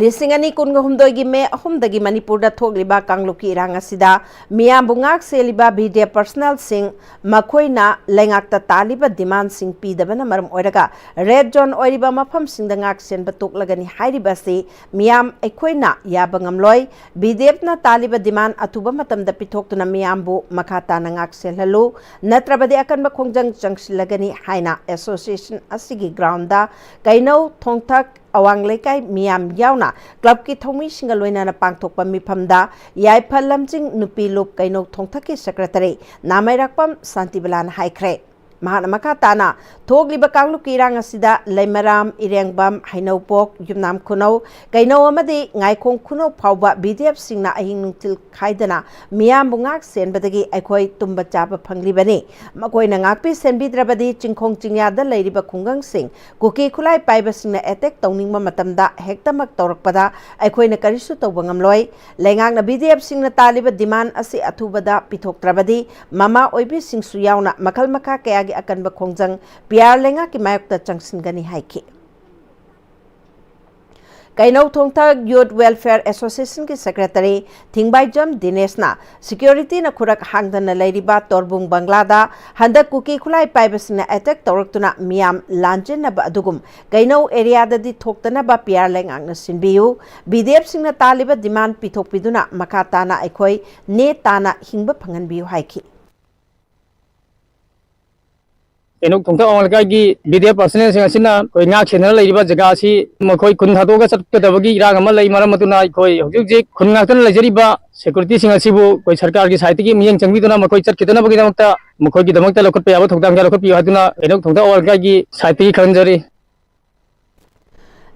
ꯂꯤꯁꯤꯡ ꯑꯅꯤ ꯀꯨꯟꯒ ꯍꯨꯝꯗꯣꯏꯒꯤ ꯃꯦ ꯑꯍꯨꯝꯗꯒꯤ ꯃꯅꯤꯄꯨꯔꯗ ꯊꯣꯛꯂꯤꯕ ꯀꯥꯡꯂꯨꯞꯀꯤ ꯏꯔꯥꯡ ꯑꯁꯤꯗ ꯃꯤꯌꯥꯝꯕꯨ ꯉꯥꯛ ꯁꯦꯜꯂꯤꯕ B D F personnel ꯁꯤꯡ, ꯃꯈꯣꯏꯅ ꯂꯩꯉꯥꯛꯇ ꯇꯥꯜꯂꯤꯕ demand ꯁꯤꯡ ꯄꯤꯗꯕꯅ ꯃꯔꯝ ꯑꯣꯏꯔꯒ red zone ꯑꯣꯏꯔꯤꯕ ꯃꯐꯝꯁꯤꯡꯗ ꯉꯥꯛ ꯁꯦꯟꯕ ꯇꯣꯛꯂꯒꯅꯤ ꯍꯥꯏꯔꯤꯕ ꯑꯁꯤ ꯃꯤꯌꯥꯝ ꯑꯩꯈꯣꯏꯅ ꯌꯥꯕ ꯉꯝꯂꯣꯏ꯫ B D F ꯅ ꯇꯥꯜꯂꯤꯕ demand ꯑꯊꯨꯕ ꯃꯇꯝꯗ ꯄꯤꯊꯣꯛꯇꯨꯅ ꯃꯤꯌꯥꯝꯕꯨ ꯃꯈꯥ ꯇꯥꯅ ꯉꯥꯛ ꯁꯦꯜꯍꯜꯂꯨ, ꯅꯠꯇ꯭ꯔꯕꯗꯤ ꯑꯀꯟꯕ ꯈꯣꯡꯖꯪ ꯆꯪꯁꯤꯜꯂꯒꯅꯤ ꯍꯥꯏꯅ association ꯑꯁꯤꯒꯤ ground ꯗ ꯀꯩꯅꯧ, ꯊꯣꯡꯊꯛ, ꯑꯋꯥꯡ ꯂꯩꯀꯥꯏ ꯃꯤꯌꯥꯝ ꯌꯥꯎꯅ club ꯀꯤ ꯊꯧꯃꯤꯁꯤꯡꯒ ꯂꯣꯏꯅꯅ ꯄꯥꯡꯊꯣꯛꯄ ꯃꯤꯐꯝꯗ ꯌꯥꯏꯐ ꯂꯝꯖꯤꯡ ꯅꯨꯄꯤ ꯂꯨꯞ ꯀꯩꯅꯧ ꯊꯣꯡꯊꯛꯀꯤ secretary ꯅꯥꯃꯩꯔꯥꯛꯄꯝ ꯁꯥꯟꯇꯤꯕꯂꯥꯅ ꯍꯥꯏꯈ꯭ꯔꯦ꯫ ꯃꯍꯥꯛꯅ ꯃꯈꯥ ꯇꯥꯅ ꯊꯣꯛꯂꯤꯕ ꯀꯥꯡꯂꯨꯞꯀꯤ ꯏꯔꯥꯡ ꯑꯁꯤꯗ ꯂꯩꯃꯔꯥꯝ, ꯏꯔꯦꯡꯕꯝ, ꯍꯩꯅꯧꯄꯣꯛ, ꯌꯨꯝꯅꯥꯝ ꯈꯨꯅꯧ, ꯀꯩꯅꯧ ꯑꯃꯗꯤ ꯉꯥꯏꯈꯣꯡ ꯈꯨꯅꯧ ꯐꯥꯎꯕ B D F ꯁꯤꯡꯅ ꯑꯍꯤꯡ ꯅꯨꯡꯊꯤꯜ ꯈꯥꯏꯗꯅ ꯃꯤꯌꯥꯝꯕꯨ ꯉꯥꯛ ꯁꯦꯟꯕꯗꯒꯤ ꯑꯩꯈꯣꯏ ꯇꯨꯝꯕ ꯆꯥꯕ ꯐꯪꯂꯤꯕꯅꯤ꯫ ꯃꯈꯣꯏꯅ ꯉꯥꯛꯄꯤ ꯁꯦꯟꯕꯤꯗ꯭ꯔꯕꯗꯤ ꯆꯤꯡꯈꯣꯡ ꯆꯤꯡꯌꯥꯗ ꯂꯩꯔꯤꯕ ꯈꯨꯡꯒꯪꯁꯤꯡ ꯀꯨꯀꯤ ꯈꯨꯠꯂꯥꯏ ꯄꯥꯏꯕꯁꯤꯡꯅ attack ꯇꯧꯅꯤꯡꯕ ꯃꯇꯝꯗ ꯍꯦꯛꯇꯃꯛ ꯇꯧꯔꯛꯄꯗ ꯑꯩꯈꯣꯏꯅ ꯀꯔꯤꯁꯨ ꯇꯧꯕ ꯉꯝꯂꯣꯏ꯫ ꯂꯩꯉꯥꯛꯅ B D F ꯁꯤꯡꯅ ꯇꯥꯜꯂꯤꯕ demand ꯑꯁꯤ ꯑꯊꯨꯕꯗ ꯄꯤꯊꯣꯛꯇ꯭ꯔꯕꯗꯤ ꯃꯃꯥ ꯑꯣꯏꯕꯤꯁꯤꯡꯁꯨ ꯌꯥꯎꯅ ꯃꯈꯜ ꯃꯈꯥ ꯀꯌꯥꯒꯤ ꯑꯀꯟꯕ ꯈꯣꯡꯖꯪ P R ꯂꯩꯉꯥꯛꯀꯤ ꯃꯥꯌꯣꯛꯇ ꯆꯪꯁꯤꯟꯒꯅꯤ ꯍꯥꯏꯈꯤ꯫ ꯀꯩꯅꯧ ꯊꯣꯡꯊꯛ Youth Welfare Association ꯒꯤ Secretary ꯊꯤꯡꯕꯥꯏꯖꯝ ꯗꯤꯅꯦꯁꯅ security ꯅ ꯈꯨꯔꯛ ꯍꯥꯡꯗꯅ ꯂꯩꯔꯤꯕ ꯇꯣꯔꯕꯨꯡ ꯕꯪꯒ꯭ꯂꯥꯗ ꯍꯟꯗꯛ ꯀꯨꯀꯤ ꯈꯨꯠꯂꯥꯏ ꯄꯥꯏꯕꯁꯤꯡꯅ attack ꯇꯧꯔꯛꯇꯨꯅ ꯃꯤꯌꯥꯝ ꯂꯥꯟꯖꯦꯟꯅꯕ ꯑꯗꯨꯒꯨꯝ ꯀꯩꯅꯧ area ꯗꯗꯤ ꯊꯣꯛꯇꯅꯕ P R ꯂꯩꯉꯥꯛꯅ ꯁꯤꯟꯕꯤꯌꯨ꯫ B D F ꯁꯤꯡꯅ ꯇꯥꯜꯂꯤꯕ demand ꯄꯤꯊꯣꯛꯄꯤꯗꯨꯅ ꯃꯈꯥ ꯇꯥꯅ ꯑꯩꯈꯣꯏ ꯅꯦ ꯇꯥꯅ ꯍꯤꯡꯕ ꯐꯪꯍꯟꯕꯤꯌꯨ ꯍꯥꯏꯈꯤ꯫ ꯀꯩꯅꯧ ꯊꯣꯡꯊꯛ ꯑꯋꯥꯡ ꯂꯩꯀꯥꯏꯒꯤ B D F personnel ꯁꯤꯡ ꯑꯁꯤꯅ ꯑꯩꯈꯣꯏ ꯉꯥꯛ ꯁꯦꯟꯅꯔ ꯂꯩꯔꯤꯕ ꯖꯒꯥ ꯑꯁꯤ ꯃꯈꯣꯏ ꯈꯨꯟ ꯊꯥꯗꯣꯛꯑꯒ ꯆꯠꯀꯗꯕꯒꯤ ꯏꯔꯥꯡ ꯑꯃ ꯂꯩ꯫ ꯃꯔꯝ ꯑꯗꯨꯅ ꯑꯩꯈꯣꯏ ꯍꯧꯖꯤꯛ ꯍꯧꯖꯤꯛ ꯈꯨꯟ ꯉꯥꯛꯇꯅ ꯂꯩꯖꯔꯤꯕ security ꯁꯤꯡ ꯑꯁꯤꯕꯨ ꯑꯩꯈꯣꯏ ꯁꯔꯀꯥꯔꯒꯤ side ꯇꯒꯤ ꯃꯤꯠꯌꯦꯡ ꯆꯪꯕꯤꯗꯨꯅ ꯃꯈꯣꯏ ꯆꯠꯈꯤꯗꯅꯕꯒꯤꯗꯃꯛꯇ, ꯃꯈꯣꯏꯒꯤꯗꯃꯛꯇ ꯂꯧꯈꯠꯄ ꯌꯥꯕ ꯊꯧꯗꯥꯡ ꯀꯌꯥ ꯂꯧꯈꯠꯄꯤꯌꯨ ꯍꯥꯏꯗꯨꯅ ꯀꯩꯅꯧ ꯊꯣꯡꯊꯛ ꯑꯋꯥꯡ ꯂꯩꯀꯥꯏꯒꯤ side ꯇꯒꯤ ꯈꯪꯍꯟꯖꯔꯤ꯫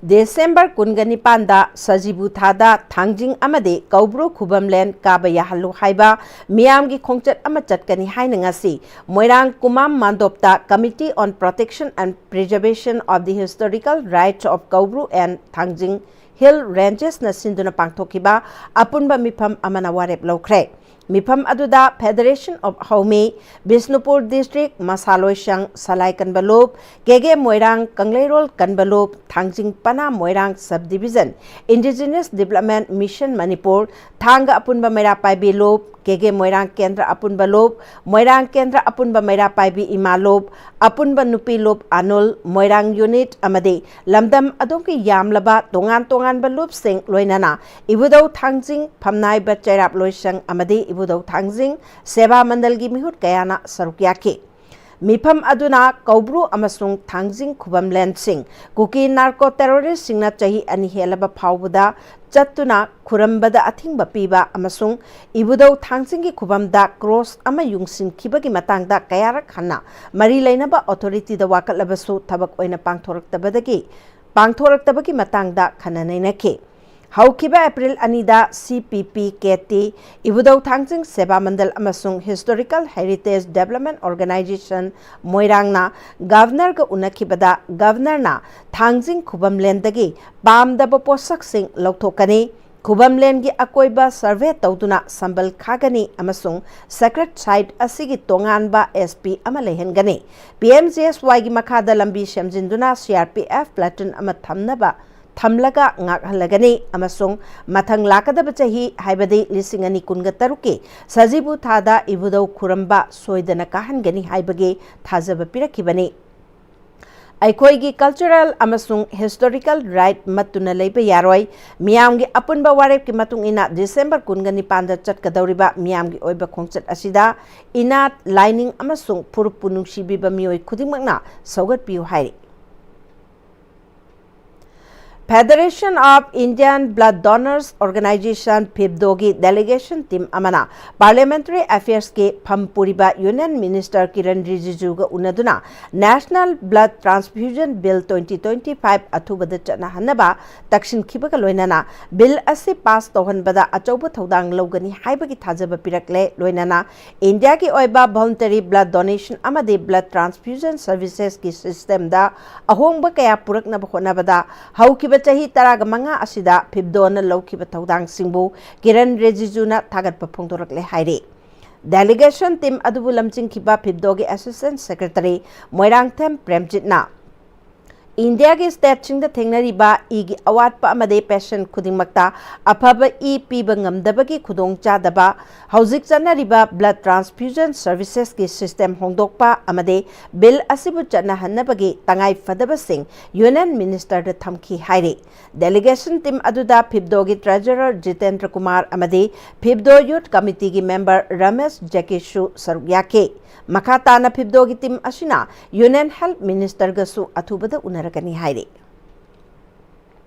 December ꯀꯨꯟꯒ ꯅꯤꯄꯥꯟꯗ ꯁꯖꯤꯕꯨ ꯊꯥꯗ ꯊꯥꯡꯖꯤꯡ ꯑꯃꯗꯤ ꯀꯧꯕ꯭ꯔꯨ ꯈꯨꯕꯝꯂꯦꯟ ꯀꯥꯕ ꯌꯥꯍꯜꯂꯨ ꯍꯥꯏꯕ ꯃꯤꯌꯥꯝꯒꯤ ꯈꯣꯡꯆꯠ ꯑꯃ ꯆꯠꯀꯅꯤ ꯍꯥꯏꯅ ꯉꯁꯤ ꯃꯣꯏꯔꯥꯡ ꯀꯨꯃꯥꯝ ꯃꯥꯟꯗꯣꯞꯇ Committee on Protection and Preservation of the Historical Rights of Kaubru and Thangjing Hill Ranges ꯅ ꯁꯤꯟꯗꯨꯅ ꯄꯥꯡꯊꯣꯛꯈꯤꯕ ꯑꯄꯨꯟꯕ ꯃꯤꯐꯝ ꯑꯃꯅ ꯋꯥꯔꯦꯞ ꯂꯧꯈ꯭ꯔꯦ꯫ ꯃꯤꯐꯝ ꯑꯗꯨꯗ Federation of Haome, Bishnupur District, ꯃꯁꯥꯂꯣꯏꯁꯪ, ꯁꯂꯥꯏ ꯀꯟꯕ ꯂꯨꯞ, ꯀꯦꯒꯦ ꯃꯣꯏꯔꯥꯡ, ꯀꯪꯂꯩꯔꯣꯜ ꯀꯟꯕ ꯂꯨꯞ, ꯊꯥꯡꯖꯤꯡ ꯄꯅꯥ ꯃꯣꯏꯔꯥꯡ Sub Division, Indigenous Development Mission Manipur, ꯊꯥꯡꯒ ꯑꯄꯨꯟꯕ ꯃꯩꯔꯥ ꯄꯥꯏꯕꯤ ꯂꯨꯞ, ꯀꯦꯒꯦ ꯃꯣꯏꯔꯥꯡ ꯀꯦꯟꯗ꯭ꯔ ꯑꯄꯨꯟꯕ ꯂꯨꯞ, ꯃꯣꯏꯔꯥꯡ ꯀꯦꯟꯗ꯭ꯔ ꯑꯄꯨꯟꯕ ꯃꯩꯔꯥ ꯄꯥꯏꯕꯤ ꯏꯃꯥ ꯂꯨꯞ, ꯑꯄꯨꯟꯕ ꯅꯨꯄꯤ ꯂꯨꯞ ꯑꯅꯨꯜ, ꯃꯣꯏꯔꯥꯡ unit ꯑꯃꯗꯤ ꯂꯝꯗꯝ ꯑꯗꯨꯒꯤ ꯌꯥꯝꯂꯕ ꯇꯣꯉꯥꯟ ꯇꯣꯉꯥꯟꯕ ꯂꯨꯞꯁꯤꯡ ꯂꯣꯏꯅꯅ ꯏꯕꯨꯙꯧ ꯊꯥꯡꯖꯤꯡ ꯐꯝꯅꯥꯏꯕ ꯆꯩꯔꯥꯞ ꯂꯣꯏꯁꯪ ꯑꯃꯗꯤ ꯏꯕꯨꯙꯧ ꯊꯥꯡꯖꯤꯡ ꯁꯦꯕꯥ ꯃꯟꯗꯜꯒꯤ ꯃꯤꯍꯨꯠ ꯀꯌꯥꯅ ꯁꯔꯨꯛ ꯌꯥꯈꯤ꯫ ꯃꯤꯐꯝ ꯑꯗꯨꯅ ꯀꯧꯕ꯭ꯔꯨ ꯑꯃꯁꯨꯡ ꯊꯥꯡꯖꯤꯡ ꯈꯨꯕꯝꯂꯦꯟꯁꯤꯡ ꯀꯨꯀꯤ narco terrorist ꯁꯤꯡꯅ ꯆꯍꯤ ꯑꯅꯤ ꯍꯦꯜꯂꯕ ꯐꯥꯎꯕꯗ ꯆꯠꯇꯨꯅ ꯈꯨꯔꯝꯕꯗ ꯑꯊꯤꯡꯕ ꯄꯤꯕ ꯑꯃꯁꯨꯡ ꯏꯕꯨꯙꯧ ꯊꯥꯡꯖꯤꯡꯒꯤ ꯈꯨꯕꯝꯗ cross ꯑꯃ ꯌꯨꯡꯁꯤꯟꯈꯤꯕꯒꯤ ꯃꯇꯥꯡꯗ ꯀꯌꯥꯔꯛ ꯍꯟꯅ ꯃꯔꯤ ꯂꯩꯅꯕ authority ꯗ ꯋꯥꯀꯠꯂꯕꯁꯨ ꯊꯕꯛ ꯑꯣꯏꯅ ꯄꯥꯡꯊꯣꯔꯛꯇꯕꯗꯒꯤ, ꯄꯥꯡꯊꯣꯔꯛꯇꯕꯒꯤ ꯃꯇꯥꯡꯗ ꯈꯟꯅ ꯅꯩꯅꯈꯤ꯫ ꯍꯧꯈꯤꯕ April ꯑꯅꯤꯗ C P P K T, ꯏꯕꯨꯙꯧ ꯊꯥꯡꯖꯤꯡ ꯁꯦꯕꯥ ꯃꯟꯗꯜ ꯑꯃꯁꯨꯡ Historical Heritage Development Organization ꯃꯣꯏꯔꯥꯡꯅ Governor ꯒ ꯎꯅꯈꯤꯕꯗ Governor ꯅ ꯊꯥꯡꯖꯤꯡ ꯈꯨꯕꯝꯂꯦꯟꯗꯒꯤ ꯄꯥꯝꯗꯕ ꯄꯣꯠꯁꯛꯁꯤꯡ ꯂꯧꯊꯣꯛꯀꯅꯤ, ꯈꯨꯕꯝꯂꯦꯟꯒꯤ ꯑꯀꯣꯏꯕ survey ꯇꯧꯗꯨꯅ ꯁꯝꯕꯜ ꯈꯥꯒꯅꯤ ꯑꯃꯁꯨꯡ sacred site ꯑꯁꯤꯒꯤ ꯇꯣꯉꯥꯟꯕ S P ꯑꯃ ꯂꯩꯍꯟꯒꯅꯤ꯫ P M G S Y ꯒꯤ ꯃꯈꯥꯗ ꯂꯝꯕꯤ ꯁꯦꯝꯖꯤꯟꯗꯨꯅ C R P F platoon ꯑꯃ ꯊꯝꯅꯕ ꯊꯝꯂꯒ ꯉꯥꯛꯍꯜꯂꯒꯅꯤ ꯑꯃꯁꯨꯡ ꯃꯊꯪ ꯂꯥꯛꯀꯗꯕ ꯆꯍꯤ, ꯍꯥꯏꯕꯗꯤ ꯂꯤꯁꯤꯡ ꯑꯅꯤ ꯀꯨꯟꯒ ꯇꯔꯨꯛꯀꯤ ꯁꯖꯤꯕꯨ ꯊꯥꯗ ꯏꯕꯨꯙꯧ ꯈꯨꯔꯝꯕ ꯁꯣꯏꯗꯅ ꯀꯥꯍꯟꯒꯅꯤ ꯍꯥꯏꯕꯒꯤ ꯊꯥꯖꯕ ꯄꯤꯔꯛꯈꯤꯕꯅꯤ꯫ ꯑꯩꯈꯣꯏꯒꯤ cultural ꯑꯃꯁꯨꯡ historical right ꯃꯠꯇꯨꯅ ꯂꯩꯕ ꯌꯥꯔꯣꯏ꯫ ꯃꯤꯌꯥꯝꯒꯤ ꯑꯄꯨꯟꯕ ꯋꯥꯔꯦꯞꯀꯤ ꯃꯇꯨꯡ ꯏꯟꯅ December ꯀꯨꯟꯒ ꯅꯤꯄꯥꯟꯗ ꯆꯠꯀꯗꯧꯔꯤꯕ ꯃꯤꯌꯥꯝꯒꯤ ꯑꯣꯏꯕ ꯈꯣꯡꯆꯠ ꯑꯁꯤꯗ ꯏꯅꯥꯠ, ꯂꯥꯏꯅꯤꯡ ꯑꯃꯁꯨꯡ ꯐꯨꯔꯨꯞꯄꯨ ꯅꯨꯡꯁꯤꯕꯤꯕ ꯃꯤꯑꯣꯏ ꯈꯨꯗꯤꯡꯃꯛꯅ ꯁꯧꯒꯠꯄꯤꯌꯨ ꯍꯥꯏꯔꯤ꯫ Federation of Indian Blood Donors Organization, ꯐꯤꯞꯗꯣꯒꯤ delegation team ꯑꯃꯅ Parliamentary Affairsꯀꯤ ꯐꯝ ꯄꯨꯔꯤꯕ Union Minister Kiran ꯔꯤꯖꯤꯖꯨꯒ ꯎꯅꯗꯨꯅ National Blood Transfusion Bill twenty twenty-five ꯑꯊꯨꯕꯗ ꯆꯠꯅꯍꯟꯅꯕ ꯇꯛꯁꯤꯟꯈꯤꯕꯒ ꯂꯣꯏꯅꯅ bill ꯑꯁꯤ pass ꯇꯧꯍꯟꯕꯗ ꯑꯆꯧꯕ ꯊꯧꯗꯥꯡ ꯂꯧꯒꯅꯤ ꯍꯥꯏꯕꯒꯤ ꯊꯥꯖꯕ ꯄꯤꯔꯛꯂꯦ꯫ ꯂꯣꯏꯅꯅ ꯏꯟꯗꯤꯌꯥꯒꯤ ꯑꯣꯏꯕ voluntary blood donation ꯑꯃꯗꯤ blood transfusion servicesꯀꯤ systemꯗ ꯑꯍꯣꯡꯕ ꯀꯌꯥ ꯄꯨꯔꯛꯅꯕ ꯍꯣꯠꯅꯕꯗ ꯍꯧꯈꯤꯕ ꯆꯍꯤ ꯇꯔꯥꯒ ꯃꯉꯥ ꯑꯁꯤꯗ ꯐꯤꯞꯗꯣꯅ ꯂꯧꯈꯤꯕ ꯊꯧꯗꯥꯡꯁꯤꯡꯕꯨ ꯀꯤꯔꯟ ꯔꯤꯖꯤꯖꯨꯅ ꯊꯥꯒꯠꯄ ꯐꯣꯡꯗꯣꯔꯛꯂꯦ ꯍꯥꯏꯔꯤ꯫ Delegation team ꯑꯗꯨꯕꯨ ꯂꯝꯖꯤꯡꯈꯤꯕ ꯐꯤꯞꯗꯣꯒꯤ Assistant Secretary ꯃꯣꯏꯔꯥꯡꯊꯦꯝ ꯄ꯭ꯔꯦꯝꯖꯤꯠꯅ ꯏꯟꯗꯤꯌꯥꯒꯤ stateꯁꯤꯡꯗ ꯊꯦꯡꯅꯔꯤꯕ ꯏꯒꯤ ꯑꯋꯥꯠꯄ ꯑꯃꯗꯤ patient ꯈꯨꯗꯤꯡꯃꯛꯇ ꯑꯐꯕ ꯏ ꯄꯤꯕ ꯉꯝꯗꯕꯒꯤ ꯈꯨꯗꯣꯡꯆꯥꯗꯕ, ꯍꯧꯖꯤꯛ ꯆꯠꯅꯔꯤꯕ blood transfusion servicesꯀꯤ system ꯍꯣꯡꯗꯣꯛꯄ ꯑꯃꯗꯤ bill ꯑꯁꯤꯕꯨ ꯆꯠꯅꯍꯟꯅꯕꯒꯤ ꯇꯉꯥꯏ ꯐꯗꯕꯁꯤꯡ Union Ministerꯗ ꯊꯝꯈꯤ ꯍꯥꯏꯔꯤ꯫ Delegation team ꯑꯗꯨꯗ ꯐꯤꯞꯗꯣꯒꯤ Treasurer ꯖꯤꯇꯦꯟꯗ꯭ꯔ ꯀꯨꯃꯥꯔ ꯑꯃꯗꯤ ꯐꯤꯞꯗꯣ Youth Committeeꯒꯤ member ꯔꯃꯦꯁ ꯖꯀꯤꯁꯨ ꯁꯔꯨꯛ ꯌꯥꯈꯤ꯫ ꯃꯈꯥ ꯇꯥꯅ ꯐꯤꯞꯗꯣꯒꯤ team ꯑꯁꯤꯅ Union Health Ministerꯒꯁꯨ ꯑꯊꯨꯕꯗ ꯎꯅꯔꯒꯅꯤ ꯍꯥꯏꯔꯤ꯫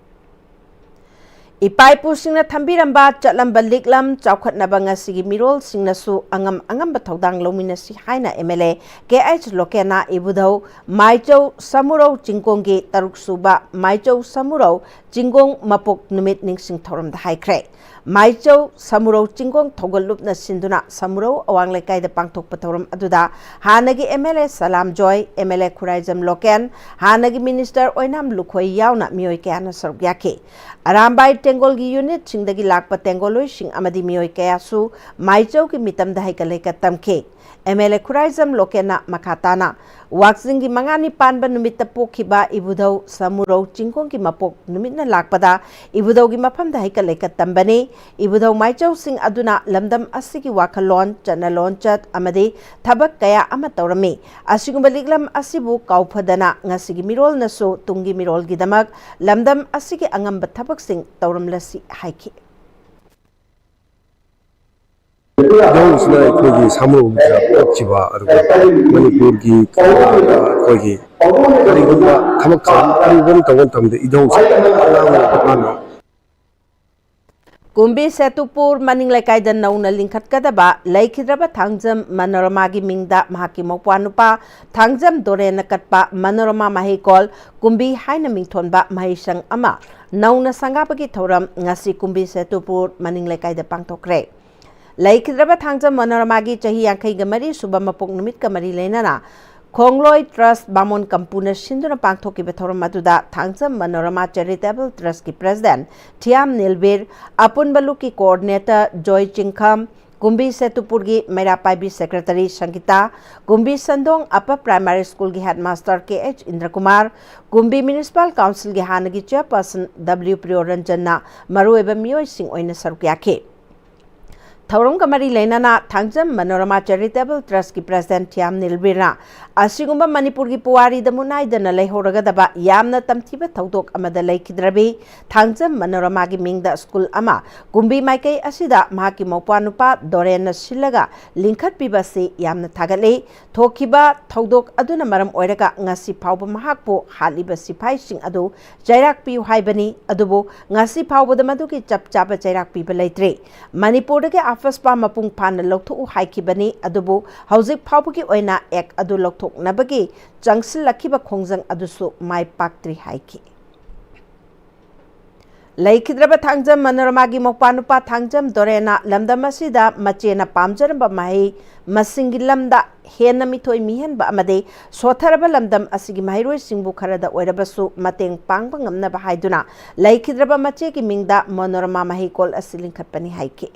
ꯏꯄꯥ ꯏꯄꯨꯁꯤꯡꯅ ꯊꯝꯕꯤꯔꯝꯕ ꯆꯠꯂꯝꯕ ꯂꯤꯛꯂꯝ ꯆꯥꯎꯈꯠꯅꯕ ꯉꯁꯤꯒꯤ ꯃꯤꯔꯣꯜꯁꯤꯡꯅꯁꯨ ꯑꯉꯝ ꯑꯉꯝꯕ ꯊꯧꯗꯥꯡ ꯂꯧꯃꯤꯟꯅꯁꯤ ꯍꯥꯏꯅ MLA ꯀꯦ ꯑꯩꯆ ꯂꯣꯀꯦꯟꯅ ꯏꯕꯨꯙꯧ ꯃꯥꯏꯆꯧ ꯁꯃꯨꯔꯧ ꯆꯤꯡꯒꯣꯡꯒꯤ ꯇꯔꯨꯛ ꯁꯨꯕ ꯃꯥꯏꯆꯧ ꯁꯃꯨꯔꯧ ꯆꯤꯡꯒꯣꯡ ꯃꯄꯣꯛ ꯅꯨꯃꯤꯠ ꯅꯤꯡꯁꯤꯡ ꯊꯧꯔꯝꯗ ꯍꯥꯏꯈ꯭ꯔꯦ꯫ ꯃꯥꯏꯆꯧ ꯁꯃꯨꯔꯧ ꯆꯤꯡꯒꯣꯡ ꯊꯧꯒꯜꯂꯨꯞꯅ ꯁꯤꯟꯗꯨꯅ ꯁꯃꯨꯔꯧ ꯑꯋꯥꯡ ꯂꯩꯀꯥꯏꯗ ꯄꯥꯡꯊꯣꯛꯄ ꯊꯧꯔꯝ ꯑꯗꯨꯗ ꯍꯥꯟꯅꯒꯤ MLA ꯁꯂꯥꯝ ꯖꯣꯏ, MLA ꯈꯨꯔꯥꯏꯖꯝ ꯂꯣꯀꯦꯟ, ꯍꯥꯟꯅꯒꯤ Minister ꯑꯣꯏꯅꯥꯝ ꯂꯨꯈꯣꯏ ꯌꯥꯎꯅ ꯃꯤꯑꯣꯏ ꯀꯌꯥꯅ ꯁꯔꯨꯛ ꯌꯥꯈꯤ꯫ ꯑꯔꯥꯝꯕꯥꯏ ꯇꯦꯡꯒꯣꯜꯒꯤ unitꯁꯤꯡꯗꯒꯤ ꯂꯥꯛꯄ ꯇꯦꯡꯒꯣꯜꯂꯣꯏꯁꯤꯡ ꯑꯃꯗꯤ ꯃꯤꯑꯣꯏ ꯀꯌꯥꯁꯨ ꯃꯥꯏꯆꯧꯒꯤ ꯃꯤꯇꯝꯗ ꯍꯩꯀꯠ ꯂꯩꯀꯠ ꯇꯝꯈꯤ꯫ MLA ꯈꯨꯔꯥꯏꯖꯝ ꯂꯣꯀꯦꯟꯅ ꯃꯈꯥ ꯇꯥꯅ ꯋꯥꯛꯆꯤꯡꯒꯤ ꯃꯉꯥꯅꯤ ꯄꯥꯟꯕ ꯅꯨꯃꯤꯠꯇ ꯄꯣꯛꯈꯤꯕ ꯏꯕꯨꯙꯧ ꯁꯃꯨꯔꯧ ꯆꯤꯡꯈꯣꯡꯒꯤ ꯃꯄꯣꯛ ꯅꯨꯃꯤꯠꯅ ꯂꯥꯛꯄꯗ ꯏꯕꯨꯙꯧꯒꯤ ꯃꯐꯝꯗ ꯍꯩꯀꯠ ꯂꯩꯀꯠ ꯇꯝꯕꯅꯤ꯫ ꯏꯕꯨꯙꯧ ꯃꯥꯏꯆꯧꯁꯤꯡ ꯑꯗꯨꯅ ꯂꯝꯗꯝ ꯑꯁꯤꯒꯤ ꯋꯥꯈꯜꯂꯣꯟ, ꯆꯠꯅ ꯂꯣꯟꯆꯠ ꯑꯃꯗꯤ ꯊꯕꯛ ꯀꯌꯥ ꯑꯃ ꯇꯧꯔꯝꯃꯤ꯫ ꯑꯁꯤꯒꯨꯝꯕ ꯂꯤꯛꯂꯝ ꯑꯁꯤꯕꯨ ꯀꯥꯎꯐꯗꯅ ꯉꯁꯤꯒꯤ ꯃꯤꯔꯣꯜꯅꯁꯨ ꯇꯨꯡꯒꯤ ꯃꯤꯔꯣꯜꯒꯤꯗꯃꯛ ꯂꯝꯗꯝ ꯑꯁꯤꯒꯤ ꯑꯉꯝꯕ ꯊꯕꯛꯁꯤꯡ ꯇꯧꯔꯝꯂꯁꯤ ꯍꯥꯏꯈꯤ꯫ ꯏꯙꯧꯁꯤꯅ ꯑꯩꯈꯣꯏꯒꯤ ꯁꯥꯃꯨꯔꯧꯗ ꯄꯣꯛꯈꯤꯕ, ꯑꯗꯨꯒ ꯃꯅꯤꯄꯨꯔꯒꯤ ꯑꯩꯈꯣꯏꯒꯤ ꯀꯔꯤꯒꯨꯝꯕ ꯊꯕꯛ ꯊꯧꯔꯝ ꯑꯔꯨꯕ ꯑꯃ ꯇꯧꯕ ꯃꯇꯝꯗ ꯏꯙꯧꯁꯤ ꯑꯉꯥꯡ ꯑꯣꯏꯔꯤꯀꯥꯟꯗ ꯀꯨꯝꯕꯤ ꯁꯦꯇꯨꯄꯨꯔ ꯃꯅꯤꯡ ꯂꯩꯀꯥꯏꯗ ꯅꯧꯅ ꯂꯤꯡꯈꯠꯀꯗꯕ ꯂꯩꯈꯤꯗ꯭ꯔꯕ ꯊꯥꯡꯖꯝ ꯃꯅꯣꯔꯃꯥꯒꯤ ꯃꯤꯡꯗ ꯃꯍꯥꯛꯀꯤ ꯃꯧꯄ꯭ꯋꯥ ꯅꯨꯄꯥ ꯊꯥꯡꯖꯝ ꯗꯣꯔꯦꯟꯅ ꯀꯠꯄ ꯃꯅꯣꯔꯃꯥ ꯃꯍꯩꯀꯣꯜ ꯀꯨꯝꯕꯤ ꯍꯥꯏꯅ ꯃꯤꯡꯊꯣꯟꯕ ꯃꯍꯩꯁꯪ ꯑꯃ ꯅꯧꯅ ꯁꯪꯒꯥꯕꯒꯤ ꯊꯧꯔꯝ ꯉꯁꯤ ꯀꯨꯝꯕꯤ ꯁꯦꯇꯨꯄꯨꯔ ꯃꯅꯤꯡ ꯂꯩꯀꯥꯏꯗ ꯄꯥꯡꯊꯣꯛꯈ꯭ꯔꯦ꯫ ꯂꯩꯈꯤꯗ꯭ꯔꯕ ꯊꯥꯡꯖꯝ ꯃꯅꯣꯔꯃꯥꯒꯤ ꯆꯍꯤ ꯌꯥꯡꯈꯩꯒ ꯃꯔꯤ ꯁꯨꯕ ꯃꯄꯣꯛ ꯅꯨꯃꯤꯠꯀ ꯃꯔꯤ ꯂꯩꯅꯅ ꯈꯣꯡꯂꯣꯏ ꯇ꯭ꯔꯁ ꯕꯥꯃꯣꯟ ꯀꯝꯄꯨꯅ ꯁꯤꯟꯗꯨꯅ ꯄꯥꯡꯊꯣꯛꯈꯤꯕ ꯊꯧꯔꯝ ꯑꯗꯨꯗ ꯊꯥꯡꯖꯝ ꯃꯅꯣꯔꯃꯥ ꯆꯦꯔꯤꯇꯦꯕꯜ ꯇ꯭ꯔꯁꯀꯤ ꯄ꯭ꯔꯦꯁꯤꯗꯦꯟꯠ ꯊꯤꯌꯥꯝ ꯅꯤꯜꯕꯤꯔ, ꯑꯄꯨꯟꯕ ꯂꯨꯞꯀꯤ ꯀꯣꯑꯣꯔꯗꯤꯅꯦꯇꯔ ꯖꯣꯏ ꯆꯤꯡꯈꯝ, ꯀꯨꯝꯕꯤ ꯁꯦꯇꯨꯄꯨꯔꯒꯤ ꯃꯩꯔꯥ ꯄꯥꯏꯕꯤ ꯁꯦꯀ꯭ꯔꯦꯇꯔꯤ ꯁꯪꯒꯤꯇꯥ, ꯀꯨꯝꯕꯤ ꯁꯟꯗꯣꯡ ꯑꯄꯔ ꯄ꯭ꯔꯥꯏꯃꯥꯔꯤ ꯁ꯭ꯀꯨꯜꯒꯤ ꯍꯦꯗꯃꯥꯁꯇꯔ ꯀꯦ ꯑꯩꯆ ꯏꯟꯗ꯭ꯔꯀꯨꯃꯥꯔ, ꯀꯨꯝꯕꯤ ꯃ꯭ꯌꯨꯅꯤꯁꯤꯄꯥꯜ ꯀꯥꯎꯟꯁꯤꯜꯒꯤ ꯍꯥꯟꯅꯒꯤ ꯆꯤꯌꯔꯄꯔꯁꯟ ꯗꯕ꯭ꯂꯤꯎ ꯄ꯭ꯔꯤꯌꯣꯔꯟꯖꯟꯅ ꯃꯔꯨꯑꯣꯏꯕ ꯃꯤꯑꯣꯏꯁꯤꯡ ꯑꯣꯏꯅ ꯁꯔꯨꯛ ꯌꯥꯈꯤ꯫ ꯊꯧꯔꯝꯒ ꯃꯔꯤ ꯂꯩꯅꯅ ꯊꯥꯡꯖꯝ ꯃꯅꯣꯔꯃꯥ ꯆꯦꯔꯤꯇꯦꯕꯜ ꯇ꯭ꯔꯁꯀꯤ ꯄ꯭ꯔꯦꯁꯤꯗꯦꯟꯠ ꯊꯤꯌꯥꯝ ꯅꯤꯜꯕꯤꯔꯅ ꯑꯁꯤꯒꯨꯝꯕ ꯃꯅꯤꯄꯨꯔꯒꯤ ꯄꯨꯋꯥꯔꯤꯗ ꯃꯨꯠꯅꯥꯏꯗꯅ ꯂꯩꯍꯧꯔꯒꯗꯕ ꯌꯥꯝꯅ ꯇꯝꯊꯤꯕ ꯊꯧꯗꯣꯛ ꯑꯃꯗ ꯂꯩꯈꯤꯗ꯭ꯔꯕꯤ ꯊꯥꯡꯖꯝ ꯃꯅꯣꯔꯃꯥꯒꯤ ꯃꯤꯡꯗ ꯁ꯭ꯀꯨꯜ ꯑꯃ ꯀꯨꯝꯕꯤ ꯃꯥꯏꯀꯩ ꯑꯁꯤꯗ ꯃꯍꯥꯛꯀꯤ ꯃꯧꯄ꯭ꯋꯥ ꯅꯨꯄꯥ ꯗꯣꯔꯦꯟꯅ ꯁꯤꯜꯂꯒ ꯂꯤꯡꯈꯠꯄꯤꯕ ꯑꯁꯤ ꯌꯥꯝꯅ ꯊꯥꯒꯠꯂꯤ꯫ ꯊꯣꯛꯈꯤꯕ ꯊꯧꯗꯣꯛ ꯑꯗꯨꯅ ꯃꯔꯝ ꯑꯣꯏꯔꯒ ꯉꯁꯤ ꯐꯥꯎꯕ ꯃꯍꯥꯛꯄꯨ ꯍꯥꯠꯂꯤꯕ ꯁꯤꯐꯥꯏꯁꯤꯡ ꯑꯗꯨ ꯆꯩꯔꯥꯛ ꯄꯤꯌꯨ ꯍꯥꯏꯕꯅꯤ, ꯑꯗꯨꯕꯨ ꯉꯁꯤ ꯐꯥꯎꯕꯗ ꯃꯗꯨꯒꯤ ꯆꯞ ꯆꯥꯕ ꯆꯩꯔꯥꯛ ꯄꯤꯕ ꯂꯩꯇ꯭ꯔꯤ꯫ ꯃꯅꯤꯄꯨꯔꯗꯒꯤ ꯑꯐꯁꯄꯥ ꯃꯄꯨꯡ ꯐꯥꯅ ꯂꯧꯊꯣꯛꯎ ꯍꯥꯏꯈꯤꯕꯅꯤ, ꯑꯗꯨꯕꯨ ꯍꯧꯖꯤꯛ ꯐꯥꯎꯕꯒꯤ ꯑꯣꯏꯅ ꯑꯦꯛ ꯑꯗꯨ ꯂꯧꯊꯣꯛꯅꯕꯒꯤ ꯆꯪꯁꯤꯜꯂꯛꯈꯤꯕ ꯈꯣꯡꯖꯪ ꯑꯗꯨꯁꯨ ꯃꯥꯏ ꯄꯥꯛꯇ꯭ꯔꯤ ꯍꯥꯏꯈꯤ꯫ ꯂꯩꯈꯤꯗ꯭ꯔꯕ ꯊꯥꯡꯖꯝ ꯃꯅꯣꯔꯃꯥꯒꯤ ꯃꯧꯄ꯭ꯋꯥ ꯅꯨꯄꯥ ꯊꯥꯡꯖꯝ ꯗꯣꯔꯦꯟꯅ ꯂꯝꯗꯝ ꯑꯁꯤꯗ ꯃꯆꯦꯅ ꯄꯥꯝꯖꯔꯝꯕ ꯃꯍꯩ ꯃꯁꯤꯡꯒꯤ ꯂꯝꯗ ꯍꯦꯟꯅ ꯃꯤꯊꯣꯏ ꯃꯤꯍꯦꯟꯕ ꯑꯃꯗꯤ ꯁꯣꯠꯊꯔꯕ ꯂꯝꯗꯝ ꯑꯁꯤꯒꯤ ꯃꯍꯩꯔꯣꯏꯁꯤꯡꯕꯨ ꯈꯔꯗ ꯑꯣꯏꯔꯕꯁꯨ ꯃꯇꯦꯡ ꯄꯥꯡꯕ ꯉꯝꯅꯕ ꯍꯥꯏꯗꯨꯅ ꯂꯩꯈꯤꯗ꯭ꯔꯕ ꯃꯆꯦꯒꯤ ꯃꯤꯡꯗ ꯃꯅꯣꯔꯃꯥ ꯃꯍꯩꯀꯣꯜ ꯑꯁꯤ ꯂꯤꯡꯈꯠꯄꯅꯤ ꯍꯥꯏꯈꯤ꯫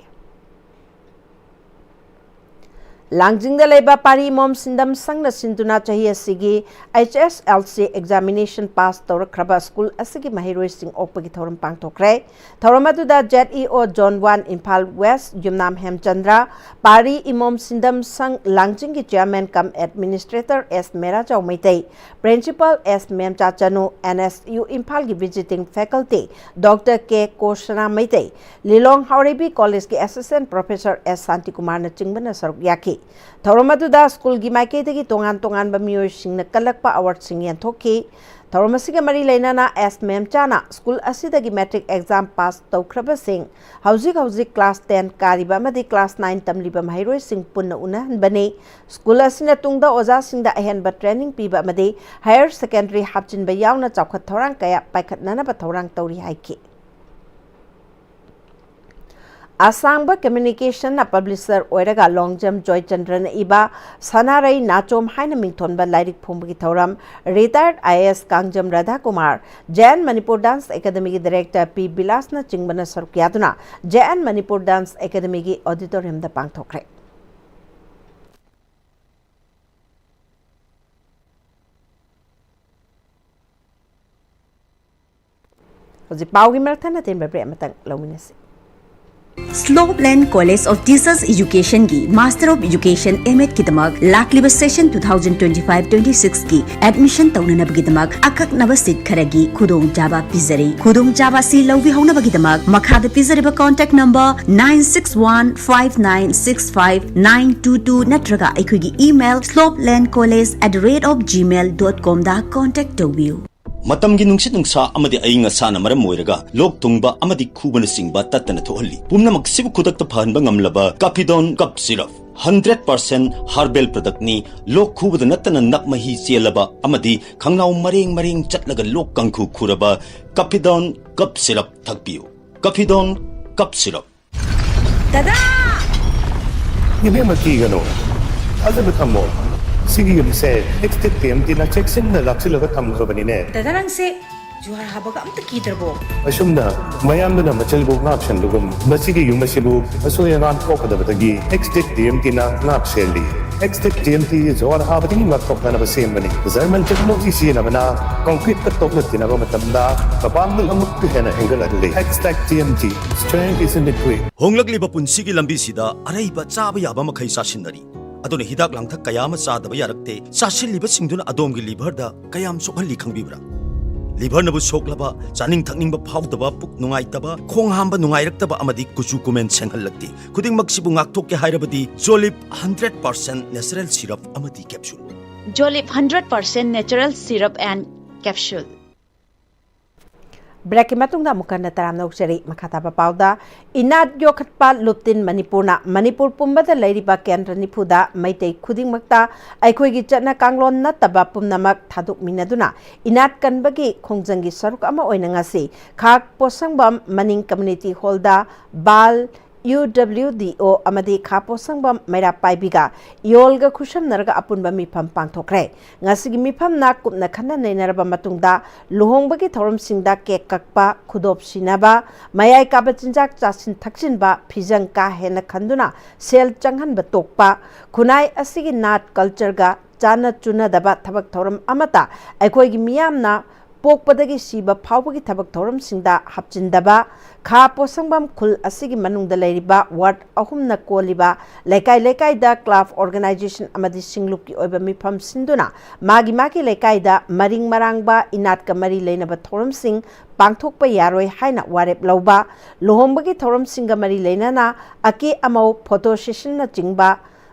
ꯂꯥꯡꯖꯤꯡꯗ ꯂꯩꯕ ꯄꯥꯔꯤ ꯏꯃꯣꯝ ꯁꯤꯟꯗꯝ ꯁꯪꯅ ꯁꯤꯟꯗꯨꯅ ꯆꯍꯤ ꯑꯁꯤꯒꯤ H S L C examination pass ꯇꯧꯔꯛꯈ꯭ꯔꯕ ꯁ꯭ꯀꯨꯜ ꯑꯁꯤꯒꯤ ꯃꯍꯩꯔꯣꯏꯁꯤꯡ ꯑꯣꯛꯄꯒꯤ ꯊꯧꯔꯝ ꯄꯥꯡꯊꯣꯛꯈ꯭ꯔꯦ꯫ ꯊꯧꯔꯝ ꯑꯗꯨꯗ Z E O Zone one Imphal West ꯌꯨꯝꯅꯥꯝ ꯍꯦꯝꯆꯟꯗ꯭ꯔ, ꯄꯥꯔꯤ ꯏꯃꯣꯝ ꯁꯤꯟꯗꯝ ꯁꯪ ꯂꯥꯡꯖꯤꯡꯒꯤ chairman cum administrator S ꯃꯦꯔꯥꯖꯥꯎ Meitei, principal S ꯃꯦꯝꯆꯥ ꯆꯅꯨ, N S U ꯏꯝꯐꯥꯜꯒꯤ visiting faculty Doctor K ꯀꯣꯁꯅꯥ Meitei, ꯂꯤꯂꯣꯡ ꯍꯥꯎꯔꯩꯕꯤ ꯀꯣꯂꯦꯖꯀꯤ assistant professor S ꯁꯥꯟꯇꯤꯀꯨꯃꯥꯔꯅꯆꯤꯡꯕꯅ ꯁꯔꯨꯛ ꯌꯥꯈꯤ꯫ ꯊꯧꯔꯝ ꯑꯗꯨꯗ ꯁ꯭ꯀꯨꯜꯒꯤ ꯃꯥꯏꯀꯩꯗꯒꯤ ꯇꯣꯉꯥꯟ ꯇꯣꯉꯥꯟꯕ ꯃꯤꯑꯣꯏꯁꯤꯡꯅ ꯀꯜꯂꯛꯄ awardꯁꯤꯡ ꯌꯦꯟꯊꯣꯛꯈꯤ꯫ ꯊꯧꯔꯝ ꯑꯁꯤꯒ ꯃꯔꯤ ꯂꯩꯅꯅ S ꯃꯦꯝꯆꯥꯅ ꯁ꯭ꯀꯨꯜ ꯑꯁꯤꯗꯒꯤ matric exam pass ꯇꯧꯈ꯭ꯔꯕꯁꯤꯡ, ꯍꯧꯖꯤꯛ ꯍꯧꯖꯤꯛ class ten ꯀꯥꯔꯤꯕ ꯑꯃꯗꯤ class nine ꯇꯝꯂꯤꯕ ꯃꯍꯩꯔꯣꯏꯁꯤꯡ ꯄꯨꯟꯅ ꯎꯅꯍꯟꯕꯅꯤ꯫ ꯁ꯭ꯀꯨꯜ ꯑꯁꯤꯅ ꯇꯨꯡꯗ ꯑꯣꯖꯥꯁꯤꯡꯗ ꯑꯍꯦꯟꯕ training ꯄꯤꯕ ꯑꯃꯗꯤ higher secondary ꯍꯥꯞꯆꯤꯟꯕ ꯌꯥꯎꯅ ꯆꯥꯎꯈꯠ ꯊꯧꯔꯥꯡ ꯀꯌꯥ ꯄꯥꯏꯈꯠꯅꯅꯕ ꯊꯧꯔꯥꯡ ꯇꯧꯔꯤ ꯍꯥꯏꯈꯤ꯫ ꯑꯁꯥꯡꯕ ꯀꯝꯃ꯭ꯌꯨꯅꯤꯀꯦꯁꯟꯅ publisher ꯑꯣꯏꯔꯒ ꯂꯣꯡꯖꯝ ꯖꯣꯏꯆꯟꯗ꯭ꯔꯅ ꯏꯕ ꯁꯅꯥꯔꯩ ꯅꯥꯆꯣꯝ ꯍꯥꯏꯅ ꯃꯤꯡꯊꯣꯟꯕ ꯂꯥꯏꯔꯤꯛ ꯐꯣꯡꯕꯒꯤ ꯊꯧꯔꯝ retired I A S Kangjam ꯔꯥꯙꯥꯀꯨꯃꯥꯔ, J N Manipur Dance Academyꯒꯤ director P ꯕꯤꯂꯥꯁꯅꯆꯤꯡꯕꯅ ꯁꯔꯨꯛ ꯌꯥꯗꯨꯅ J N Manipur Dance Academyꯒꯤ auditoriumꯗ ꯄꯥꯡꯊꯣꯛꯈ꯭ꯔꯦ꯫ ꯍꯧꯖꯤꯛ ꯄꯥꯎꯒꯤ ꯃꯔꯛ ꯊꯠꯅ ꯇꯦꯟꯕ break ꯑꯃꯇꯪ ꯂꯧꯃꯤꯟꯅꯁꯤ꯫ Slopeland College of Teachers Educationꯒꯤ Master of Education M.Edꯀꯤꯗꯃꯛ ꯂꯥꯛꯂꯤꯕ session two thousand twenty five twenty sixꯀꯤ admission ꯇꯧꯅꯅꯕꯒꯤꯗꯃꯛ ꯑꯀꯛꯅꯕ seat ꯈꯔꯒꯤ ꯈꯨꯗꯣꯡꯆꯥꯕ ꯄꯤꯖꯔꯤ꯫ ꯈꯨꯗꯣꯡꯆꯥꯕ ꯑꯁꯤ ꯂꯧꯕꯤꯍꯧꯅꯕꯒꯤꯗꯃꯛ ꯃꯈꯥꯗ ꯄꯤꯖꯔꯤꯕ contact number nine six one five nine six five nine two two ꯅꯠꯇ꯭ꯔꯒ ꯑꯩꯈꯣꯏꯒꯤ email slopelandcollege at the rate of gmail dot comꯗ contact ꯇꯧꯕꯤꯌꯨ꯫ ꯃꯇꯝꯒꯤ ꯅꯨꯡꯁꯤꯠ ꯅꯨꯡꯁꯥ ꯑꯃꯗꯤ ꯑꯏꯪ ꯑꯁꯥꯅ ꯃꯔꯝ ꯑꯣꯏꯔꯒ ꯂꯣꯛ ꯊꯨꯡꯕ ꯑꯃꯗꯤ ꯈꯨꯕꯅꯆꯤꯡꯕ ꯇꯠꯇꯅ ꯊꯣꯛꯍꯜꯂꯤ꯫ ꯄꯨꯝꯅꯃꯛꯁꯤꯕꯨ ꯈꯨꯗꯛꯇ ꯐꯍꯟꯕ ꯉꯝꯂꯕ Caphidone Cough Syrup, hundred percent herbal productꯅꯤ꯫ ꯂꯣꯛ ꯈꯨꯕꯗ ꯅꯠꯇꯅ ꯅꯞ ꯃꯍꯤ ꯆꯦꯜꯂꯕ ꯑꯃꯗꯤ ꯈꯪꯅꯥꯎ ꯃꯔꯦꯡ ꯃꯔꯦꯡ ꯆꯠꯂꯒ ꯂꯣꯛ ꯀꯥꯡꯈꯨ ꯈꯨꯔꯕ Caphidone Cough Syrup ꯊꯛꯄꯤꯌꯨ꯫ Caphidone Cough Syrup꯫ ꯗꯗꯥ! ꯏꯕꯦꯝꯃ, ꯀꯤꯒꯅꯨ꯫ ꯊꯥꯖꯕ ꯊꯝꯃꯣ꯫ ꯁꯤꯒꯤ ꯌꯨꯝꯁꯦ Extinct P M Tꯅ ꯆꯦꯛꯁꯤꯟꯅ ꯂꯥꯛꯁꯤꯜꯂꯒ ꯊꯝꯈ꯭ꯔꯕꯅꯤꯅꯦ꯫ ꯗꯗꯥ, ꯅꯪꯁꯦ ꯖꯨꯍꯥꯔ ꯍꯥꯕꯒ ꯑꯝꯇ ꯀꯤꯗ꯭ꯔꯕꯣ? ꯑꯁꯨꯝꯅ ꯃꯌꯥꯝꯗꯨꯅ ꯃꯆꯜꯕꯨ ꯉꯥꯛ ꯁꯦꯟꯕꯒꯨꯝ ꯃꯁꯤꯒꯤ ꯌꯨꯝ ꯑꯁꯤꯕꯨ ꯑꯁꯣꯏ ꯑꯉꯥꯝ ꯊꯣꯛꯀꯗꯕꯗꯒꯤ ꯑꯦꯛꯁꯇꯦꯛ ꯇꯤ ꯑꯦꯝ ꯇꯤꯅ ꯉꯥꯛ ꯁꯦꯜꯂꯤ꯫ ꯑꯦꯛꯁꯇꯦꯛ ꯇꯤ ꯑꯦꯝ ꯇꯤ ꯖꯨꯍꯥꯔ ꯍꯥꯕꯗꯒꯤ ꯉꯥꯛꯊꯣꯛꯅꯅꯕ ꯁꯦꯝꯕꯅꯤ꯫ ꯖꯔꯃꯟ ꯇꯦꯛꯅꯣꯂꯣꯖꯤ ꯁꯤꯖꯤꯟꯅꯕꯅ ꯀꯪꯀ꯭ꯔꯤꯠꯀ ꯇꯣꯛꯅ ꯇꯤꯟꯅꯕ ꯃꯇꯝꯗ ꯃꯄꯥꯡꯒꯜ ꯑꯃꯨꯛꯀ ꯍꯦꯟꯅ ꯍꯦꯟꯒꯠꯍꯜꯂꯤ꯫ ꯑꯦꯛꯁꯇꯦꯛ T M T, strength is in the grit. ꯍꯣꯡꯂꯛꯂꯤꯕ ꯄꯨꯟꯁꯤꯒꯤ ꯂꯝꯕꯤꯁꯤꯗ ꯑꯔꯩꯕ ꯆꯥꯕ ꯌꯥꯕ ꯃꯈꯩ ꯆꯥꯁꯤꯟꯅꯔꯤ꯫ ꯑꯗꯨꯅ ꯍꯤꯗꯥꯛ ꯂꯥꯡꯊꯛ ꯀꯌꯥ ꯑꯃ ꯆꯥꯗꯕ ꯌꯥꯔꯛꯇꯦ꯫ ꯆꯥꯁꯤꯜꯂꯤꯕꯁꯤꯡꯗꯨꯅ ꯑꯗꯣꯝꯒꯤ ꯂꯤꯚꯔꯗ ꯀꯌꯥꯝ ꯁꯣꯛꯍꯜꯂꯤ ꯈꯪꯕꯤꯕ꯭ꯔꯥ? ꯂꯤꯚꯔꯅꯕꯨ ꯁꯣꯛꯂꯕ, ꯆꯥꯅꯤꯡ ꯊꯛꯅꯤꯡꯕ ꯐꯥꯎꯗꯕ, ꯄꯨꯛ ꯅꯨꯡꯉꯥꯏꯇꯕ, ꯈꯣꯡ ꯍꯥꯝꯕ ꯅꯨꯡꯉꯥꯏꯔꯛꯇꯕ ꯑꯃꯗꯤ ꯀꯨꯆꯨ ꯀꯨꯃꯦꯟ ꯁꯦꯡꯍꯜꯂꯛꯇꯦ꯫ ꯈꯨꯗꯤꯡꯃꯛꯁꯤꯕꯨ ꯉꯥꯛꯊꯣꯛꯀꯦ ꯍꯥꯏꯔꯕꯗꯤ ꯖꯣꯂꯤꯞ ꯍꯟꯗ꯭ꯔꯦꯠ ꯄꯥꯔꯁꯦꯟ ꯅꯦꯆꯔꯦꯜ ꯁꯤꯔꯞ ꯑꯃꯗꯤ capsule. Jolip hundred percent natural syrup and capsule. ꯕ꯭ꯔꯦꯛꯀꯤ ꯃꯇꯨꯡꯗ ꯑꯃꯨꯛ ꯍꯟꯅ ꯇꯔꯥꯝꯅ ꯑꯣꯛꯆꯔꯤ꯫ ꯃꯈꯥ ꯇꯥꯕ ꯄꯥꯎꯗ, ꯏꯅꯥꯠ ꯌꯣꯛꯈꯠꯄ ꯂꯨꯞꯇꯤꯟ ꯃꯅꯤꯄꯨꯔꯅ ꯃꯅꯤꯄꯨꯔ ꯄꯨꯝꯕꯗ ꯂꯩꯔꯤꯕ ꯀꯦꯟꯗ꯭ꯔ ꯅꯤꯐꯨꯗ ꯃꯩꯇꯩ ꯈꯨꯗꯤꯡꯃꯛꯇ ꯑꯩꯈꯣꯏꯒꯤ ꯆꯠꯅ ꯀꯥꯡꯂꯣꯟ ꯅꯠꯇꯕ ꯄꯨꯝꯅꯃꯛ ꯊꯥꯗꯣꯛꯃꯤꯟꯅꯗꯨꯅ ꯏꯅꯥꯠ ꯀꯟꯕꯒꯤ ꯈꯣꯡꯖꯪꯒꯤ ꯁꯔꯨꯛ ꯑꯃ ꯑꯣꯏꯅ ꯉꯁꯤ ꯈꯥ ꯄꯣꯠꯁꯪꯕꯝ ꯃꯅꯤꯡ ꯀꯝꯃ꯭ꯌꯨꯅꯤꯇꯤ ꯍꯣꯜꯗ ꯕꯥꯜ, ꯌꯨ ꯗꯕ꯭ꯂꯤꯎ ꯗꯤ ꯑꯣ ꯑꯃꯗꯤ ꯈꯥ ꯄꯣꯠꯁꯪꯕꯝ ꯃꯩꯔꯥ ꯄꯥꯏꯕꯤꯒ ꯏꯌꯣꯜꯒ ꯈꯨꯠꯁꯝꯅꯔꯒ ꯑꯄꯨꯟꯕ ꯃꯤꯐꯝ ꯄꯥꯡꯊꯣꯛꯈ꯭ꯔꯦ꯫ ꯉꯁꯤꯒꯤ ꯃꯤꯐꯝꯅ ꯀꯨꯞꯅ ꯈꯟꯅ ꯅꯩꯅꯔꯕ ꯃꯇꯨꯡꯗ ꯂꯨꯍꯣꯡꯕꯒꯤ ꯊꯧꯔꯝꯁꯤꯡꯗ ꯀꯦꯛ ꯀꯛꯄ, ꯈꯨꯗꯣꯞ ꯁꯤꯅꯕ, ꯃꯌꯥꯏ ꯀꯥꯕ ꯆꯤꯟꯖꯥꯛ ꯆꯥꯁꯤꯟ ꯊꯛꯆꯤꯟꯕ, ꯐꯤꯖꯪ ꯀꯥ ꯍꯦꯟꯅ ꯈꯟꯗꯨꯅ ꯁꯦꯜ ꯆꯪꯍꯟꯕ ꯇꯣꯛꯄ, ꯈꯨꯟꯅꯥꯏ ꯑꯁꯤꯒꯤ ꯅꯥꯠ ꯀꯜꯆꯔꯒ ꯆꯥꯟꯅ ꯆꯨꯅꯗꯕ ꯊꯕꯛ ꯊꯧꯔꯝ ꯑꯃꯠꯇ ꯑꯩꯈꯣꯏꯒꯤ ꯃꯤꯌꯥꯝꯅ ꯄꯣꯛꯄꯗꯒꯤ ꯁꯤꯕ ꯐꯥꯎꯕꯒꯤ ꯊꯕꯛ ꯊꯧꯔꯝꯁꯤꯡꯗ ꯍꯥꯞꯆꯤꯟꯗꯕ, ꯈꯥ ꯄꯣꯠꯁꯪꯕꯝ ꯈꯨꯜ ꯑꯁꯤꯒꯤ ꯃꯅꯨꯡꯗ ꯂꯩꯔꯤꯕ ꯋꯥꯔꯗ ꯑꯍꯨꯝꯅ ꯀꯣꯜꯂꯤꯕ ꯂꯩꯀꯥꯏ ꯂꯩꯀꯥꯏꯗ ꯀ꯭ꯂꯕ ꯑꯣꯔꯒꯅꯥꯏꯖꯦꯁꯟ ꯑꯃꯗꯤ ꯁꯤꯡꯂꯨꯞꯀꯤ ꯑꯣꯏꯕ ꯃꯤꯐꯝ ꯁꯤꯟꯗꯨꯅ ꯃꯥꯒꯤ ꯃꯥꯒꯤ ꯂꯩꯀꯥꯏꯗ ꯃꯔꯤꯡ ꯃꯔꯥꯡꯕ ꯏꯅꯥꯠꯀ ꯃꯔꯤ ꯂꯩꯅꯕ ꯊꯧꯔꯝꯁꯤꯡ ꯄꯥꯡꯊꯣꯛꯄ ꯌꯥꯔꯣꯏ ꯍꯥꯏꯅ ꯋꯥꯔꯦꯞ ꯂꯧꯕ, ꯂꯨꯍꯣꯡꯕꯒꯤ ꯊꯧꯔꯝꯁꯤꯡꯒ ꯃꯔꯤ ꯂꯩꯅꯅ ꯑꯀꯦ ꯑꯃꯧ, ꯐꯣꯇꯣ ꯁꯦꯁꯟꯅꯆꯤꯡꯕ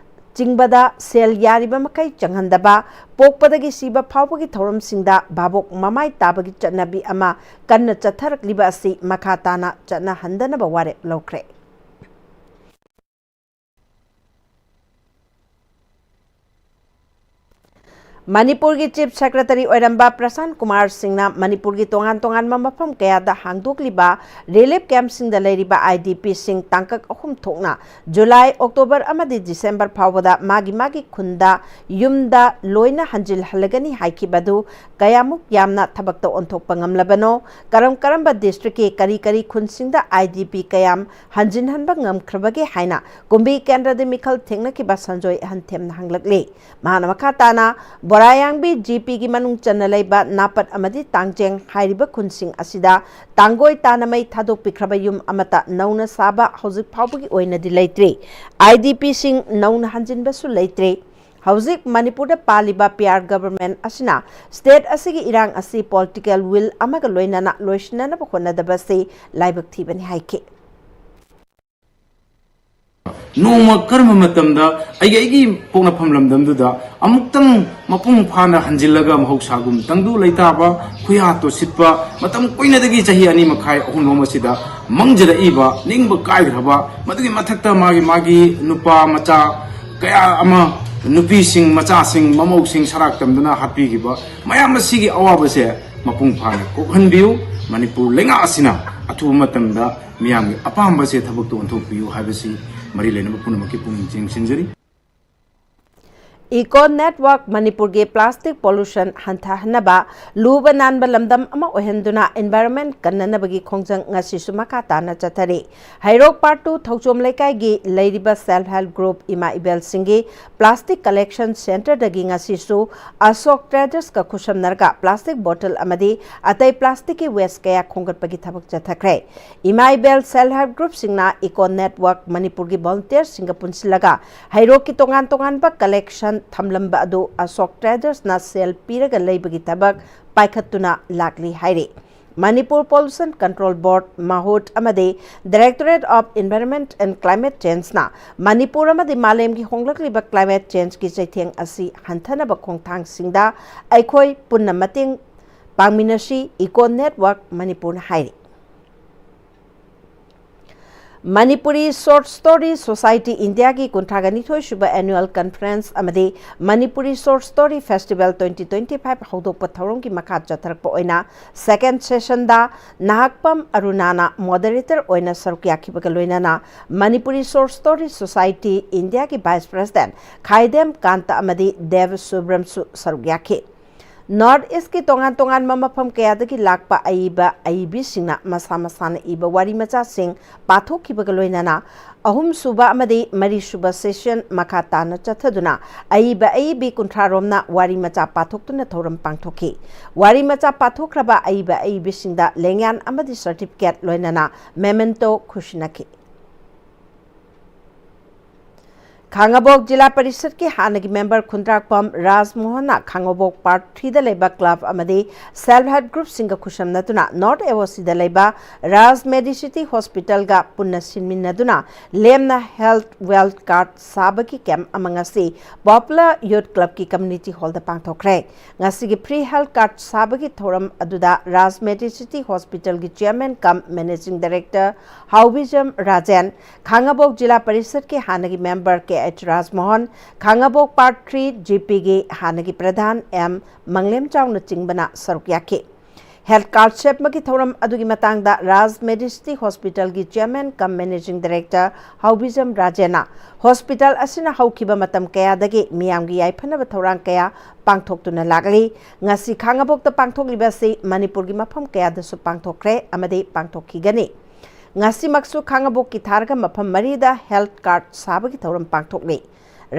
ꯆꯤꯡꯕꯗ ꯁꯦꯜ ꯌꯥꯔꯤꯕ ꯃꯈꯩ ꯆꯪꯍꯟꯗꯕ, ꯄꯣꯛꯄꯗꯒꯤ ꯁꯤꯕ ꯐꯥꯎꯕꯒꯤ ꯊꯧꯔꯝꯁꯤꯡꯗ ꯚꯥꯕꯣꯛ ꯃꯃꯥꯏ ꯇꯥꯕꯒꯤ ꯆꯠꯅꯕꯤ ꯑꯃ ꯀꯟꯅ ꯆꯠꯊꯔꯛꯂꯤꯕ ꯑꯁꯤ ꯃꯈꯥ ꯇꯥꯅ ꯆꯠꯅꯍꯟꯗꯅꯕ ꯋꯥꯔꯦꯞ ꯂꯧꯈ꯭ꯔꯦ꯫ ꯃꯅꯤꯄꯨꯔꯒꯤ Chief Secretary ꯑꯣꯏꯔꯝꯕ ꯄ꯭ꯔꯁꯥꯟ ꯀꯨꯃꯥꯔ ꯁꯤꯡꯅ ꯃꯅꯤꯄꯨꯔꯒꯤ ꯇꯣꯉꯥꯟ ꯇꯣꯉꯥꯟꯕ ꯃꯐꯝ ꯀꯌꯥꯗ ꯍꯥꯡꯗꯣꯛꯂꯤꯕ relief camp ꯁꯤꯡꯗ ꯂꯩꯔꯤꯕ IDP ꯁꯤꯡ ꯇꯥꯡꯀꯛ ꯑꯍꯨꯝ ꯊꯣꯛꯅ ꯖꯨꯂꯥꯏ, ꯑꯣꯛꯇꯣꯕꯔ ꯑꯃꯗꯤ ꯗꯤꯁꯦꯝꯕꯔ ꯐꯥꯎꯕꯗ ꯃꯥꯒꯤ ꯃꯥꯒꯤ ꯈꯨꯟꯗ, ꯌꯨꯝꯗ ꯂꯣꯏꯅ ꯍꯟꯖꯤꯜꯍꯜꯂꯒꯅꯤ ꯍꯥꯏꯈꯤꯕ ꯑꯗꯨ ꯀꯌꯥꯃꯨꯛ ꯌꯥꯝꯅ ꯊꯕꯛꯇ ꯑꯣꯟꯊꯣꯛꯄ ꯉꯝꯂꯕꯅꯣ? ꯀꯔꯝ ꯀꯔꯝꯕ district ꯀꯤ ꯀꯔꯤ ꯀꯔꯤ ꯈꯨꯟꯁꯤꯡꯗ IDP ꯀꯌꯥꯝ ꯍꯟꯖꯤꯟꯍꯟꯕ ꯉꯝꯈ꯭ꯔꯕꯒꯦ ꯍꯥꯏꯅ ꯀꯨꯝꯕꯤ ꯀꯦꯟꯗ꯭ꯔꯗ ꯃꯤꯈꯜ ꯊꯦꯡꯅꯈꯤꯕ ꯁꯟꯖꯣꯏ ꯑꯍꯟꯊꯦꯝꯅ ꯍꯪꯂꯛꯂꯤ꯫ ꯃꯍꯥꯛꯅ ꯃꯈꯥ ꯇꯥꯅ ꯕꯣꯔꯥꯌꯥꯡꯕꯤ GP ꯒꯤ ꯃꯅꯨꯡ ꯆꯟꯅ ꯂꯩꯕ ꯅꯥꯄꯠ ꯑꯃꯗꯤ ꯇꯥꯡꯖꯦꯡ ꯍꯥꯏꯔꯤꯕ ꯈꯨꯟꯁꯤꯡ ꯑꯁꯤꯗ ꯇꯥꯡꯒꯣꯏ ꯇꯥꯅ ꯃꯩ ꯊꯥꯗꯣꯛꯄꯤꯈ꯭ꯔꯕ ꯌꯨꯝ ꯑꯃꯠꯇ ꯅꯧꯅ ꯁꯥꯕ ꯍꯧꯖꯤꯛ ꯐꯥꯎꯕꯒꯤ ꯑꯣꯏꯅꯗꯤ ꯂꯩꯇ꯭ꯔꯤ꯫ IDP ꯁꯤꯡ ꯅꯧꯅ ꯍꯟꯖꯤꯟꯕꯁꯨ ꯂꯩꯇ꯭ꯔꯤ꯫ ꯍꯧꯖꯤꯛ ꯃꯅꯤꯄꯨꯔꯗ ꯄꯥꯜꯂꯤꯕ PR government ꯑꯁꯤꯅ state ꯑꯁꯤꯒꯤ ꯏꯔꯥꯡ ꯑꯁꯤ political will ꯑꯃꯒ ꯂꯣꯏꯅꯅ ꯂꯣꯏꯁꯤꯟꯅꯅꯕ ꯍꯣꯠꯅꯗꯕꯁꯤ ꯂꯥꯏꯕꯛ ꯊꯤꯕꯅꯤ ꯍꯥꯏꯈꯤ꯫ ꯅꯣꯡꯃ ꯀꯔꯝꯕ ꯃꯇꯝꯗ ꯑꯩꯒꯤ ꯑꯩꯒꯤ ꯄꯣꯛꯅꯐꯝ ꯂꯝꯗꯝꯗꯨꯗ ꯑꯃꯨꯛꯇꯪ ꯃꯄꯨꯡ ꯐꯥꯅ ꯍꯟꯖꯤꯜꯂꯒ ꯃꯍꯧꯁꯥꯒꯨꯝ ꯇꯪꯗꯨ ꯂꯩꯇꯥꯕ, ꯈꯨꯌꯥ ꯇꯣꯁꯤꯠꯄ, ꯃꯇꯝ ꯀꯨꯏꯅꯗꯒꯤ ꯆꯍꯤ ꯑꯅꯤ ꯃꯈꯥꯏ ꯑꯍꯨꯝꯂꯣꯝ ꯑꯁꯤꯗ ꯃꯪꯖꯔꯛꯏꯕ ꯅꯤꯡꯕ ꯀꯥꯏꯈ꯭ꯔꯕ, ꯃꯗꯨꯒꯤ ꯃꯊꯛꯇ ꯃꯥꯒꯤ ꯃꯥꯒꯤ ꯅꯨꯄꯥ ꯃꯆꯥ ꯀꯌꯥ ꯑꯃ, ꯅꯨꯄꯤꯁꯤꯡ, ꯃꯆꯥꯁꯤꯡ, ꯃꯃꯧꯁꯤꯡ ꯁꯔꯥꯛ ꯇꯝꯗꯨꯅ ꯍꯥꯠꯄꯤꯈꯤꯕ ꯃꯌꯥꯝ ꯑꯁꯤꯒꯤ ꯑꯋꯥꯕꯁꯦ ꯃꯄꯨꯡ ꯐꯥꯅ ꯀꯣꯛꯍꯟꯕꯤꯌꯨ꯫ ꯃꯅꯤꯄꯨꯔ ꯂꯩꯉꯥꯛ ꯑꯁꯤꯅ ꯑꯊꯨꯕ ꯃꯇꯝꯗ ꯃꯤꯌꯥꯝꯒꯤ ꯑꯄꯥꯝꯕꯁꯦ ꯊꯕꯛꯇ ꯑꯣꯟꯊꯣꯛꯄꯤꯌꯨ ꯍꯥꯏꯕꯁꯤ ꯃꯔꯤ ꯂꯩꯅꯕ ꯄꯨꯝꯅꯃꯛꯀꯤ ꯄꯨꯛꯅꯤꯡ ꯆꯤꯡꯁꯤꯟꯖꯔꯤ꯫ Eco Network ꯃꯅꯤꯄꯨꯔꯒꯤ plastic pollution ꯍꯟꯊꯍꯟꯅꯕ ꯂꯨꯕ ꯅꯥꯟꯕ ꯂꯝꯗꯝ ꯑꯃ ꯑꯣꯏꯍꯟꯗꯨꯅ environment ꯀꯟꯅꯅꯕꯒꯤ ꯈꯣꯡꯖꯪ ꯉꯁꯤꯁꯨ ꯃꯈꯥ ꯇꯥꯅ ꯆꯠꯊꯔꯤ꯫ ꯍꯩꯔꯣꯛ Part two ꯊꯧꯆꯣꯝ ꯂꯩꯀꯥꯏꯒꯤ ꯂꯩꯔꯤꯕ self help group ꯏꯃꯥ ꯏꯕꯦꯜꯁꯤꯡꯒꯤ plastic collection centre ꯗꯒꯤ ꯉꯁꯤꯁꯨ ꯑꯁꯣꯛ traders ꯀ ꯈꯨꯠꯁꯝꯅꯔꯒ plastic bottle ꯑꯃꯗꯤ ꯑꯇꯩ plastic ꯀꯤ waste ꯀꯌꯥ ꯈꯣꯝꯒꯠꯄꯒꯤ ꯊꯕꯛ ꯆꯠꯊꯈ꯭ꯔꯦ꯫ ꯏꯃꯥ ꯏꯕꯦꯜ self help group ꯁꯤꯡꯅ Eco Network ꯃꯅꯤꯄꯨꯔꯒꯤ volunteer ꯁꯤꯡꯒ ꯄꯨꯟꯁꯤꯜꯂꯒ ꯍꯩꯔꯣꯛꯀꯤ ꯇꯣꯉꯥꯟ ꯇꯣꯉꯥꯟꯕ collection ꯊꯝꯂꯝꯕ ꯑꯗꯨ ꯑꯁꯣꯛ traders ꯅ ꯁꯦꯜ ꯄꯤꯔꯒ ꯂꯩꯕꯒꯤ ꯊꯕꯛ ꯄꯥꯏꯈꯠꯇꯨꯅ ꯂꯥꯛꯂꯤ ꯍꯥꯏꯔꯤ꯫ Manipur Pollution Control Board, ꯃꯍꯨꯠ ꯑꯃꯗꯤ Directorate of Environment and Climate Change ꯅ ꯃꯅꯤꯄꯨꯔ ꯑꯃꯗꯤ ꯃꯥꯂꯦꯝꯒꯤ ꯍꯣꯡꯂꯛꯂꯤꯕ climate change ꯀꯤ ꯆꯩꯊꯦꯡ ꯑꯁꯤ ꯍꯟꯊꯅꯕ ꯈꯣꯡꯊꯥꯡꯁꯤꯡꯗ ꯑꯩꯈꯣꯏ ꯄꯨꯟꯅ ꯃꯇꯦꯡ ꯄꯥꯡꯃꯤꯟꯅꯁꯤ, Eco Network ꯃꯅꯤꯄꯨꯔꯅ ꯍꯥꯏꯔꯤ꯫ ꯃꯅꯤꯄꯨꯔꯤ ꯁꯣꯔꯠ ꯁ꯭ꯇꯣꯔꯤ ꯁꯣꯁꯥꯏꯇꯤ ꯏꯟꯗꯤꯌꯥꯒꯤ ꯀꯨꯟꯊ꯭ꯔꯥꯒ ꯅꯤꯊꯣꯏ ꯁꯨꯕ ꯑꯦꯅꯨꯑꯦꯜ ꯀꯟꯐꯔꯦꯟꯁ ꯑꯃꯗꯤ Manipuri short story festival twenty twenty five ꯍꯧꯗꯣꯛꯄ ꯊꯧꯔꯝꯒꯤ ꯃꯈꯥ ꯆꯠꯊꯔꯛꯄ ꯑꯣꯏꯅ ꯁꯦꯀꯦꯟ ꯁꯦꯁꯟꯗ ꯅꯍꯥꯛꯄꯝ ꯑꯔꯨꯅꯥꯅ ꯃꯣꯗꯔꯦꯇꯔ ꯑꯣꯏꯅ ꯁꯔꯨꯛ ꯌꯥꯈꯤꯕꯒ ꯂꯣꯏꯅꯅ ꯃꯅꯤꯄꯨꯔꯤ ꯁꯣꯔꯠ ꯁ꯭ꯇꯣꯔꯤ ꯁꯣꯁꯥꯏꯇꯤ ꯏꯟꯗꯤꯌꯥꯒꯤ ꯚꯥꯏꯁ ꯄ꯭ꯔꯦꯁꯤꯗꯦꯟꯠ ꯈꯥꯏꯗꯦꯝ ꯀꯥꯟꯇ ꯑꯃꯗꯤ ꯗꯦꯕ ꯁꯨꯕ꯭ꯔꯝꯁꯨ ꯁꯔꯨꯛ ꯌꯥꯈꯤ꯫ ꯅꯣꯔꯠ ꯏꯁꯀꯤ ꯇꯣꯉꯥꯟ ꯇꯣꯉꯥꯟꯕ ꯃꯐꯝ ꯀꯌꯥꯗꯒꯤ ꯂꯥꯛꯄ ꯑꯏꯕ ꯑꯏꯕꯤꯁꯤꯡꯅ ꯃꯁꯥ ꯃꯁꯥꯅ ꯏꯕ ꯋꯥꯔꯤ ꯃꯆꯥꯁꯤꯡ ꯄꯥꯊꯣꯛꯈꯤꯕꯒ ꯂꯣꯏꯅꯅ ꯑꯍꯨꯝꯁꯨꯕ ꯑꯃꯗꯤ ꯃꯔꯤꯁꯨꯕ ꯁꯦꯁꯟ ꯃꯈꯥ ꯇꯥꯅ ꯆꯠꯊꯗꯨꯅ ꯑꯏꯕ ꯑꯏꯕꯤ ꯀꯨꯟꯊ꯭ꯔꯥ ꯔꯣꯝꯅ ꯋꯥꯔꯤ ꯃꯆꯥ ꯄꯥꯊꯣꯛꯇꯨꯅ ꯊꯧꯔꯝ ꯄꯥꯡꯊꯣꯛꯈꯤ꯫ ꯋꯥꯔꯤ ꯃꯆꯥ ꯄꯥꯊꯣꯛꯈ꯭ꯔꯕ ꯑꯏꯕ ꯑꯏꯕꯤꯁꯤꯡꯗ ꯂꯦꯡꯌꯥꯟ ꯑꯃꯗꯤ ꯁꯔꯇꯤꯐꯤꯀꯦꯠ ꯂꯣꯏꯅꯅ ꯃꯦꯃꯦꯟꯇꯣ ꯈꯨꯁꯤꯟꯅꯈꯤ꯫ ꯈꯥꯉꯕꯣꯛ ꯖꯤꯂꯥ ꯄꯔꯤꯁꯠꯀꯤ ꯍꯥꯟꯅꯒꯤ ꯃꯦꯝꯕꯔ ꯈꯨꯟꯗ꯭ꯔꯥꯛꯄꯝ ꯔꯥꯖꯃꯣꯍꯟꯅ ꯈꯥꯉꯕꯣꯛ ꯄꯥꯔꯠ ꯊ꯭ꯔꯤꯗ ꯂꯩꯕ ꯀ꯭ꯂꯕ ꯑꯃꯗꯤ ꯁꯦꯜꯐ ꯍꯦꯜꯞ ꯒ꯭ꯔꯨꯞꯁꯤꯡꯒ ꯈꯨꯠꯁꯝꯅꯗꯨꯅ ꯅꯣꯔꯠ ꯑꯦ ꯑꯣ ꯁꯤꯗ ꯂꯩꯕ ꯔꯥꯖ ꯃꯦꯗꯤꯁꯤꯇꯤ ꯍꯣꯁꯄꯤꯇꯥꯜꯒ ꯄꯨꯟꯅ ꯁꯤꯟꯃꯤꯟꯅꯗꯨꯅ ꯂꯦꯝꯅ ꯍꯦꯜꯊ ꯋꯦꯜꯊ ꯀꯥꯔꯗ ꯁꯥꯕꯒꯤ ꯀꯦꯝꯞ ꯑꯃ ꯉꯁꯤ ꯄꯣꯄꯨꯂꯔ ꯌꯨꯊ ꯀ꯭ꯂꯕꯀꯤ ꯀꯝꯃ꯭ꯌꯨꯅꯤꯇꯤ ꯍꯣꯜꯗ ꯄꯥꯡꯊꯣꯛꯈ꯭ꯔꯦ꯫ ꯉꯁꯤꯒꯤ ꯐ꯭ꯔꯤ ꯍꯦꯜꯊ ꯀꯥꯔꯗ ꯁꯥꯕꯒꯤ ꯊꯧꯔꯝ ꯑꯗꯨꯗ ꯔꯥꯖ ꯃꯦꯗꯤꯁꯤꯇꯤ ꯍꯣꯁꯄꯤꯇꯥꯜꯒꯤ ꯆꯤꯌꯔꯃꯦꯟ ꯀꯝ ꯃꯦꯅꯦꯖꯤꯡ ꯗꯥꯏꯔꯦꯛꯇꯔ ꯍꯥꯎꯕꯤꯖꯝ ꯔꯥꯖꯦꯟ, ꯈꯥꯉꯕꯣꯛ ꯖꯤꯂꯥ ꯄꯔꯤꯁꯠꯀꯤ ꯍꯥꯟꯅꯒꯤ ꯃꯦꯝꯕꯔ ꯀꯦ ꯑꯩꯆ ꯔꯥꯖꯃꯣꯍꯟ, ꯈꯥꯉꯕꯣꯛ ꯄꯥꯔꯠ ꯊ꯭ꯔꯤ ꯖꯤ ꯄꯤꯒꯤ ꯍꯥꯟꯅꯒꯤ ꯄ꯭ꯔꯙꯥꯟ ꯑꯦꯝ ꯃꯪꯂꯦꯝꯆꯥꯎꯅꯆꯤꯡꯕꯅ ꯁꯔꯨꯛ ꯌꯥꯈꯤ꯫ ꯍꯦꯜꯊ ꯀꯥꯔꯗ ꯁꯦꯝꯕꯒꯤ ꯊꯧꯔꯝ ꯑꯗꯨꯒꯤ ꯃꯇꯥꯡꯗ ꯔꯥꯖ ꯃꯦꯗꯤꯁꯤꯇꯤ ꯍꯣꯁꯄꯤꯇꯥꯜꯒꯤ ꯆꯤꯌꯔꯃꯦꯟ ꯀꯝ ꯃꯦꯅꯦꯖꯤꯡ ꯗꯥꯏꯔꯦꯛꯇꯔ ꯍꯥꯎꯕꯤꯖꯝ ꯔꯥꯖꯦꯟꯅ, ꯍꯣꯁꯄꯤꯇꯥꯜ ꯑꯁꯤꯅ ꯍꯧꯈꯤꯕ ꯃꯇꯝ ꯀꯌꯥꯗꯒꯤ ꯃꯤꯌꯥꯝꯒꯤ ꯌꯥꯏꯐꯅꯕ ꯊꯧꯔꯥꯡ ꯀꯌꯥ ꯄꯥꯡꯊꯣꯛꯇꯨꯅ ꯂꯥꯛꯂꯤ꯫ ꯉꯁꯤ ꯈꯥꯉꯕꯣꯛꯇ ꯄꯥꯡꯊꯣꯛꯂꯤꯕ ꯑꯁꯤ ꯃꯅꯤꯄꯨꯔꯒꯤ ꯃꯐꯝ ꯀꯌꯥꯗꯁꯨ ꯄꯥꯡꯊꯣꯛꯈ꯭ꯔꯦ ꯑꯃꯗꯤ ꯄꯥꯡꯊꯣꯛꯈꯤꯒꯅꯤ꯫ ꯉꯁꯤꯃꯛꯁꯨ ꯈꯥꯉꯕꯣꯛꯀꯤ ꯊꯥꯔꯒ ꯃꯐꯝ ꯃꯔꯤꯗ ꯍꯦꯜꯊ ꯀꯥꯔꯗ ꯁꯥꯕꯒꯤ ꯊꯧꯔꯝ ꯄꯥꯡꯊꯣꯛꯂꯤ꯫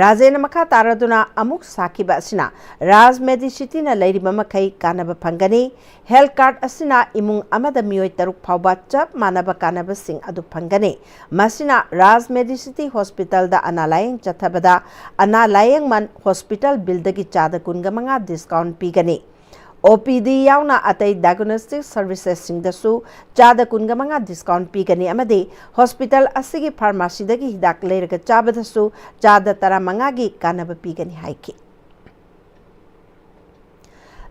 ꯔꯥꯖꯦꯟꯅ ꯃꯈꯥ ꯇꯥꯔꯗꯨꯅ ꯑꯃꯨꯛ ꯁꯥꯈꯤꯕ ꯑꯁꯤꯅ ꯔꯥꯖ ꯃꯦꯗꯤꯁꯤꯇꯤꯅ ꯂꯩꯔꯤꯕ ꯃꯈꯩ ꯀꯥꯟꯅꯕ ꯐꯪꯒꯅꯤ꯫ ꯍꯦꯜꯊ ꯀꯥꯔꯗ ꯑꯁꯤꯅ ꯏꯃꯨꯡ ꯑꯃꯗ ꯃꯤꯑꯣꯏ ꯇꯔꯨꯛ ꯐꯥꯎꯕ ꯆꯞ ꯃꯥꯟꯅꯕ ꯀꯥꯟꯅꯕꯁꯤꯡ ꯑꯗꯨ ꯐꯪꯒꯅꯤ꯫ ꯃꯁꯤꯅ ꯔꯥꯖ ꯃꯦꯗꯤꯁꯤꯇꯤ ꯍꯣꯁꯄꯤꯇꯥꯜꯗ ꯑꯅꯥ ꯂꯥꯌꯦꯡ ꯆꯠꯊꯕꯗ ꯑꯅꯥ ꯂꯥꯌꯦꯡꯃꯟ ꯍꯣꯁꯄꯤꯇꯥꯜ ꯕꯤꯜꯗꯒꯤ ꯆꯥꯗ ꯀꯨꯟꯒ ꯃꯉꯥ ꯗꯤꯁꯀꯥꯎꯟ ꯄꯤꯒꯅꯤ꯫ ꯑꯣ ꯄꯤ ꯗꯤ ꯌꯥꯎꯅ ꯑꯇꯩ ꯗꯥꯏꯒꯅꯣꯁꯇꯤꯛ ꯁꯔꯚꯤꯁꯦꯁꯁꯤꯡꯗꯁꯨ ꯆꯥꯗ ꯀꯨꯟꯒ ꯃꯉꯥ ꯗꯤꯁꯀꯥꯎꯟ ꯄꯤꯒꯅꯤ ꯑꯃꯗꯤ ꯍꯣꯁꯄꯤꯇꯥꯜ ꯑꯁꯤꯒꯤ ꯐꯥꯔꯃꯥꯁꯤꯗꯒꯤ ꯍꯤꯗꯥꯛ ꯂꯩꯔꯒ ꯆꯥꯕꯗꯁꯨ ꯆꯥꯗ ꯇꯔꯥꯃꯉꯥꯒꯤ ꯀꯥꯟꯅꯕ ꯄꯤꯒꯅꯤ ꯍꯥꯏꯈꯤ꯫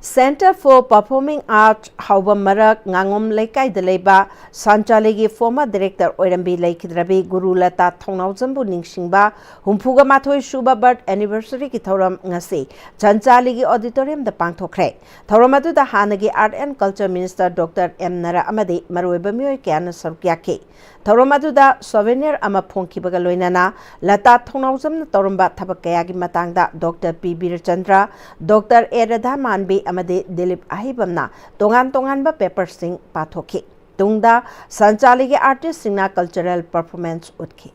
Centre for Performing Arts ꯍꯥꯎꯕꯝ ꯃꯔꯛ ꯉꯥꯉꯣꯝ ꯂꯩꯀꯥꯏꯗ ꯂꯩꯕ ꯁꯟꯆꯥꯂꯤꯒꯤ former director ꯑꯣꯏꯔꯝꯕꯤ ꯂꯩꯈꯤꯗ꯭ꯔꯕꯤ ꯒꯨꯔꯨ ꯂꯇꯥ ꯊꯧꯅꯥꯎꯖꯝꯕꯨ ꯅꯤꯡꯁꯤꯡꯕ ꯍꯨꯝꯐꯨꯒ ꯃꯥꯊꯣꯏ ꯁꯨꯕ birth anniversaryꯒꯤ ꯊꯧꯔꯝ ꯉꯁꯤ ꯁꯟꯆꯥꯂꯤꯒꯤ auditoriumꯗ ꯄꯥꯡꯊꯣꯛꯈ꯭ꯔꯦ꯫ ꯊꯧꯔꯝ ꯑꯗꯨꯗ ꯍꯥꯟꯅꯒꯤ Art and Culture Minister Doctor M Nara ꯑꯃꯗꯤ ꯃꯔꯨꯑꯣꯏꯕ ꯃꯤꯑꯣꯏ ꯀꯌꯥꯅ ꯁꯔꯨꯛ ꯌꯥꯈꯤ꯫ ꯊꯧꯔꯝ ꯑꯗꯨꯗ souvenir ꯑꯃ ꯐꯣꯡꯈꯤꯕꯒ ꯂꯣꯏꯅꯅ ꯂꯇꯥ ꯊꯧꯅꯥꯎꯖꯝꯅ ꯇꯧꯔꯝꯕ ꯊꯕꯛ ꯀꯌꯥꯒꯤ ꯃꯇꯥꯡꯗ Doctor ꯄꯤ ꯕꯤꯔꯆꯟꯗ꯭ꯔ, Doctor ꯑꯦ ꯔꯥꯙꯥꯃꯥꯟꯕꯤ ꯑꯃꯗꯤ ꯗꯤꯂꯤꯞ ꯑꯍꯩꯕꯝꯅ ꯇꯣꯉꯥꯟ ꯇꯣꯉꯥꯟꯕ paperꯁꯤꯡ ꯄꯥꯊꯣꯛꯈꯤ꯫ ꯇꯨꯡꯗ ꯁꯟꯆꯥꯂꯤꯒꯤ artistꯁꯤꯡꯅ cultural performance ꯎꯠꯈꯤ꯫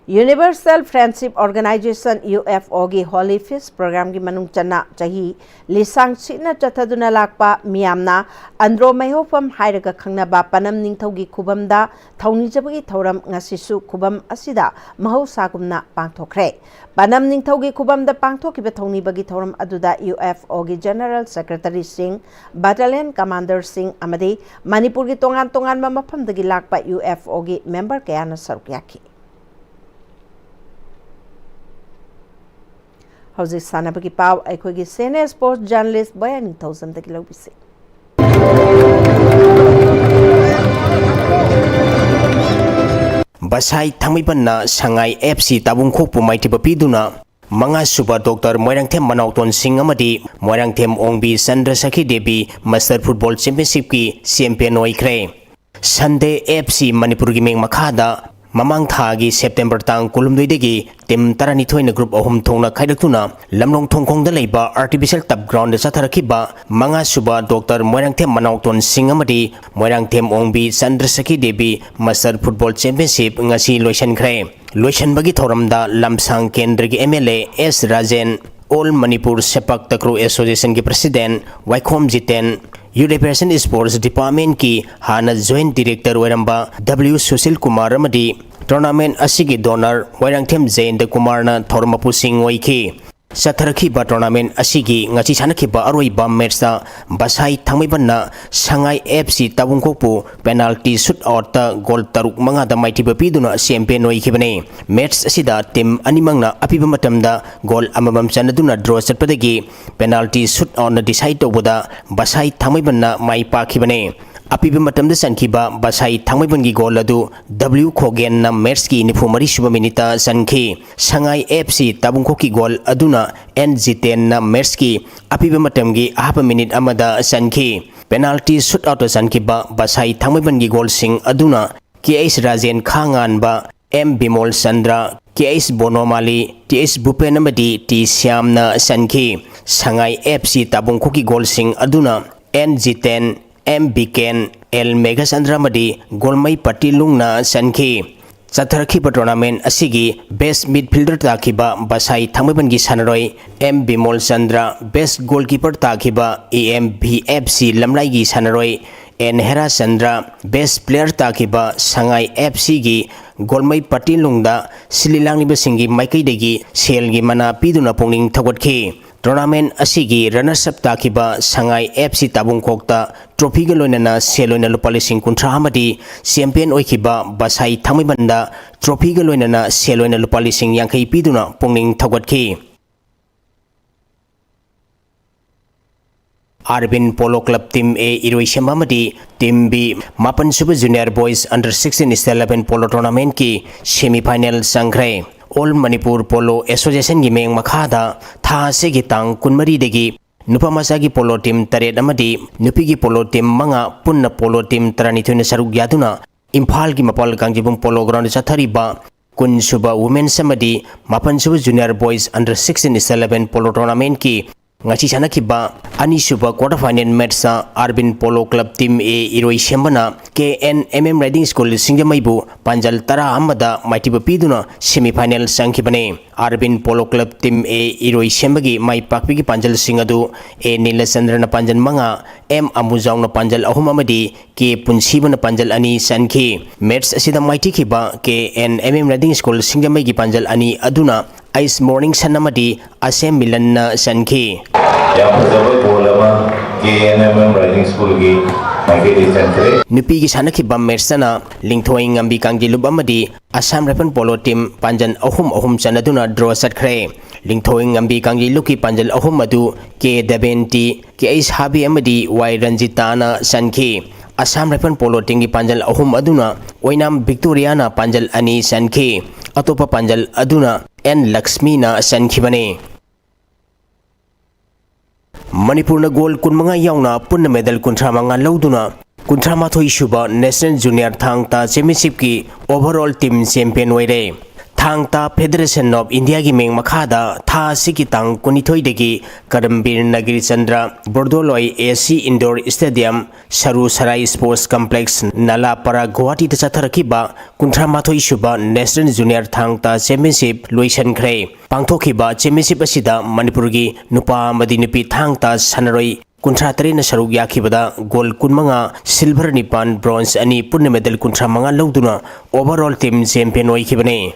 Universal Friendship Organization, UFOꯒꯤ Holy Feast programꯒꯤ ꯃꯅꯨꯡ ꯆꯟꯅ ꯆꯍꯤ ꯂꯤꯁꯥꯡ ꯁꯤꯠꯅ ꯆꯠꯊꯗꯨꯅ ꯂꯥꯛꯄ ꯃꯤꯌꯥꯝꯅ ꯑꯟꯗ꯭ꯔꯣ ꯃꯩꯍꯧꯐꯝ ꯍꯥꯏꯔꯒ ꯈꯪꯅꯕ ꯄꯅꯝ ꯅꯤꯡꯊꯧꯒꯤ ꯈꯨꯕꯝꯗ ꯊꯧꯅꯤꯖꯕꯒꯤ ꯊꯧꯔꯝ ꯉꯁꯤꯁꯨ ꯈꯨꯕꯝ ꯑꯁꯤꯗ ꯃꯍꯧꯁꯥꯒꯨꯝꯅ ꯄꯥꯡꯊꯣꯛꯈ꯭ꯔꯦ꯫ ꯄꯅꯝ ꯅꯤꯡꯊꯧꯒꯤ ꯈꯨꯕꯝꯗ ꯄꯥꯡꯊꯣꯛꯈꯤꯕ ꯊꯧꯅꯤꯕꯒꯤ ꯊꯧꯔꯝ ꯑꯗꯨꯗ UFOꯒꯤ General Secretaryꯁꯤꯡ, Battalion Commanderꯁꯤꯡ ꯑꯃꯗꯤ ꯃꯅꯤꯄꯨꯔꯒꯤ ꯇꯣꯉꯥꯟ ꯇꯣꯉꯥꯟꯕ ꯃꯐꯝꯗꯒꯤ ꯂꯥꯛꯄ UFOꯒꯤ member ꯀꯌꯥꯅ ꯁꯔꯨꯛ ꯌꯥꯈꯤ꯫ ꯍꯧꯖꯤꯛ ꯁꯥꯟꯅꯕꯒꯤ ꯄꯥꯎ ꯑꯩꯈꯣꯏꯒꯤ senior sports journalist ꯕꯣꯌꯥ ꯅꯤꯡꯊꯧꯖꯝꯗꯒꯤ ꯂꯧꯕꯤꯁꯤ꯫ ꯕꯁꯥꯏ ꯊꯥꯡꯃꯩꯕꯟꯅ ꯁꯉꯥꯏ FC ꯇꯥꯕꯨꯡꯈꯣꯛꯄꯨ ꯃꯥꯏꯊꯤꯕ ꯄꯤꯗꯨꯅ ꯃꯉꯥꯁꯨꯕ ꯗꯣꯛꯇꯔ ꯃꯣꯏꯔꯥꯡꯊꯦꯝ ꯃꯅꯥꯎꯇꯣꯟ ꯁꯤꯡ ꯑꯃꯗꯤ ꯃꯣꯏꯔꯥꯡꯊꯦꯝ ꯑꯣꯡꯕꯤ ꯆꯟꯗ꯭ꯔꯁꯈꯤ ꯗꯦꯕꯤ Master Football Championshipꯀꯤ champion ꯑꯣꯏꯈ꯭ꯔꯦ꯫ Sunday FC ꯃꯅꯤꯄꯨꯔꯒꯤ ꯃꯤꯡ ꯃꯈꯥꯗ ꯃꯃꯥꯡ ꯊꯥꯒꯤ September ꯇꯥꯡ ꯀꯨꯟꯍꯨꯝꯗꯣꯏꯗꯒꯤ team ꯇꯔꯥꯅꯤꯊꯣꯏꯅ group ꯑꯍꯨꯝ ꯊꯣꯛꯅ ꯈꯥꯏꯗꯣꯛꯇꯨꯅ ꯂꯝꯂꯣꯡ ꯊꯣꯡꯈꯣꯡꯗ ꯂꯩꯕ artificial turf groundꯗ ꯆꯠꯊꯔꯛꯈꯤꯕ ꯃꯉꯥꯁꯨꯕ ꯗꯣꯛꯇꯔ ꯃꯣꯏꯔꯥꯡꯊꯦꯝ ꯃꯅꯥꯎꯇꯣꯟ ꯁꯤꯡ ꯑꯃꯗꯤ ꯃꯣꯏꯔꯥꯡꯊꯦꯝ ꯑꯣꯡꯕꯤ ꯆꯟꯗ꯭ꯔꯁꯈꯤ ꯗꯦꯕꯤ Master Football Championship ꯉꯁꯤ ꯂꯣꯏꯁꯤꯟꯈ꯭ꯔꯦ꯫ ꯂꯣꯏꯁꯤꯟꯕꯒꯤ ꯊꯧꯔꯝꯗ ꯂꯝꯁꯥꯡ ꯀꯦꯟꯗ꯭ꯔꯒꯤ MLA ꯑꯦꯁ Rajen, All Manipur Sepak Takraw Associationꯒꯤ president ꯋꯥꯏꯈꯣꯝ Jiten, Youth Affairs and Sports Departmentꯀꯤ ꯍꯥꯟꯅ joint director ꯑꯣꯏꯔꯝꯕ W ꯁꯨꯁꯤꯜ ꯀꯨꯃꯥꯔ ꯑꯃꯗꯤ tournament ꯑꯁꯤꯒꯤ donor ꯃꯣꯏꯔꯥꯡꯊꯦꯝ ꯖꯌꯦꯟꯗ ꯀꯨꯃꯥꯔꯅ ꯊꯧꯔꯝ ꯃꯄꯨꯁꯤꯡ ꯑꯣꯏꯈꯤ꯫ ꯆꯠꯊꯔꯛꯈꯤꯕ tournament ꯑꯁꯤꯒꯤ ꯉꯁꯤ ꯁꯥꯟꯅꯈꯤꯕ ꯑꯔꯣꯏꯕ matchꯇ ꯕꯁꯥꯏ ꯊꯥꯡꯃꯩꯕꯟꯅ ꯁꯉꯥꯏ F C ꯇꯥꯕꯨꯡꯈꯣꯛꯄꯨ penalty shoot outꯇ goal ꯇꯔꯨꯛ ꯃꯉꯥꯗ ꯃꯥꯏꯊꯤꯕ ꯄꯤꯗꯨꯅ champion ꯑꯣꯏꯈꯤꯕꯅꯤ꯫ Match ꯑꯁꯤꯗ team ꯑꯅꯤꯃꯛꯅ ꯑꯄꯤꯕ ꯃꯇꯝꯗ goal ꯑꯃꯃꯝ ꯆꯟꯅꯗꯨꯅ draw ꯆꯠꯄꯗꯒꯤ penalty shoot outꯅ decide ꯇꯧꯕꯗ ꯕꯁꯥꯏ ꯊꯥꯡꯃꯩꯕꯟꯅ ꯃꯥꯏ ꯄꯥꯛꯈꯤꯕꯅꯤ꯫ ꯑꯄꯤꯕ ꯃꯇꯝꯗ ꯆꯟꯈꯤꯕ ꯕꯁꯥꯏ ꯊꯥꯡꯃꯩꯕꯟꯒꯤ goal ꯑꯗꯨ W ꯈꯣꯒꯦꯟꯅ matchꯀꯤ ꯅꯤꯐꯨ ꯃꯔꯤ ꯁꯨꯕ minuteꯇ ꯆꯟꯈꯤ꯫ ꯁꯉꯥꯏ F C ꯇꯥꯕꯨꯡꯈꯣꯛꯀꯤ goal ꯑꯗꯨꯅ N ꯖꯤꯇꯦꯟꯅ matchꯀꯤ ꯑꯄꯤꯕ ꯃꯇꯝꯒꯤ ꯑꯍꯥꯞꯄ minute ꯑꯃꯗ ꯆꯟꯈꯤ꯫ Penalty shoot outꯇ ꯆꯟꯈꯤꯕ ꯕꯁꯥꯏ ꯊꯥꯡꯃꯩꯕꯟꯒꯤ goalꯁꯤꯡ ꯑꯗꯨꯅ K H Rajen ꯈꯥꯉꯥꯟꯕ, M Bimol Chandra, K H ꯕꯣꯅꯣꯃꯥꯂꯤ, T H ꯚꯨꯄꯦꯟ ꯑꯃꯗꯤ T ꯁ꯭ꯌꯥꯝꯅ ꯆꯟꯈꯤ꯫ ꯁꯉꯥꯏ F C ꯇꯥꯕꯨꯡꯈꯣꯛꯀꯤ goalꯁꯤꯡ ꯑꯗꯨꯅ N Jiten, M ꯕꯤꯀꯦꯟ, L Meghachandra ꯑꯃꯗꯤ ꯒꯣꯜꯃꯩ ꯄꯇꯤꯂꯨꯡꯅ ꯆꯟꯈꯤ꯫ ꯆꯠꯊꯔꯛꯈꯤꯕ tournament ꯑꯁꯤꯒꯤ best midfielder ꯇꯥꯈꯤꯕ ꯕꯁꯥꯏ ꯊꯥꯡꯃꯩꯕꯟꯒꯤ ꯁꯥꯟꯅꯔꯣꯏ M Bimol Chandra, best goalkeeper ꯇꯥꯈꯤꯕ E M V F C ꯂꯝꯂꯥꯏꯒꯤ ꯁꯥꯟꯅꯔꯣꯏ N ꯍꯦꯔꯥꯆꯟꯗ꯭ꯔ, best player ꯇꯥꯈꯤꯕ ꯁꯉꯥꯏ F Cꯒꯤ ꯒꯣꯜꯃꯩ ꯄꯇꯤꯂꯨꯡꯗ ꯁꯤꯜꯂꯤ ꯂꯥꯡꯂꯤꯕꯁꯤꯡꯒꯤ ꯃꯥꯏꯀꯩꯗꯒꯤ ꯁꯦꯜꯒꯤ ꯃꯅꯥ ꯄꯤꯗꯨꯅ ꯄꯨꯛꯅꯤꯡ ꯊꯧꯒꯠꯈꯤ꯫ Tournament ꯑꯁꯤꯒꯤ runners up ꯇꯥꯈꯤꯕ ꯁꯉꯥꯏ F C ꯇꯥꯕꯨꯡꯈꯣꯛꯇ trophyꯒ ꯂꯣꯏꯅꯅ ꯁꯦꯜ ꯑꯣꯏꯅ ꯂꯨꯄꯥ ꯂꯤꯁꯤꯡ ꯀꯨꯟꯊ꯭ꯔꯥ ꯑꯃꯗꯤ champion ꯑꯣꯏꯈꯤꯕ ꯕꯁꯥꯏ ꯊꯥꯡꯃꯩꯕꯟꯗ trophyꯒ ꯂꯣꯏꯅꯅ ꯁꯦꯜ ꯑꯣꯏꯅ ꯂꯨꯄꯥ ꯂꯤꯁꯤꯡ ꯌꯥꯡꯈꯩ ꯄꯤꯗꯨꯅ ꯄꯨꯛꯅꯤꯡ ꯊꯧꯒꯠꯈꯤ꯫ ꯑꯥꯔꯕꯤꯟ ꯄꯣꯂꯣ ꯀ꯭ꯂꯕ ꯇꯤꯝ A ꯏꯔꯣꯏꯁꯦꯝꯕ ꯑꯃꯗꯤ ꯇꯤꯝ B ꯃꯥꯄꯟ ꯁꯨꯕ junior boys under sixteen state level polo tournamentꯀꯤ semi final ꯆꯪꯈ꯭ꯔꯦ꯫ All Manipur Polo Associationꯒꯤ ꯃꯤꯠꯌꯦꯡ ꯃꯈꯥꯗ ꯊꯥ ꯑꯁꯤꯒꯤ ꯇꯥꯡ ꯀꯨꯟꯃꯔꯤꯗꯒꯤ ꯅꯨꯄꯥ ꯃꯆꯥꯒꯤ ꯄꯣꯂꯣ ꯇꯤꯝ ꯇꯔꯦꯠ ꯑꯃꯗꯤ ꯅꯨꯄꯤꯒꯤ ꯄꯣꯂꯣ ꯇꯤꯝ ꯃꯉꯥ, ꯄꯨꯟꯅ ꯄꯣꯂꯣ ꯇꯤꯝ ꯇꯔꯥꯅꯤꯊꯣꯏꯅ ꯁꯔꯨꯛ ꯌꯥꯗꯨꯅ ꯏꯝꯐꯥꯜꯒꯤ ꯃꯄꯥꯜ ꯀꯥꯡꯖꯩꯕꯨꯡ ꯄꯣꯂꯣ ꯒ꯭ꯔꯥꯎꯟꯗ ꯆꯠꯊꯔꯤꯕ ꯀꯨꯟ ꯁꯨꯕ women's ꯑꯃꯗꯤ ꯃꯥꯄꯟ ꯁꯨꯕ junior boys under sixteen state level polo tournamentꯀꯤ ꯉꯁꯤ ꯁꯥꯟꯅꯈꯤꯕ ꯑꯅꯤꯁꯨꯕ quarter final matchꯇ Arbin polo club team A ꯏꯔꯣꯏꯁꯦꯝꯕꯅ K N M M Riding School ꯁꯤꯡꯖꯃꯩꯕꯨ ꯄꯥꯟꯖꯜ ꯇꯔꯥ ꯑꯃꯗ ꯃꯥꯏꯊꯤꯕ ꯄꯤꯗꯨꯅ semi final ꯆꯪꯈꯤꯕꯅꯤ꯫ Arbin polo club team A ꯏꯔꯣꯏꯁꯦꯝꯕꯒꯤ ꯃꯥꯏ ꯄꯥꯛꯄꯤꯒꯤ ꯄꯥꯟꯖꯜꯁꯤꯡ ꯑꯗꯨ A ꯅꯤꯂꯆꯟꯗ꯭ꯔꯅ ꯄꯥꯟꯖꯜ ꯃꯉꯥ, M ꯑꯃꯨꯖꯥꯎꯅ ꯄꯥꯟꯖꯜ ꯑꯍꯨꯝ ꯑꯃꯗꯤ K ꯄꯨꯟꯁꯤꯕꯅ ꯄꯥꯟꯖꯜ ꯑꯅꯤ ꯆꯟꯈꯤ꯫ Match ꯑꯁꯤꯗ ꯃꯥꯏꯊꯤꯈꯤꯕ K N M M Riding School ꯁꯤꯡꯖꯃꯩꯒꯤ ꯄꯥꯟꯖꯜ ꯑꯅꯤ ꯑꯗꯨꯅ ꯑꯩꯁ ꯃꯣꯔꯅꯤꯡ ꯁꯟ ꯑꯃꯗꯤ ꯑꯁꯦꯝ ꯃꯤꯂꯟꯅ ꯆꯟꯈꯤ꯫ ꯌꯥꯝ ꯐꯖꯕ ꯒꯣꯜ ꯑꯃ ꯀꯦ ꯑꯦꯟ ꯑꯦꯝ ꯑꯦꯝ ꯔꯥꯏꯖꯤꯡ ꯁ꯭ꯀꯨꯜꯒꯤ ꯃꯥꯏꯀꯩꯗꯒꯤ ꯆꯟꯈ꯭ꯔꯦ꯫ ꯅꯨꯄꯤꯒꯤ ꯁꯥꯟꯅꯈꯤꯕ ꯃꯦꯠꯁꯇꯅ ꯂꯤꯡꯊꯣꯏ ꯉꯝꯕꯤ ꯀꯥꯡꯖꯩꯂꯨꯞ ꯑꯃꯗꯤ ꯑꯁꯥꯝ ꯔꯥꯏꯐꯜ ꯄꯣꯂꯣ ꯇꯤꯝ ꯄꯥꯟꯖꯜ ꯑꯍꯨꯝ ꯑꯍꯨꯝ ꯆꯟꯅꯗꯨꯅ ꯗ꯭ꯔꯣ ꯆꯠꯈ꯭ꯔꯦ꯫ ꯂꯤꯡꯊꯣꯏ ꯉꯝꯕꯤ ꯀꯥꯡꯖꯩꯂꯨꯞꯀꯤ ꯄꯥꯟꯖꯜ ꯑꯍꯨꯝ ꯑꯗꯨ ꯀꯦ ꯗꯦꯕꯦꯟꯇꯤ, ꯀꯦ ꯑꯩꯆ ꯍꯥꯕꯤ ꯑꯃꯗꯤ ꯋꯥꯏ ꯔꯟꯖꯤꯇꯥꯅ ꯆꯟꯈꯤ꯫ ꯑꯁꯥꯝ ꯔꯥꯏꯐꯜ ꯄꯣꯂꯣ ꯇꯤꯝꯒꯤ ꯄꯥꯟꯖꯜ ꯑꯍꯨꯝ ꯑꯗꯨꯅ ꯑꯣꯏꯅꯥꯝ ꯚꯤꯛꯇꯣꯔꯤꯌꯥꯅ ꯄꯥꯟꯖꯜ ꯑꯅꯤ ꯆꯟꯈꯤ꯫ ꯑꯇꯣꯞꯄ ꯄꯥꯟꯖꯜ ꯑꯗꯨꯅ ꯑꯦꯟ ꯂꯛꯁꯃꯤꯅ ꯆꯟꯈꯤꯕꯅꯤ꯫ ꯃꯅꯤꯄꯨꯔꯅ ꯒꯣꯜ ꯀꯨꯟꯃꯉꯥ ꯌꯥꯎꯅ ꯄꯨꯟꯅ ꯃꯦꯗꯜ ꯀꯨꯟꯊ꯭ꯔꯥ ꯃꯉꯥ ꯂꯧꯗꯨꯅ ꯀꯨꯟꯊ꯭ꯔꯥ ꯃꯥꯊꯣꯏ ꯁꯨꯕ ꯅꯦꯁꯅꯦꯜ ꯖꯨꯅꯤꯌꯔ ꯊꯥꯡ ꯇꯥ ꯆꯦꯝꯄꯤꯌꯟꯁꯤꯞꯀꯤ ꯑꯣꯚꯔꯑꯣꯜ ꯇꯤꯝ ꯆꯦꯝꯄꯤꯌꯟ ꯑꯣꯏꯔꯦ꯫ ꯊꯥꯡ ꯇꯥ ꯐꯦꯗꯔꯦꯁꯟ ꯑꯣꯐ ꯏꯟꯗꯤꯌꯥꯒꯤ ꯃꯤꯡ ꯃꯈꯥꯗ ꯊꯥ ꯑꯁꯤꯒꯤ ꯇꯥꯡ ꯀꯨꯟꯅꯤꯊꯣꯏꯗꯒꯤ ꯀꯔꯝꯕꯤꯔ ꯅꯒꯤꯔꯤꯆꯟꯗ꯭ꯔ ꯕꯣꯔꯗꯣꯂꯣꯏ ꯑꯦ ꯁꯤ ꯏꯟꯗꯣꯔ ꯁ꯭ꯇꯦꯗꯤꯌꯝ, ꯁꯔꯨ ꯁꯔꯥꯏ ꯁ꯭ꯄꯣꯔꯠꯁ ꯀꯝꯄ꯭ꯂꯦꯛꯁ, ꯅꯂꯥꯄꯥꯔꯥ, ꯒꯨꯋꯥꯍꯥꯇꯤꯗ ꯆꯠꯊꯔꯛꯈꯤꯕ ꯀꯨꯟꯊ꯭ꯔꯥ ꯃꯥꯊꯣꯏ ꯁꯨꯕ ꯅꯦꯁꯅꯦꯜ ꯖꯨꯅꯤꯌꯔ ꯊꯥꯡ ꯇꯥ ꯆꯦꯝꯄꯤꯌꯟꯁꯤꯞ ꯂꯣꯏꯁꯤꯟꯈ꯭ꯔꯦ꯫ ꯄꯥꯡꯊꯣꯛꯈꯤꯕ ꯆꯦꯝꯄꯤꯌꯟꯁꯤꯞ ꯑꯁꯤꯗ ꯃꯅꯤꯄꯨꯔꯒꯤ ꯅꯨꯄꯥ ꯑꯃꯗꯤ ꯅꯨꯄꯤ ꯊꯥꯡ ꯇꯥ ꯁꯥꯟꯅꯔꯣꯏ ꯀꯨꯟꯊ꯭ꯔꯥ ꯇꯔꯦꯠꯅ ꯁꯔꯨꯛ ꯌꯥꯈꯤꯕꯗ ꯒꯣꯜ ꯀꯨꯟꯃꯉꯥ, ꯁꯤꯜꯚꯔ ꯅꯤꯄꯥꯟ, ꯕ꯭ꯔꯣꯟꯖ ꯑꯅꯤ, ꯄꯨꯟꯅ ꯃꯦꯗꯜ ꯀꯨꯟꯊ꯭ꯔꯥ ꯃꯉꯥ ꯂꯧꯗꯨꯅ ꯑꯣꯚꯔꯑꯣꯜ ꯇꯤꯝ ꯆꯦꯝꯄꯤꯌꯟ ꯑꯣꯏꯈꯤꯕꯅꯤ꯫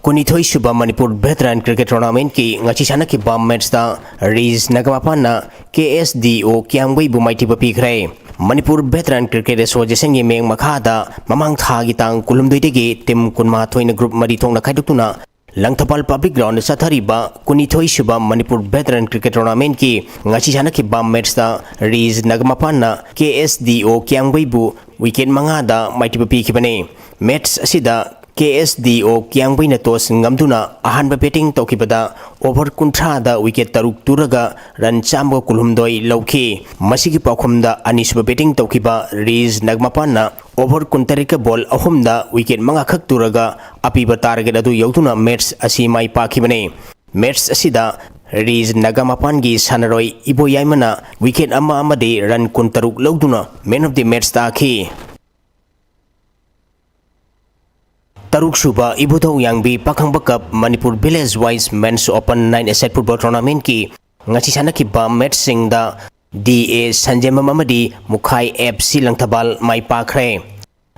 ꯀꯨꯟꯅꯤꯊꯣꯏ ꯁꯨꯕ ꯃꯅꯤꯄꯨꯔ ꯚꯦꯇꯔꯥꯟ ꯀ꯭ꯔꯤꯀꯦꯠ ꯇꯣꯔꯅꯥꯃꯦꯟꯠꯀꯤ ꯉꯁꯤ ꯁꯥꯟꯅꯈꯤꯕ ꯃꯦꯠꯁꯇ ꯔꯤꯖ ꯅꯒꯥꯃꯄꯥꯟꯅ ꯀꯦ ꯑꯦꯁ ꯗꯤ ꯑꯣ ꯀꯤꯌꯥꯝꯒꯩꯕꯨ ꯃꯥꯏꯊꯤꯕ ꯄꯤꯈ꯭ꯔꯦ꯫ ꯃꯅꯤꯄꯨꯔ ꯚꯦꯇꯔꯥꯟ ꯀ꯭ꯔꯤꯀꯦꯠ ꯑꯦꯁꯣꯁꯤꯌꯦꯁꯟꯒꯤ ꯃꯤꯡ ꯃꯈꯥꯗ ꯃꯃꯥꯡ ꯊꯥꯒꯤ ꯇꯥꯡ ꯀꯨꯟꯍꯨꯝꯗꯣꯏꯗꯒꯤ ꯇꯤꯝ ꯀꯨꯟꯃꯥꯊꯣꯏꯅ ꯒ꯭ꯔꯨꯞ ꯃꯔꯤ ꯊꯣꯛꯅ ꯈꯥꯏꯗꯣꯛꯇꯨꯅ ꯂꯪꯊꯕꯥꯜ ꯄꯕ꯭ꯂꯤꯛ ꯒ꯭ꯔꯥꯎꯟꯗ ꯆꯠꯊꯔꯤꯕ ꯀꯨꯟꯅꯤꯊꯣꯏ ꯁꯨꯕ ꯃꯅꯤꯄꯨꯔ ꯚꯦꯇꯔꯥꯟ ꯀ꯭ꯔꯤꯀꯦꯠ ꯇꯣꯔꯅꯥꯃꯦꯟꯠꯀꯤ ꯉꯁꯤ ꯁꯥꯟꯅꯈꯤꯕ ꯃꯦꯠꯁꯇ ꯔꯤꯖ ꯅꯒꯥꯃꯄꯥꯟꯅ ꯀꯦ ꯑꯦꯁ ꯗꯤ ꯑꯣ ꯀꯤꯌꯥꯝꯒꯩꯕꯨ ꯋꯤꯀꯦꯠ ꯃꯉꯥꯗ ꯃꯥꯏꯊꯤꯕ ꯄꯤꯈꯤꯕꯅꯤ꯫ ꯃꯦꯠꯁ ꯑꯁꯤꯗ ꯀꯦ ꯑꯦꯁ ꯗꯤ ꯑꯣ ꯀꯤꯌꯥꯝꯒꯩꯅ ꯇꯣꯁ ꯉꯝꯗꯨꯅ ꯑꯍꯥꯟꯕ ꯕꯦꯇꯤꯡ ꯇꯧꯈꯤꯕꯗ ꯑꯣꯚꯔ ꯀꯨꯟꯊ꯭ꯔꯥꯗ ꯋꯤꯀꯦꯠ ꯇꯔꯨꯛ ꯇꯨꯔꯒ ꯔꯟ ꯆꯥꯝꯃꯒ ꯀꯨꯟꯍꯨꯝꯗꯣꯏ ꯂꯧꯈꯤ꯫ ꯃꯁꯤꯒꯤ ꯄꯥꯎꯈꯨꯝꯗ ꯑꯅꯤꯁꯨꯕ ꯕꯦꯇꯤꯡ ꯇꯧꯈꯤꯕ ꯔꯤꯖ ꯅꯒꯃꯄꯥꯟꯅ ꯑꯣꯚꯔ ꯀꯨꯟꯇꯔꯦꯠꯀ ꯕꯣꯜ ꯑꯍꯨꯝꯗ ꯋꯤꯀꯦꯠ ꯃꯉꯥꯈꯛ ꯇꯨꯔꯒ ꯑꯄꯤꯕ ꯇꯥꯔꯒꯦꯠ ꯑꯗꯨ ꯌꯧꯗꯨꯅ ꯃꯦꯠꯁ ꯑꯁꯤ ꯃꯥꯏ ꯄꯥꯛꯈꯤꯕꯅꯤ꯫ ꯃꯦꯠꯁ ꯑꯁꯤꯗ ꯔꯤꯖ ꯅꯒꯃꯄꯥꯟꯒꯤ ꯁꯥꯟꯅꯔꯣꯏ ꯏꯕꯣꯌꯥꯏꯃꯅ ꯋꯤꯀꯦꯠ ꯑꯃ ꯑꯃꯗꯤ ꯔꯟ ꯀꯨꯟꯇꯔꯨꯛ ꯂꯧꯗꯨꯅ ꯃꯦꯟ ꯑꯣꯐ ꯗꯤ ꯃꯦꯠꯁ ꯇꯥꯈꯤ꯫ ꯇꯔꯨꯛ ꯁꯨꯕ Ibudhou Yangbi Pakhangba cup Manipur village wise men's open nine aside football ꯇꯣꯔꯅꯥꯃꯦꯟꯠꯀꯤ ꯉꯁꯤ ꯁꯥꯟꯅꯈꯤꯕ ꯃꯦꯠꯁꯁꯤꯡꯗ ꯗꯤ ꯑꯦ ꯁꯟꯖꯦꯝꯕꯝ ꯑꯃꯗꯤ ꯃꯨꯈꯥꯏ ꯑꯦꯐ ꯁꯤ ꯂꯪꯊꯕꯥꯜ ꯃꯥꯏ ꯄꯥꯛꯈ꯭ꯔꯦ꯫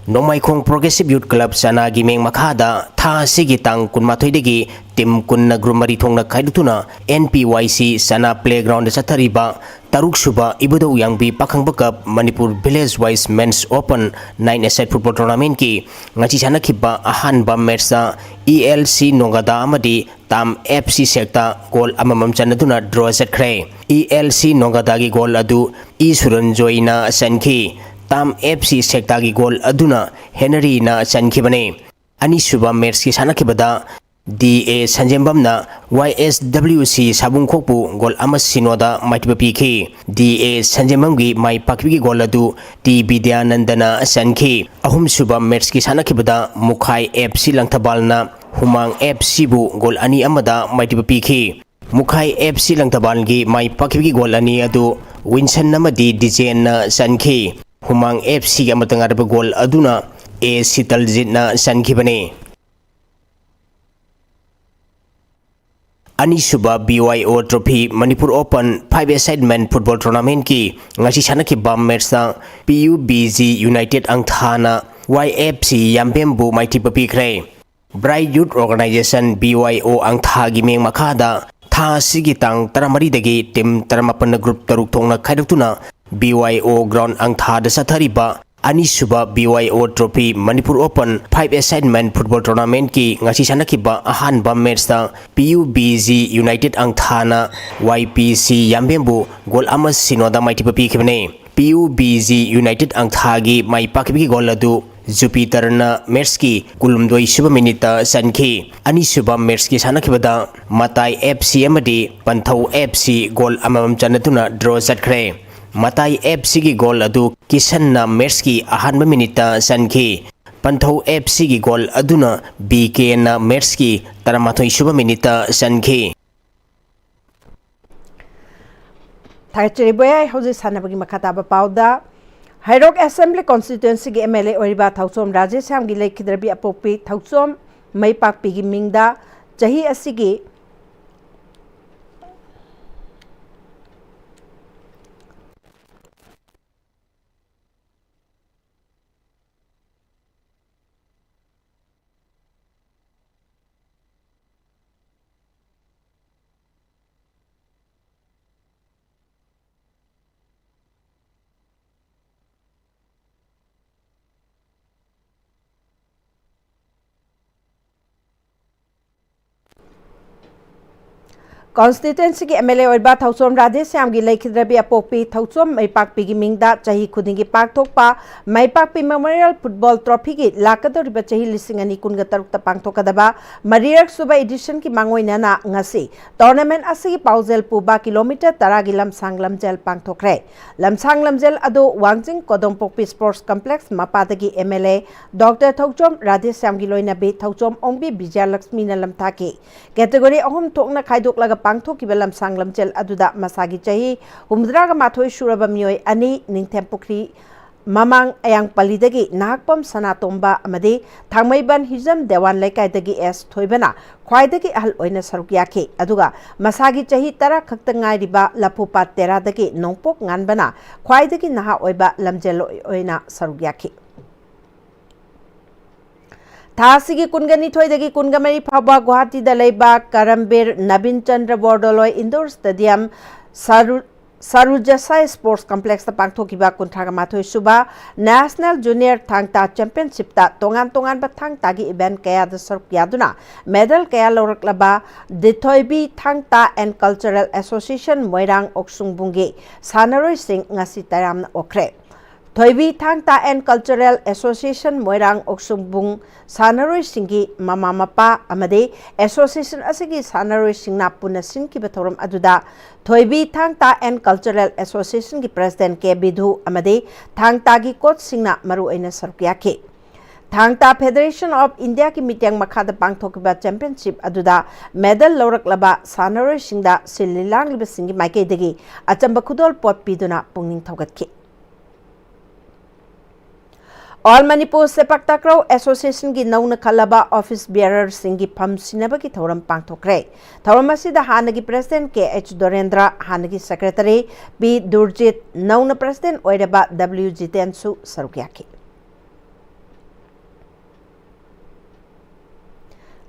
ꯅꯣꯡꯃꯥꯏꯈꯣꯡ Progressive Youth Club ꯆꯅꯥꯒꯤ ꯃꯤꯡ ꯃꯈꯥꯗ ꯊꯥ ꯑꯁꯤꯒꯤ ꯇꯥꯡ ꯀꯨꯟꯃꯥꯊꯣꯏꯗꯒꯤ team ꯀꯨꯟꯅ group ꯃꯔꯤ ꯊꯣꯛꯅ ꯈꯥꯏꯗꯣꯛꯇꯨꯅ N P Y C ꯆꯅꯥ playground ꯗ ꯆꯠꯊꯔꯤꯕ ꯇꯔꯨꯛ ꯁꯨꯕ ꯏꯕꯨꯙꯧ ꯌꯥꯡꯕꯤ ꯄꯥꯈꯪꯕ cup Manipur village wise men's open nine a side football tournament ꯀꯤ ꯉꯁꯤ ꯁꯥꯟꯅꯈꯤꯕ ꯑꯍꯥꯟꯕ match ꯇ E L C ꯅꯣꯡꯒꯥꯗꯥ ꯑꯃꯗꯤ ꯇꯥꯝ F C ꯁꯦꯛꯇꯥ goal ꯑꯃꯃꯝ ꯆꯟꯅꯗꯨꯅ draw ꯆꯠꯈ꯭ꯔꯦ꯫ E L C ꯅꯣꯡꯒꯥꯗꯥꯒꯤ goal ꯑꯗꯨ ꯏ ꯁꯨꯔꯟꯖꯣꯏꯅ ꯆꯟꯈꯤ꯫ ꯇꯥꯝ F C ꯁꯦꯛꯇꯥꯒꯤ goal ꯑꯗꯨꯅ ꯍꯦꯅꯔꯤꯅ ꯆꯟꯈꯤꯕꯅꯤ꯫ ꯑꯅꯤꯁꯨꯕ match ꯀꯤ ꯁꯥꯟꯅꯈꯤꯕꯗ D A ꯁꯟꯖꯦꯝꯕꯝꯅ Y S W C ꯁꯥꯕꯨꯡꯈꯣꯛꯄꯨ goal ꯑꯃ ꯁꯤꯅꯣꯗ ꯃꯥꯏꯊꯤꯕ ꯄꯤꯈꯤ꯫ D A ꯁꯟꯖꯦꯝꯕꯝꯒꯤ ꯃꯥꯏ ꯄꯥꯛꯈꯤꯕꯒꯤ goal ꯑꯗꯨ T ꯕꯤꯗ꯭ꯌꯥꯅꯟꯗꯅ ꯆꯟꯈꯤ꯫ ꯑꯍꯨꯝꯁꯨꯕ match ꯀꯤ ꯁꯥꯟꯅꯈꯤꯕꯗ ꯃꯨꯈꯥꯏ F C ꯂꯪꯊꯕꯥꯜꯅ ꯍꯨꯃꯥꯡ F C ꯕꯨ goal ꯑꯅꯤ ꯑꯃꯗ ꯃꯥꯏꯊꯤꯕ ꯄꯤꯈꯤ꯫ ꯃꯨꯈꯥꯏ F C ꯂꯪꯊꯕꯥꯜꯒꯤ ꯃꯥꯏ ꯄꯥꯛꯈꯤꯕꯒꯤ goal ꯑꯅꯤ ꯑꯗꯨ ꯋꯤꯟꯁꯟ ꯑꯃꯗꯤ ꯗꯤꯖꯦꯟꯅ ꯆꯟꯈꯤ꯫ ꯍꯨꯃꯥꯡ F C ꯒꯤ ꯑꯃꯠꯇ ꯉꯥꯏꯔꯕ goal ꯑꯗꯨꯅ A ꯁꯤꯇꯜꯖꯤꯠꯅ ꯆꯟꯈꯤꯕꯅꯤ꯫ ꯑꯅꯤꯁꯨꯕ B Y O Trophy Manipur Open five a side men football tournament ꯀꯤ ꯉꯁꯤ ꯁꯥꯟꯅꯈꯤꯕ match ꯇ P U B G United ꯑꯪꯊꯥꯅ Y F C ꯌꯥꯝꯕꯦꯝꯕꯨ ꯃꯥꯏꯊꯤꯕ ꯄꯤꯈ꯭ꯔꯦ꯫ Bright Youth Organization, B Y O, ꯑꯪꯊꯥꯒꯤ ꯃꯤꯡ ꯃꯈꯥꯗ ꯊꯥ ꯑꯁꯤꯒꯤ ꯇꯥꯡ ꯇꯔꯥꯃꯔꯤꯗꯒꯤ team ꯇꯔꯥꯃꯥꯄꯟꯅ group ꯇꯔꯨꯛ ꯊꯣꯛꯅ ꯈꯥꯏꯗꯣꯛꯇꯨꯅ B Y O ground ꯑꯪꯊꯥꯗ ꯆꯠꯊꯔꯤꯕ ꯑꯅꯤꯁꯨꯕ B Y O Trophy Manipur Open five a side men football tournament ꯀꯤ ꯉꯁꯤ ꯁꯥꯟꯅꯈꯤꯕ ꯑꯍꯥꯟꯕ match ꯇ P U B G United ꯑꯪꯊꯥꯅ Y P C ꯌꯥꯝꯕꯦꯝꯕꯨ goal ꯑꯃ ꯁꯤꯅꯣꯗ ꯃꯥꯏꯊꯤꯕ ꯄꯤꯈꯤꯕꯅꯤ꯫ P U B G United ꯑꯪꯊꯥꯒꯤ ꯃꯥꯏ ꯄꯥꯛꯈꯤꯕꯒꯤ goal ꯑꯗꯨ ꯖꯨꯄꯤꯇꯔꯅ match ꯀꯤ ꯀꯨꯟꯍꯨꯝꯗꯣꯏ ꯁꯨꯕ minute ꯇ ꯆꯟꯈꯤ꯫ ꯑꯅꯤꯁꯨꯕ match ꯀꯤ ꯁꯥꯟꯅꯈꯤꯕꯗ ꯃꯇꯥꯏ F C ꯑꯃꯗꯤ ꯄꯟꯊꯧ F C goal ꯑꯃꯃꯝ ꯆꯟꯅꯗꯨꯅ draw ꯆꯠꯈ꯭ꯔꯦ꯫ ꯃꯇꯥꯏ F C ꯒꯤ goal ꯑꯗꯨ ꯀꯤꯁꯟꯅ match ꯀꯤ ꯑꯍꯥꯟꯕ minute ꯇ ꯆꯟꯈꯤ꯫ ꯄꯟꯊꯧ F C ꯒꯤ goal ꯑꯗꯨꯅ B K ꯅ match ꯀꯤ ꯇꯔꯥꯃꯥꯊꯣꯏ ꯁꯨꯕ minute ꯇ ꯆꯟꯈꯤ꯫ ꯊꯥꯒꯠꯆꯔꯤ ꯕꯣꯌꯥꯏ꯫ ꯍꯧꯖꯤꯛ ꯁꯥꯟꯅꯕꯒꯤ ꯃꯈꯥ ꯇꯥꯕ ꯄꯥꯎꯗ, ꯍꯩꯔꯣꯛ Assembly Constituency ꯒꯤ M L A ꯑꯣꯏꯔꯤꯕ ꯊꯧꯆꯣꯝ ꯔꯥꯖꯦꯁ꯭ꯌꯥꯝꯒꯤ ꯂꯩꯈꯤꯗ꯭ꯔꯕꯤ ꯑꯄꯣꯛꯄꯤ ꯊꯧꯆꯣꯝ ꯃꯩꯄꯥꯛꯄꯤꯒꯤ ꯃꯤꯡꯗ ꯆꯍꯤ ꯑꯁꯤꯒꯤ ꯀꯣꯟꯁꯇꯤꯇ꯭ꯋꯦꯟꯁꯤꯒꯤ ꯑꯦꯝ ꯑꯦꯜ ꯑꯦ ꯑꯣꯏꯕ ꯊꯧꯆꯣꯝ ꯔꯥꯙꯦꯁ꯭ꯌꯥꯝꯒꯤ ꯂꯩꯈꯤꯗ꯭ꯔꯕꯤ ꯑꯄꯣꯛꯄꯤ ꯊꯧꯆꯣꯝ ꯃꯩꯄꯥꯛꯄꯤꯒꯤ ꯃꯤꯡꯗ ꯆꯍꯤ ꯈꯨꯗꯤꯡꯒꯤ ꯄꯥꯡꯊꯣꯛꯄ ꯃꯩꯄꯥꯛꯄꯤ ꯃꯦꯃꯣꯔꯤꯌꯦꯜ ꯐꯨꯠꯕꯣꯜ ꯇ꯭ꯔꯣꯐꯤꯒꯤ ꯂꯥꯛꯀꯗꯧꯔꯤꯕ ꯆꯍꯤ ꯂꯤꯁꯤꯡ ꯑꯅꯤ ꯀꯨꯟꯒ ꯇꯔꯨꯛꯇ ꯄꯥꯡꯊꯣꯛꯀꯗꯕ ꯃꯔꯤꯔꯛ ꯁꯨꯕ ꯏꯗꯤꯁꯟꯒꯤ ꯃꯥꯡꯑꯣꯏꯅꯅ ꯉꯁꯤ ꯇꯣꯔꯅꯥꯃꯦꯟ ꯑꯁꯤꯒꯤ ꯄꯥꯎꯖꯦꯜ ꯄꯨꯕ ꯀꯤꯂꯣꯃꯤꯇꯔ ꯇꯔꯥꯒꯤ ꯂꯝꯁꯥꯡ ꯂꯝꯖꯦꯜ ꯄꯥꯡꯊꯣꯛꯈ꯭ꯔꯦ꯫ ꯂꯝꯁꯥꯡ ꯂꯝꯖꯦꯜ ꯑꯗꯨ ꯋꯥꯡꯖꯤꯡ ꯀꯣꯗꯣꯝꯄꯣꯛꯄꯤ ꯁ꯭ꯄꯣꯔꯠꯁ ꯀꯝꯄ꯭ꯂꯦꯛꯁ ꯃꯄꯥꯗꯒꯤ M L A doctor Thouchom ꯔꯥꯙꯦꯁ꯭ꯌꯥꯝꯒꯤ ꯂꯣꯏꯅꯕꯤ ꯊꯧꯆꯣꯝ ꯑꯣꯡꯕꯤ ꯕꯤꯖꯌꯂꯛꯁꯃꯤꯅ ꯂꯝꯊꯥꯈꯤ꯫ ꯀꯦꯇꯦꯒꯣꯔꯤ ꯑꯍꯨꯝ ꯊꯣꯛꯅ ꯈꯥꯏꯗꯣꯛꯂꯒ ꯄꯥꯡꯊꯣꯛꯈꯤꯕ ꯂꯝꯁꯥꯡ ꯂꯝꯖꯦꯜ ꯑꯗꯨꯗ ꯃꯁꯥꯒꯤ ꯆꯍꯤ ꯍꯨꯝꯐꯨꯇꯔꯥꯒ ꯃꯥꯊꯣꯏ ꯁꯨꯔꯕ ꯃꯤꯑꯣꯏ ꯑꯅꯤ, ꯅꯤꯡꯊꯦꯝꯄꯨꯈ꯭ꯔꯤ ꯃꯃꯥꯡ ꯑꯌꯥꯡꯄꯜꯂꯤꯗꯒꯤ ꯅꯍꯥꯛꯄꯝ ꯁꯅꯥꯇꯣꯝꯕ ꯑꯃꯗꯤ ꯊꯥꯡꯃꯩꯕꯟ ꯍꯤꯖꯝ ꯗꯦꯋꯥꯟ ꯂꯩꯀꯥꯏꯗꯒꯤ ꯑꯦꯁ ꯊꯣꯏꯕꯅ ꯈ꯭ꯋꯥꯏꯗꯒꯤ ꯑꯍꯜ ꯑꯣꯏꯅ ꯁꯔꯨꯛ ꯌꯥꯈꯤ꯫ ꯑꯗꯨꯒ ꯃꯁꯥꯒꯤ ꯆꯍꯤ ꯇꯔꯥ ꯈꯛꯇ ꯉꯥꯏꯔꯤꯕ ꯂꯐꯨꯄꯥꯠ ꯇꯦꯔꯥꯗꯒꯤ ꯅꯣꯡꯄꯣꯛ ꯉꯥꯟꯕꯅ ꯈ꯭ꯋꯥꯏꯗꯒꯤ ꯅꯍꯥ ꯑꯣꯏꯕ ꯂꯝꯖꯦꯜꯂꯣꯏ ꯑꯣꯏꯅ ꯁꯔꯨꯛ ꯌꯥꯈꯤ꯫ ꯊꯥ ꯑꯁꯤꯒꯤ ꯀꯨꯟꯒ ꯅꯤꯊꯣꯏꯗꯒꯤ ꯀꯨꯟꯒ ꯃꯔꯤ ꯐꯥꯎꯕ ꯒꯨꯋꯥꯍꯥꯇꯤꯗ ꯂꯩꯕ ꯀꯔꯝꯕꯤꯔ ꯅꯕꯤꯟ ꯆꯟꯗ꯭ꯔ ꯕꯣꯔꯗꯣꯂꯣꯏ ꯏꯟꯗꯣꯔ ꯁ꯭ꯇꯦꯗꯤꯌꯝ ꯁꯔꯨ-, ꯁꯔꯨꯖꯁꯥꯏ ꯁ꯭ꯄꯣꯔꯠꯁ ꯀꯝꯄ꯭ꯂꯦꯛꯁꯇ ꯄꯥꯡꯊꯣꯛꯈꯤꯕ ꯀꯨꯟꯊ꯭ꯔꯥꯒ ꯃꯥꯊꯣꯏ ꯁꯨꯕ ꯅꯦꯁꯅꯦꯜ ꯖꯨꯅꯤꯌꯔ ꯊꯥꯡ ꯇꯥ ꯆꯦꯝꯄꯤꯌꯟꯁꯤꯞꯇ ꯇꯣꯉꯥꯟ ꯇꯣꯉꯥꯟꯕ ꯊꯥꯡ ꯇꯥꯒꯤ ꯏꯚꯦꯟꯠ ꯀꯌꯥꯗ ꯁꯔꯨꯛ ꯌꯥꯗꯨꯅ ꯃꯦꯗꯜ ꯀꯌꯥ ꯂꯧꯔꯛꯂꯕ ꯗꯤꯊꯣꯏꯕꯤ ꯊꯥꯡ ꯇꯥ ꯑꯦꯟ ꯀꯜꯆꯔꯦꯜ ꯑꯦꯁꯣꯁꯤꯌꯦꯁꯟ ꯃꯣꯏꯔꯥꯡ ꯑꯣꯛꯁꯨꯡꯕꯨꯡꯒꯤ ꯁꯥꯟꯅꯔꯣꯏꯁꯤꯡ ꯉꯁꯤ ꯇꯔꯥꯝꯅ ꯑꯣꯛꯈ꯭ꯔꯦ꯫ ꯊꯣꯏꯕꯤ ꯊꯥꯡ ꯇꯥ ꯑꯦꯟ ꯀꯜꯆꯔꯦꯜ ꯑꯦꯁꯣꯁꯤꯌꯦꯁꯟ ꯃꯣꯏꯔꯥꯡ ꯑꯣꯛꯁꯨꯡꯕꯨꯡ ꯁꯥꯟꯅꯔꯣꯏꯁꯤꯡꯒꯤ ꯃꯃꯥ ꯃꯄꯥ ꯑꯃꯗꯤ ꯑꯦꯁꯣꯁꯤꯌꯦꯁꯟ ꯑꯁꯤꯒꯤ ꯁꯥꯟꯅꯔꯣꯏꯁꯤꯡꯅ ꯄꯨꯟꯅ ꯁꯤꯟꯈꯤꯕ ꯊꯧꯔꯝ ꯑꯗꯨꯗ ꯊꯣꯏꯕꯤ ꯊꯥꯡ ꯇꯥ ꯑꯦꯟ ꯀꯜꯆꯔꯦꯜ ꯑꯦꯁꯣꯁꯤꯌꯦꯁꯟꯒꯤ ꯄ꯭ꯔꯦꯁꯤꯗꯦꯟꯠ ꯀꯦ ꯕꯤꯙꯨ ꯑꯃꯗꯤ ꯊꯥꯡ ꯇꯥꯒꯤ ꯀꯣꯆꯁꯤꯡꯅ ꯃꯔꯨꯑꯣꯏꯅ ꯁꯔꯨꯛ ꯌꯥꯈꯤ꯫ ꯊꯥꯡ ꯇꯥ ꯐꯦꯗꯦꯔꯦꯁꯟ ꯑꯣꯐ ꯏꯟꯗꯤꯌꯥꯒꯤ ꯃꯤꯠꯌꯦꯡ ꯃꯈꯥꯗ ꯄꯥꯡꯊꯣꯛꯈꯤꯕ ꯆꯦꯝꯄꯤꯌꯟꯁꯤꯞ ꯑꯗꯨꯗ ꯃꯦꯗꯜ ꯂꯧꯔꯛꯂꯕ ꯁꯥꯟꯅꯔꯣꯏꯁꯤꯡꯗ ꯁꯤꯜꯂꯤ ꯂꯥꯡꯂꯤꯕꯁꯤꯡꯒꯤ ꯃꯥꯏꯀꯩꯗꯒꯤ ꯑꯆꯝꯕ ꯈꯨꯗꯣꯜꯄꯣꯠ ꯄꯤꯗꯨꯅ ꯄꯨꯛꯅꯤꯡ ꯊꯧꯒꯠꯈꯤ꯫ ꯑꯣꯜ ꯃꯅꯤꯄꯨꯔ ꯁꯦꯄꯥꯛ ꯇꯥꯀ꯭ꯔꯧ ꯑꯦꯁꯣꯁꯤꯌꯦꯁꯟꯒꯤ ꯅꯧꯅ ꯈꯜꯂꯕ ꯑꯣꯐꯤꯁ ꯕꯤꯌꯔꯔꯁꯤꯡꯒꯤ ꯐꯝ ꯁꯤꯟꯅꯕꯒꯤ ꯊꯧꯔꯝ ꯄꯥꯡꯊꯣꯛꯈ꯭ꯔꯦ꯫ ꯊꯧꯔꯝ ꯑꯁꯤꯗ ꯍꯥꯟꯅꯒꯤ ꯄ꯭ꯔꯦꯁꯤꯗꯦꯟꯠ ꯀꯦ ꯑꯩꯆ ꯗꯣꯔꯦꯟꯗ꯭ꯔ, ꯍꯥꯟꯅꯒꯤ ꯁꯦꯀ꯭ꯔꯦꯇꯔꯤ ꯄꯤ ꯗꯨꯔꯖꯤꯠ, ꯅꯧꯅ ꯄ꯭ꯔꯦꯁꯤꯗꯦꯟꯠ ꯑꯣꯏꯔꯕ ꯗꯕ꯭ꯂꯤꯎ ꯖꯤꯇꯦꯟꯁꯨ ꯁꯔꯨꯛ ꯌꯥꯈꯤ꯫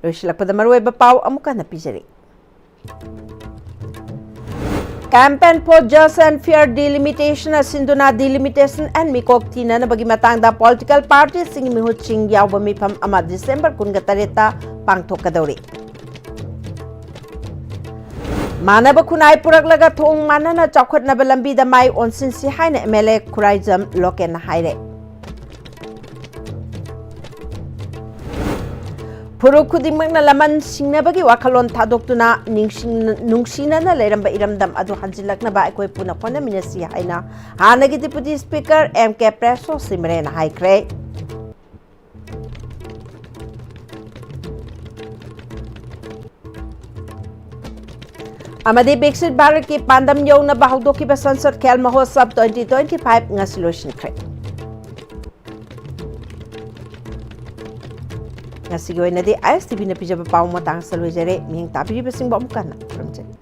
ꯂꯣꯏꯁꯤꯜꯂꯛꯄꯗ ꯃꯔꯨꯑꯣꯏꯕ ꯄꯥꯎ ꯑꯃꯨꯛ ꯍꯟꯅ ꯄꯤꯖꯔꯤ꯫ Campaign for Just and Fair Delimitation ꯁꯤꯟꯗꯨꯅ Delimitation and ꯃꯤꯀꯣꯛ ꯊꯤꯅꯅꯕꯒꯤ ꯃꯇꯥꯡꯗ ꯄꯣꯂꯤꯇꯤꯀꯦꯜ ꯄꯥꯔꯇꯤꯁꯤꯡꯒꯤ ꯃꯤꯍꯨꯠꯁꯤꯡ ꯌꯥꯎꯕ ꯃꯤꯐꯝ ꯑꯃ ꯗꯤꯁꯦꯝꯕꯔ ꯀꯨꯟꯒ ꯇꯔꯦꯠꯇ ꯄꯥꯡꯊꯣꯛꯀꯗꯧꯔꯤ꯫ ꯃꯥꯟꯅꯕ ꯈꯨꯟꯅꯥꯏ ꯄꯨꯔꯛꯂꯒ ꯊꯣꯡ ꯃꯥꯟꯅꯅ ꯆꯥꯎꯈꯠꯅꯕ ꯂꯝꯕꯤꯗ ꯃꯥꯏ ꯑꯣꯟꯁꯤꯟꯁꯤ ꯍꯥꯏꯅ ꯑꯦꯝ ꯑꯦꯜ ꯑꯦ ꯈꯨꯔꯥꯏꯖꯝ ꯂꯣꯀꯦꯟꯅ ꯍꯥꯏꯔꯦ꯫ ꯐꯨꯔꯨꯞ ꯈꯨꯗꯤꯡꯃꯛꯅ ꯂꯃꯟ ꯁꯤꯡꯅꯕꯒꯤ ꯋꯥꯈꯜꯂꯣꯟ ꯊꯥꯗꯣꯛꯇꯨꯅ ꯅꯤꯡꯁꯤꯡ-, ꯅꯨꯡꯁꯤꯅꯅ ꯂꯩꯔꯝꯕ ꯏꯔꯝꯗꯝ ꯑꯗꯨ ꯍꯟꯖꯤꯜꯂꯛꯅꯕ ꯑꯩꯈꯣꯏ ꯄꯨꯟꯅ ꯍꯣꯠꯅꯃꯤꯟꯅꯁꯤ ꯍꯥꯏꯅ ꯍꯥꯟꯅꯒꯤ ꯗꯤꯄꯨꯇꯤ ꯁ꯭ꯄꯤꯀꯔ ꯑꯦꯝ ꯀꯦ ꯄ꯭ꯔꯦꯁꯣ ꯁꯤꯃꯔꯦꯅ ꯍꯥꯏꯈ꯭ꯔꯦ꯫ ꯑꯃꯗꯤ ꯕꯤꯛꯁꯤꯠ ꯚꯥꯔꯠꯀꯤ ꯄꯥꯟꯗꯝ ꯌꯧꯅꯕ ꯍꯧꯗꯣꯛꯈꯤꯕ ꯁꯟꯁꯗ ꯈꯦꯜ ꯃꯍꯣꯠꯁꯕ twenty twenty-five ꯉꯁꯤ ꯂꯣꯏꯁꯤꯟꯈ꯭ꯔꯦ꯫ ꯉꯁꯤꯒꯤ ꯑꯣꯏꯅꯗꯤ ꯑꯥꯏ ꯑꯦꯁ ꯇꯤ ꯚꯤꯅ ꯄꯤꯖꯕ ꯄꯥꯎ ꯃꯇꯥꯡ ꯑꯁꯤꯗ ꯂꯣꯏꯖꯔꯦ꯫ ꯃꯤꯠꯌꯦꯡ ꯇꯥꯕꯤꯔꯤꯕꯁꯤꯡꯕꯨ ꯑꯃꯨꯛ ꯍꯟꯅ ꯈꯨꯔꯨꯝꯖꯔꯤ꯫